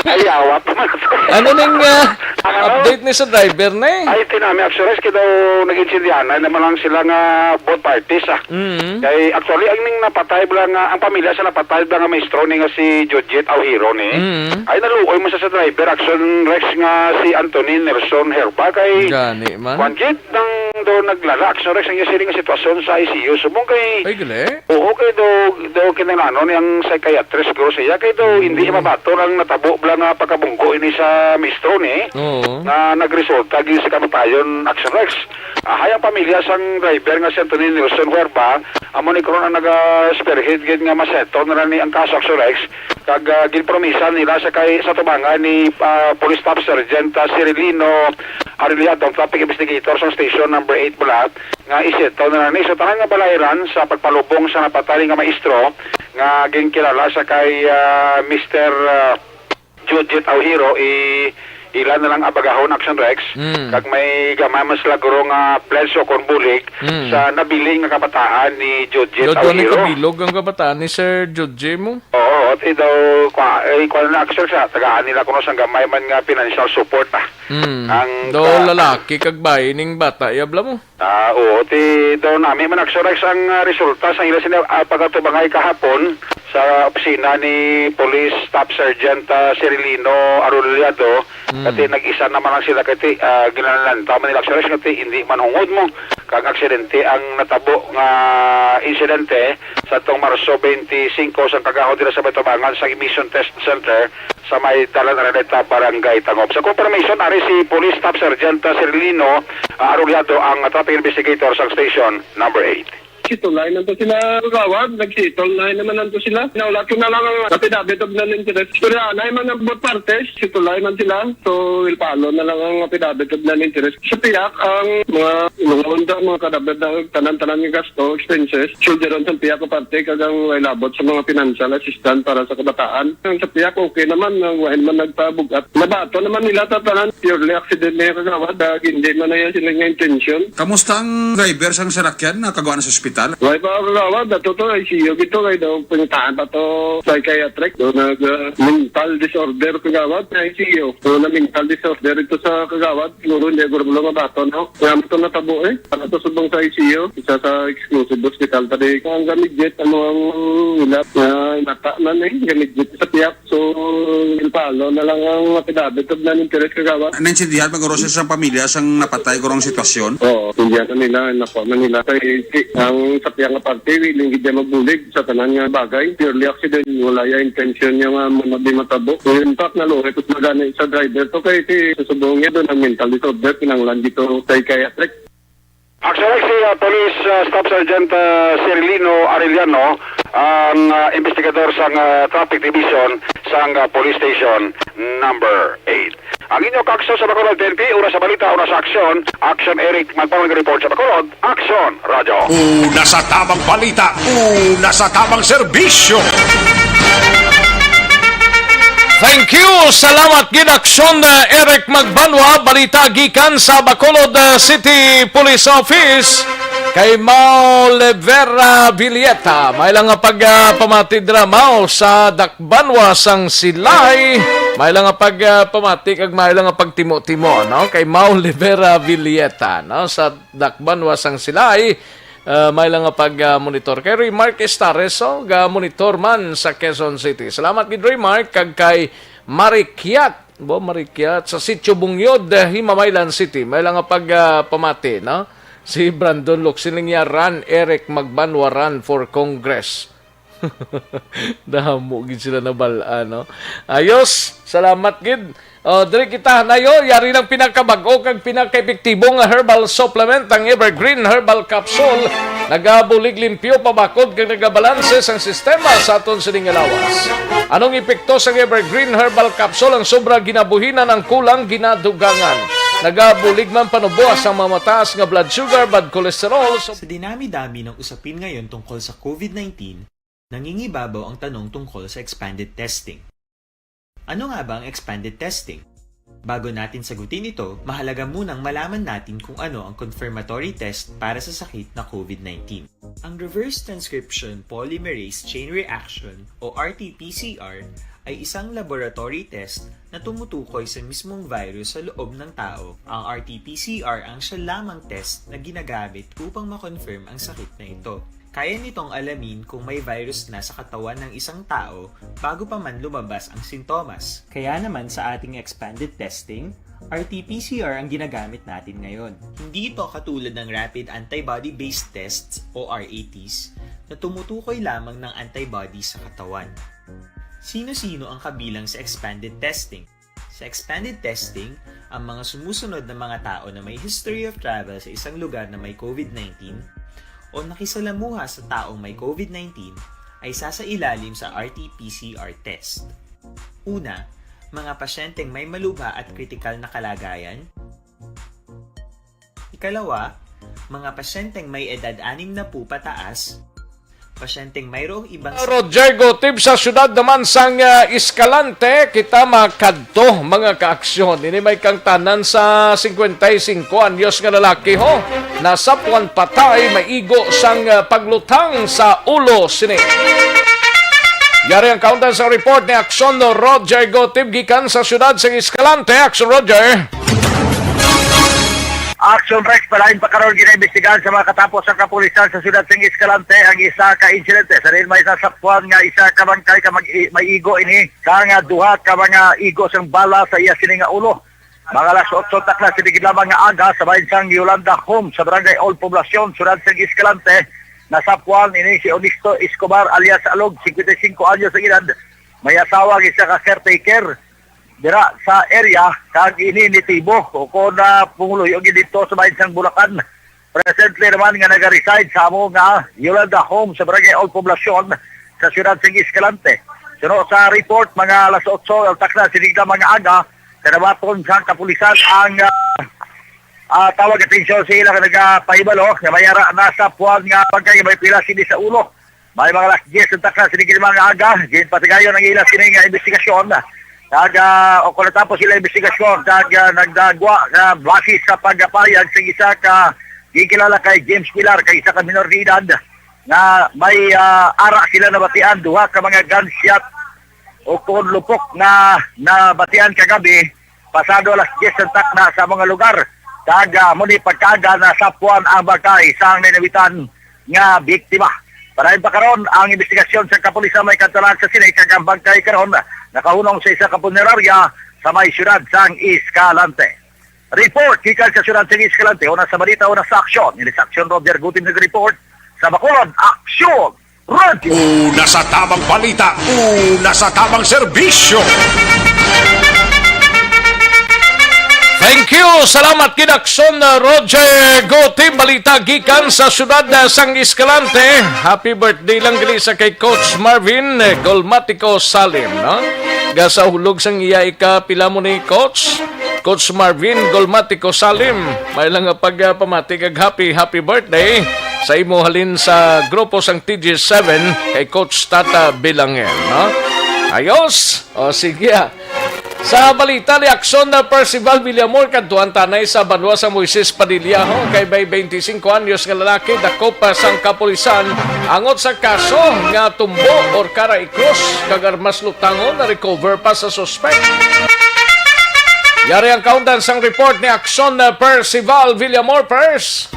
Ay, awat naman. Ano ning, ah, Ano? Update ni sa driver na eh? Ay, tinami, actually, kay daw nag-intindihan na naman lang sila nga both parties, ah. Mm. Kay, actually, ang ning napatay bala nga, ang pamilya sa napatay bala nga maestro ni nga si Jojit Aujiro ni. Mm. Ay, naluoy mo sa, sa driver, Action Rex nga si Anthony Nelson Herba kay Gani man. Kwan gid, nang daw naglala, Action Rex, ang iya siling nga sitwasyon sa I C U. Subong kay Ay, gali? Oo, kay daw, daw kinahanglanon ni ang psychiatrist siguro siya, kay daw hindi siya Mm. mabaton ang natabo bala nga pagkabunggo ini sa maestro ni, Oo. nga nagresulta gid sa kamatayon, Action Rex. Ahay ang pamilya sang driver nga si Anthony Nelson Huerba, amo ni karon ang naga-spearhead gid nga masettle na lang ni ang kaso, Action Rex, kag, ah, ginpromisan nila sa kay, sa tubangan ni, ah, Police Staff Sergeant, ah, Cirilino Arellano, ang traffic investigator sa station number eight bala, nga isettle na lang ni. So, tanan nga balayran sa pagpalubong sa napatay nga maestro nga ginkilala sa kay, ah, Mister, ah, Jojit Aujiro, i-, ila na lang abagahon, Action Rex. Mm. Kag may gamay mas lagro nga pledge o kon bulig Mm. sa nabilin nga kabataan ni Jojit Aujiro. Daw ni kabilog ang kabataan ni Sir Jojit mo? Oo, ti daw, kwa, eh, kwa na, Action Rex, ah, tagaan nila kuno sang gamay man nga financial support, ah. Mm. Ang Daw ka- lalaki kag bayi ning bata, yabla mo? Ah, oo, ti daw nami man, Action Rex, ang, ah, resulta sa ila sini, ah, pagkatubangay kahapon sa opisina ni Police Staff Sergeant, ah, Cirilino Arrollado. Mm. Kati nag-isa naman lang sila kati, ah, ginalalantaw man nila, Action Rex, kati hindi man hungod mo kag aksidente ang natabo nga insidente sa tong Marso twenty-five sa kagahon dira sa may tubangan sa Mission Test Center sa may Dalan Araneta, Barangay Tangub. Sa confirmation, ari si Police Staff Sergeant Cirlino, ah, Arrollado ang traffic investigator sa station number eight. Situlay man to sila, kagawad. Nag-settle na naman to sila. Naulat ko na lang ang affidavit of non-interest. Istoryahanay man ang both parties. Situlay man sila. So, we'll follow na lang ang affidavit of non-interest. Sa piyak, ang mga inuhon, mga kadabed, ang tanan-tanan nga gasto, expenses, shoulderon sa piyak nga parte, kag ang way labot sa mga financial assistance para sa kabataan. Ang sa piyak, okay naman, ang way man nagpabug-at. Nabaton naman nila sa tanan, purely accident na yung kagawad, ah, hindi man na yan sila nga intention. Kamusta ang driver sang sarakyan? Nakagawa na sa ospital? Way pa, kagawad, ato to, I C U gito, kay daw pinuntahan pa to psychiatric, do nag, ah, mental disorder, kagawad, sa I C U. Do na mental disorder ito sa kagawad, siguro hindi ko lang mabaton, no? Nga mo to natabo, eh. Para to subong sa I C U, isa sa exclusive hospital, tadi ang gamit jet, ano ang ilat nga inata man, eh, gamit jet sa piyak. So, we'll follow na lang ang affidavit of non-interest, kagawad. Naintindihan, pag-urusan sa pamilya sang napatay, kurang sitwasyon? Oo, hindi na nila, nakuha man nila. Kay, si, ang sa piyak nga parte, willing gid niya magbulig sa tanan nga bagay. Purely accident, wala ya intention niya nga ma-, di matabo. In fact, naluoy ko sa gani sa driver to kay si susubong niya doon ang mental disorder, kinanglan dito psychiatric. Actually, si, ah, Police, ah, Staff Sergeant, ah, Cirilino Arellano, ang, ah, investigador sang, ah, Traffic Division sang, ah, Police Station Number Eight. Ang inyo kaakso sa Bacolod T N P, una sa balita, una sa aksyon. Aksyon, Eric Magbanwa, report sa Bacolod. Aksyon, Radyo. Una sa tamang balita, una sa tamang serbisyo. Thank you. Salamat gid, Aksyon, uh, Eric Magbanwa. Balita gikan sa Bacolod, uh, City Police Office. Kay Mao Levera Villeta, may lang nga pag, uh, pamati dira, Mao, sa Dakbanwa sang Silay. May lang nga pag, uh, pamati kag may lang nga pagtimo-timo, no? Kay Mao Levera Villeta, no? Sa Dakbanwa sang Silay. Ah, may lang nga pag, ah, monitor. Kay Remark Estares, oh, ga monitor man sa Quezon City. Salamat gid, Remark, kag kay Marikyat, bo, Marikyat, sa Sitio Bungyod, eh, Himamaylan City. May lang nga pag, ah, pamati, no? Si Brandon Locsin niya, run, Eric Magbanwa, run for Congress. Damo gid sila nabal-an, no? Ayos, salamat gid. Oh, diri kita nayo, yari lang pinakabag-o kag pinakaepektibo nga herbal supplement, ang Evergreen Herbal Capsule. Nagabulig limpyo, pabakod kag nagabalanse sang sistema sa aton sining nga lawas. Anong epekto sang Evergreen Herbal Capsule? Ang sobra ginabuhinan, ang kulang ginadugangan. Nagabulig man panuboas ang mga mataas nga blood sugar, bad cholesterol. So, sa dinami-dami ng usapin ngayon tungkol sa COVID nineteen, nangingibabaw ang tanong tungkol sa expanded testing. Ano nga ba ang expanded testing? Bago natin sagutin ito, mahalaga munang malaman natin kung ano ang confirmatory test para sa sakit na COVID nineteen. Ang reverse transcription polymerase chain reaction o R T P C R ay isang laboratory test na tumutukoy sa mismong virus sa loob ng tao. Ang R T P C R ang siya lamang test na ginagamit upang ma-confirm ang sakit na ito. Kaya nitong alamin kung may virus na sa katawan ng isang tao bago pa man lumabas ang sintomas. Kaya naman sa ating expanded testing, R T P C R ang ginagamit natin ngayon. Hindi ito katulad ng rapid antibody-based tests o R A Ts na tumutukoy lamang ng antibody sa katawan. Sino-sino ang kabilang sa expanded testing? Sa expanded testing, ang mga sumusunod na mga tao na may history of travel sa isang lugar na may COVID nineteen o nakisalamuha sa taong may COVID nineteen ay sasailalim sa R T P C R test. Una, mga pasyenteng may malubha at kritikal na kalagayan. Ikalawa, mga pasyenteng may edad anim na po pataas, pasyenteng mayroong ibang Roger Gotib sa siyudad naman sang, ah, Escalante, kita makadto, mga kaaksyon. Ini may kangtanan sa cincuenta y cinco anyos nga lalaki, ho. Nasapwan patay, maigo sang, ah, paglutang sa ulo sini. Yari ang kauntan sa report ni Aksyon Roger Gotib gikan sa siyudad sang Escalante. Aksyon, Roger. Action Rex, palain pa karon ginaimbestigahan sa mga katapos sa kapulisan sa siyudad sang Escalante ang isa ka insidente sa diin may nasapwan nga isa ka bangkay ka mag-, may igo ini kang duha ka mga igo sang bala sa iya sini nga ulo. Mga alas otso takna sini gid lamang nga aga sa bahin sang Yolanda Home sa Barangay Old Poblacion, siyudad sang Escalante, nasapwan ini si Onisto Escobar alias Alog, cincuenta y cinco anyos ang edad, may asawa, ang isa ka caretaker dira sa area, kag ini nitibo o kon, ah, pumuluyo gid dito sa bahin sang Bulacan. presently naman nga nag-reside sa amo nga Yolanda Home sa Barangay Old Poblacion sa siyudad sang Escalante. Suno sa report, mga alas otso ang takna sining mga aga, kanabaton sang kapulisan ang, ah, ah, tawag atensyon sa ila nga nagapahibalo nga may ara na sa puwan nga bangkay nga may pila sini sa ulo. May mga alas diyes ang takna sining mga aga, ginpatigayon ang ila sini nga investigasyon. Kag, ah, o kung natapos sila investigasyon, kag, ah, nagdagwa nga base sa pagpahayag sa isa ka gikilala kay James Pilar, kay isa ka minor de edad, nga may, ah, ara sila nabatian, duha ka mga gunshot o kon lupok nga nabatian kagabi, pasado alas diyes ang takna sa mga lugar. Kag, ah, muli pagkaaga, nasapuan ang bangkay sang ninawitan nga biktima. Para pa karon ang investigasyon sa kapulisan may kantalan sa sini, kag ang bangkay karon nakahunong sa isa ka punerarya sa may siyudad sang Escalante. Report gikan sa siyudad sang Escalante, una sa balita, una sa aksyon. Ini sa aksyon, Roger Gutim nag-report. Sa Bacolod, Aksyon Radyo. Una sa tamang balita, una sa tamang serbisyo. Thank you. Salamat gid, Aksyon, uh, Roger Gutim. Balita gikan sa siyudad, uh, sang Escalante. Happy birthday lang gali sa kay Coach Marvin, uh, Golmatico Salim, no? Ga sa hulog sang iya ika pila mo ni Coach? Coach Marvin Golmatico Salim. May lang nga pagpamati kag happy, happy birthday sa imo halin sa grupo sang T G seven kay Coach Tata Bilangel, no? Ayos. O, sige, ah. Sa balita ni Aksyon na Percival Villamor, kadtuan tanay sa banwa sa Moises Padilla, ho, kay may twenty-cinco anyos nga lalaki dakop pa sang kapulisan angot sa kaso nga tumbo or kara i-cross kag armas lutangon na recover pa sa suspek. Yari ang kaundan sang report ni Aksyon na Percival Villamor. Pers.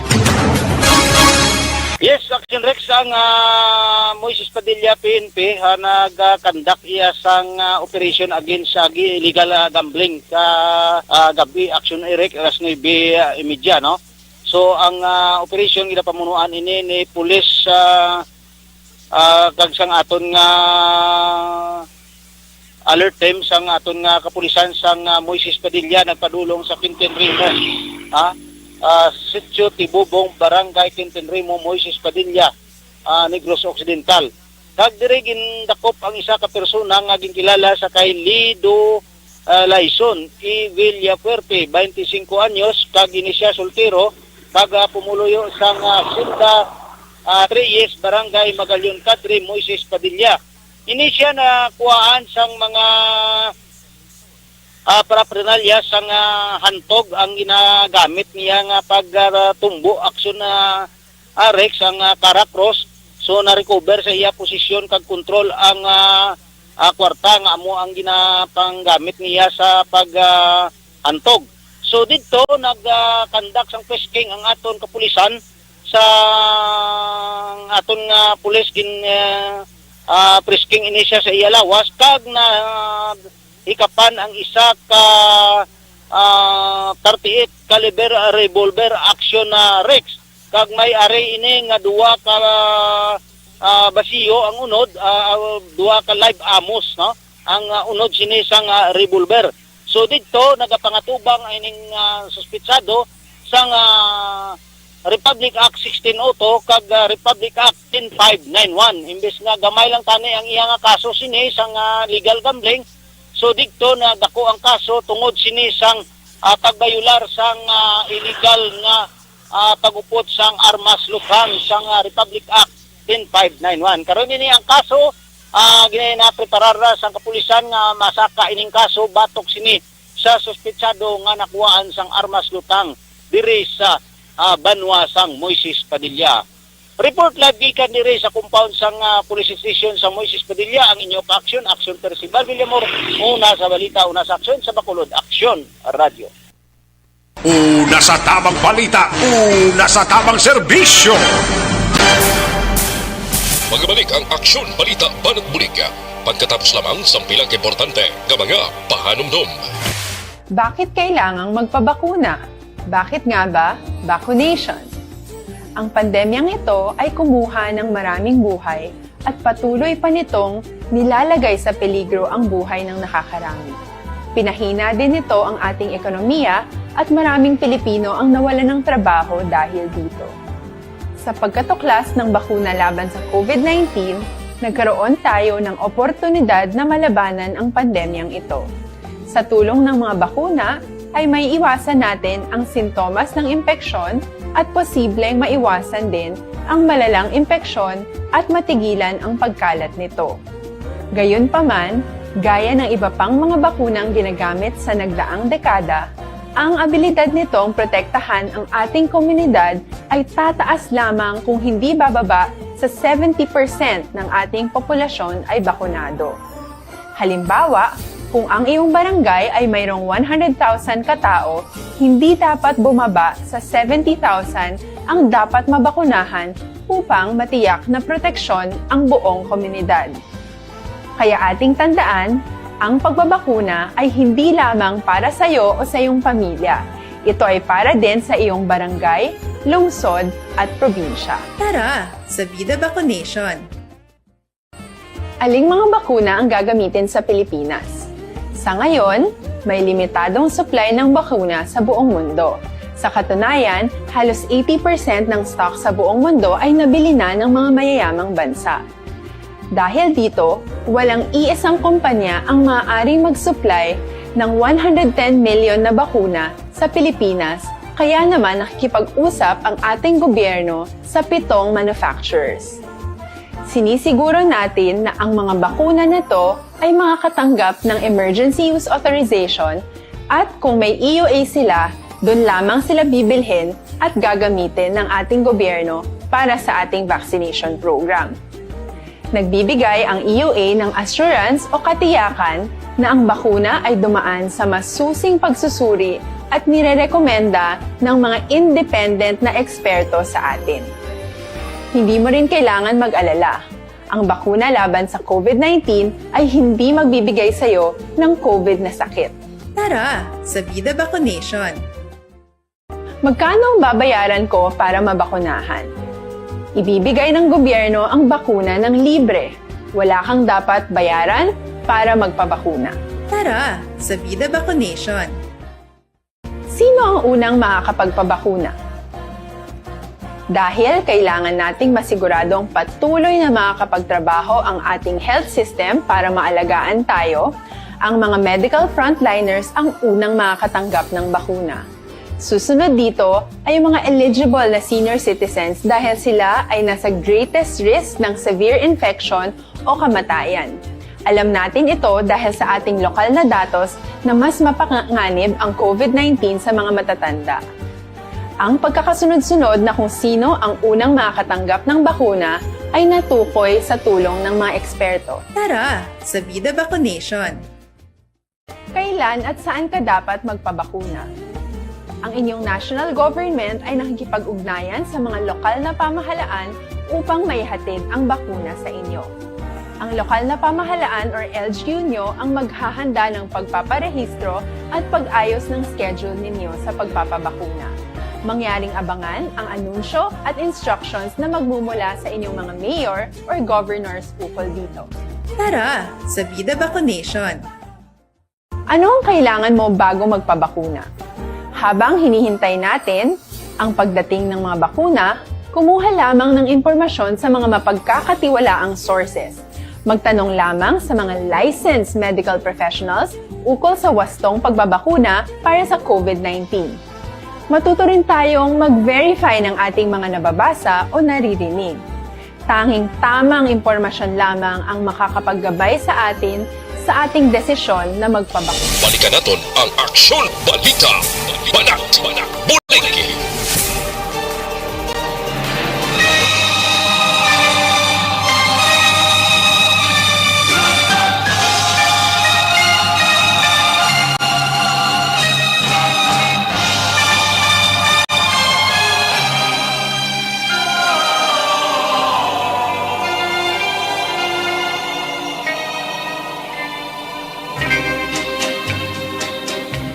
Yes, Action Rex, ang, ah, Moises Padilla P N P, ah, nag-conduct iya sang, ah, operation against sa gi-, illegal, ah, gambling ka, ah, gabi, Action Eric, alas nuebe, ah, imedya, no? So, ang, ah, operation ginapamunuan ini ni Police, ah, ah, kag sang aton nga alert team sang aton nga kapulisan sang, ah, Moises Padilla nagpadulong sa Quintin Rimo, ha? Ah, Sitio Tibubong, Barangay Quintin Rimo, Moises Padilla, ah, Negros Occidental. Kag diri gindakop ang isa ka persona nga ginkilala sa kay Lido, ah, Laison E. Villafuerte, twenty-cinco anyos, kag ini siya soltero, kag, ah, pumuluyo sang, ah, Hacienda, ah, Reyes, Barangay Magallon Cadre, Moises Padilla. Ini siya nakuhaan sang mga, ah, paraphernalia sang, ah, hantog ang ginagamit niya nga pag, ah, tumbo, aksyon na, ah, Rex, ang, ah, kara cross. So, na-recover sa iya posisyon kag kontrol ang, ah, ah, kwarta nga amo ang ginapanggamit niya sa pag, ah, hantog. So, didto nag, ah, conduct sang frisking ang aton kapulisan sa aton nga pulis gin, ah, ah, frisking ini siya sa iya lawas kag na hikapan ang isa ka, ah, thirty-eight caliber revolver action na Rex, kag may ari ini nga duha ka, ah, basiyo ang unod, ah, duha ka live ammos, no? Ang, ah, unod sini sang, ah, revolver. So didto nagapangatubang ining, ah, suspitsado sang, ah, Republic Act sixteen oh two kag, ah, Republic Act ten five nine one. Imbes nga gamay lang tani ang iya nga kaso sini sang, ah, legal gambling, so didto na dako ang kaso tungod sini sang, ah, pagbayular sang, ah, illegal nga, ah, pag-upot sang armas luthang sang, ah, Republic Act ten five nine one. Karon ini ang kaso, ah, ginapreparar na sang kapulisan nga masaka ining kaso batok sini sa suspitsado nga nakuhaan sang armas luthang diri sa, ah, banwa sang Moises Padilla. Report live gikan diri sa compound sang, ah, police station sa Moises Padilla ang inyo ka-aksyon, Aksyon Percival Villamor, una sa balita, una sa aksyon, sa Bacolod Aksyon Radyo. Una sa tamang balita, una sa tamang serbisyo. Magbalik ang Aksyon Balita Banat Bulig pagkatapos lamang sang pila ka importante nga mga pahanumdom. Bakit kailangang magpabakuna? Bakit nga ba vaccination? Ang pandemyang ito ay kumuha ng maraming buhay at patuloy pa nitong nilalagay sa peligro ang buhay ng nakakarami. Pinahina din nito ang ating ekonomiya at maraming Pilipino ang nawalan ng trabaho dahil dito. Sa pagkatuklas ng bakuna laban sa COVID nineteen, nagkaroon tayo ng oportunidad na malabanan ang pandemyang ito. Sa tulong ng mga bakuna, ay may iwasan natin ang sintomas ng impeksyon at posibleng maiwasan din ang malalang impeksyon at matigilan ang pagkalat nito. Gayunpaman, gaya ng iba pang mga bakunang ginagamit sa nagdaang dekada, ang abilidad nitong protektahan ang ating komunidad ay tataas lamang kung hindi bababa sa seventy percent ng ating populasyon ay bakunado. Halimbawa, kung ang iyong barangay ay mayroong one hundred thousand ka tao, hindi dapat bumaba sa seventy thousand ang dapat mabakunahan upang matiyak na proteksyon ang buong komunidad. Kaya ating tandaan, ang pagbabakuna ay hindi lamang para sa iyo o sa iyong pamilya. Ito ay para din sa iyong barangay, lungsod, at probinsya. Tara, sa Vida Vaccination! Aling mga bakuna ang gagamitin sa Pilipinas? Sa ngayon, may limitadong supply ng bakuna sa buong mundo. Sa katunayan, halos eighty percent ng stock sa buong mundo ay nabili na ng mga mayayamang bansa. Dahil dito, walang iisang kumpanya ang maaaring mag-supply ng one hundred ten million na bakuna sa Pilipinas, kaya naman nakikipag-usap ang ating gobyerno sa pitong manufacturers. Sinisiguro natin na ang mga bakuna na to ay makakatanggap ng emergency use authorization, at kung may E U A sila, doon lamang sila bibilhin at gagamitin ng ating gobyerno para sa ating vaccination program. Nagbibigay ang E U A ng assurance o katiyakan na ang bakuna ay dumaan sa masusing pagsusuri at nirerekomenda ng mga independent na eksperto sa atin. Hindi mo rin kailangan mag-alala. Ang bakuna laban sa COVID nineteen ay hindi magbibigay sa iyo ng COVID na sakit. Tara, sa Vida Vaccination! Magkano ang babayaran ko para mabakunahan? Ibibigay ng gobyerno ang bakuna ng libre. Wala kang dapat bayaran para magpabakuna. Tara, sa Vida Vaccination! Sino ang unang makakapagpabakuna? Dahil kailangan nating masiguradong patuloy na makakapagtrabaho ang ating health system para maalagaan tayo, ang mga medical frontliners ang unang makakatanggap ng bakuna. Susunod dito ay ang mga eligible na senior citizens dahil sila ay nasa greatest risk ng severe infection o kamatayan. Alam natin ito dahil sa ating lokal na datos na mas mapanganib ang COVID nineteen sa mga matatanda. Ang pagkakasunod-sunod na kung sino ang unang makakatanggap ng bakuna ay natukoy sa tulong ng mga eksperto. Tara, sa Vida Vaccination! Kailan at saan ka dapat magpabakuna? Ang inyong national government ay nakikipag-ugnayan sa mga lokal na pamahalaan upang maihatid ang bakuna sa inyo. Ang lokal na pamahalaan or L G U nyo ang maghahanda ng pagpaparehistro at pag-ayos ng schedule ninyo sa pagpapabakuna. Mangyaring abangan ang anunsyo at instructions na magmumula sa inyong mga mayor or governors ukol dito. Tara, sa Vida Vaccination! Ano ang kailangan mo bago magpabakuna? Habang hinihintay natin ang pagdating ng mga bakuna, kumuha lamang ng impormasyon sa mga mapagkakatiwalaang sources. Magtanong lamang sa mga licensed medical professionals ukol sa wastong pagbabakuna para sa COVID nineteen. Matuto rin tayong mag-verify ng ating mga nababasa o naririnig. Tanging tamang impormasyon lamang ang makakapaggabay sa atin sa ating desisyon na magpabakuna. Balikan naton ang Aksyon Balita. Banat, Banat, Buligi.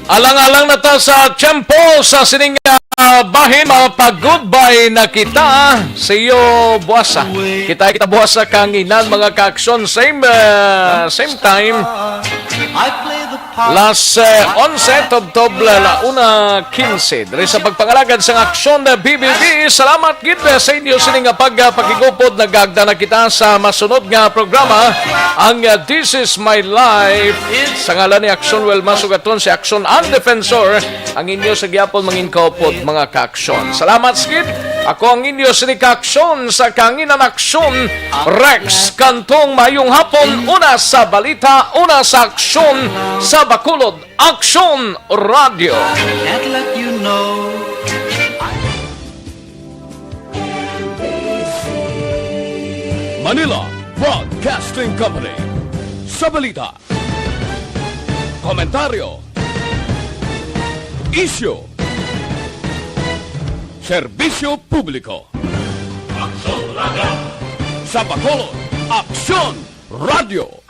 Alang-alang na ta sa tiyempo sa sining, ah, bahin, mapag-goodbye na kita. See you buwasa. Kita, kita buwasa kanginan, mga ka-aksyon. Same, ah, same time. I play the Las eh, onse, tubtob la, la una quince. Diri sa pagpangalagad sang Aksyon na B B B, salamat gid sa inyo sini nga pagpakigupod. Nagagda na kita sa masunod nga programa, ang uh, This Is My Life. Sa ngalan ni Aksyon Well Masugaton, si Aksyon ang defensor, ang inyo sa gyapon mangin kaupod, mga kaaksyon. Salamat gid. Ako ang inyo sini kaaksyon sa kanginan aksyon, Rex Cantong. Mayong hapon, una sa balita, una sa aksyon, sa Bacolod, Aksyon Radio. Can't let you know. Manila Broadcasting Company. Sa balita, komentaryo, isyu, serbisyo publiko. Aksyon Radio. Sa Bacolod, Aksyon Radio.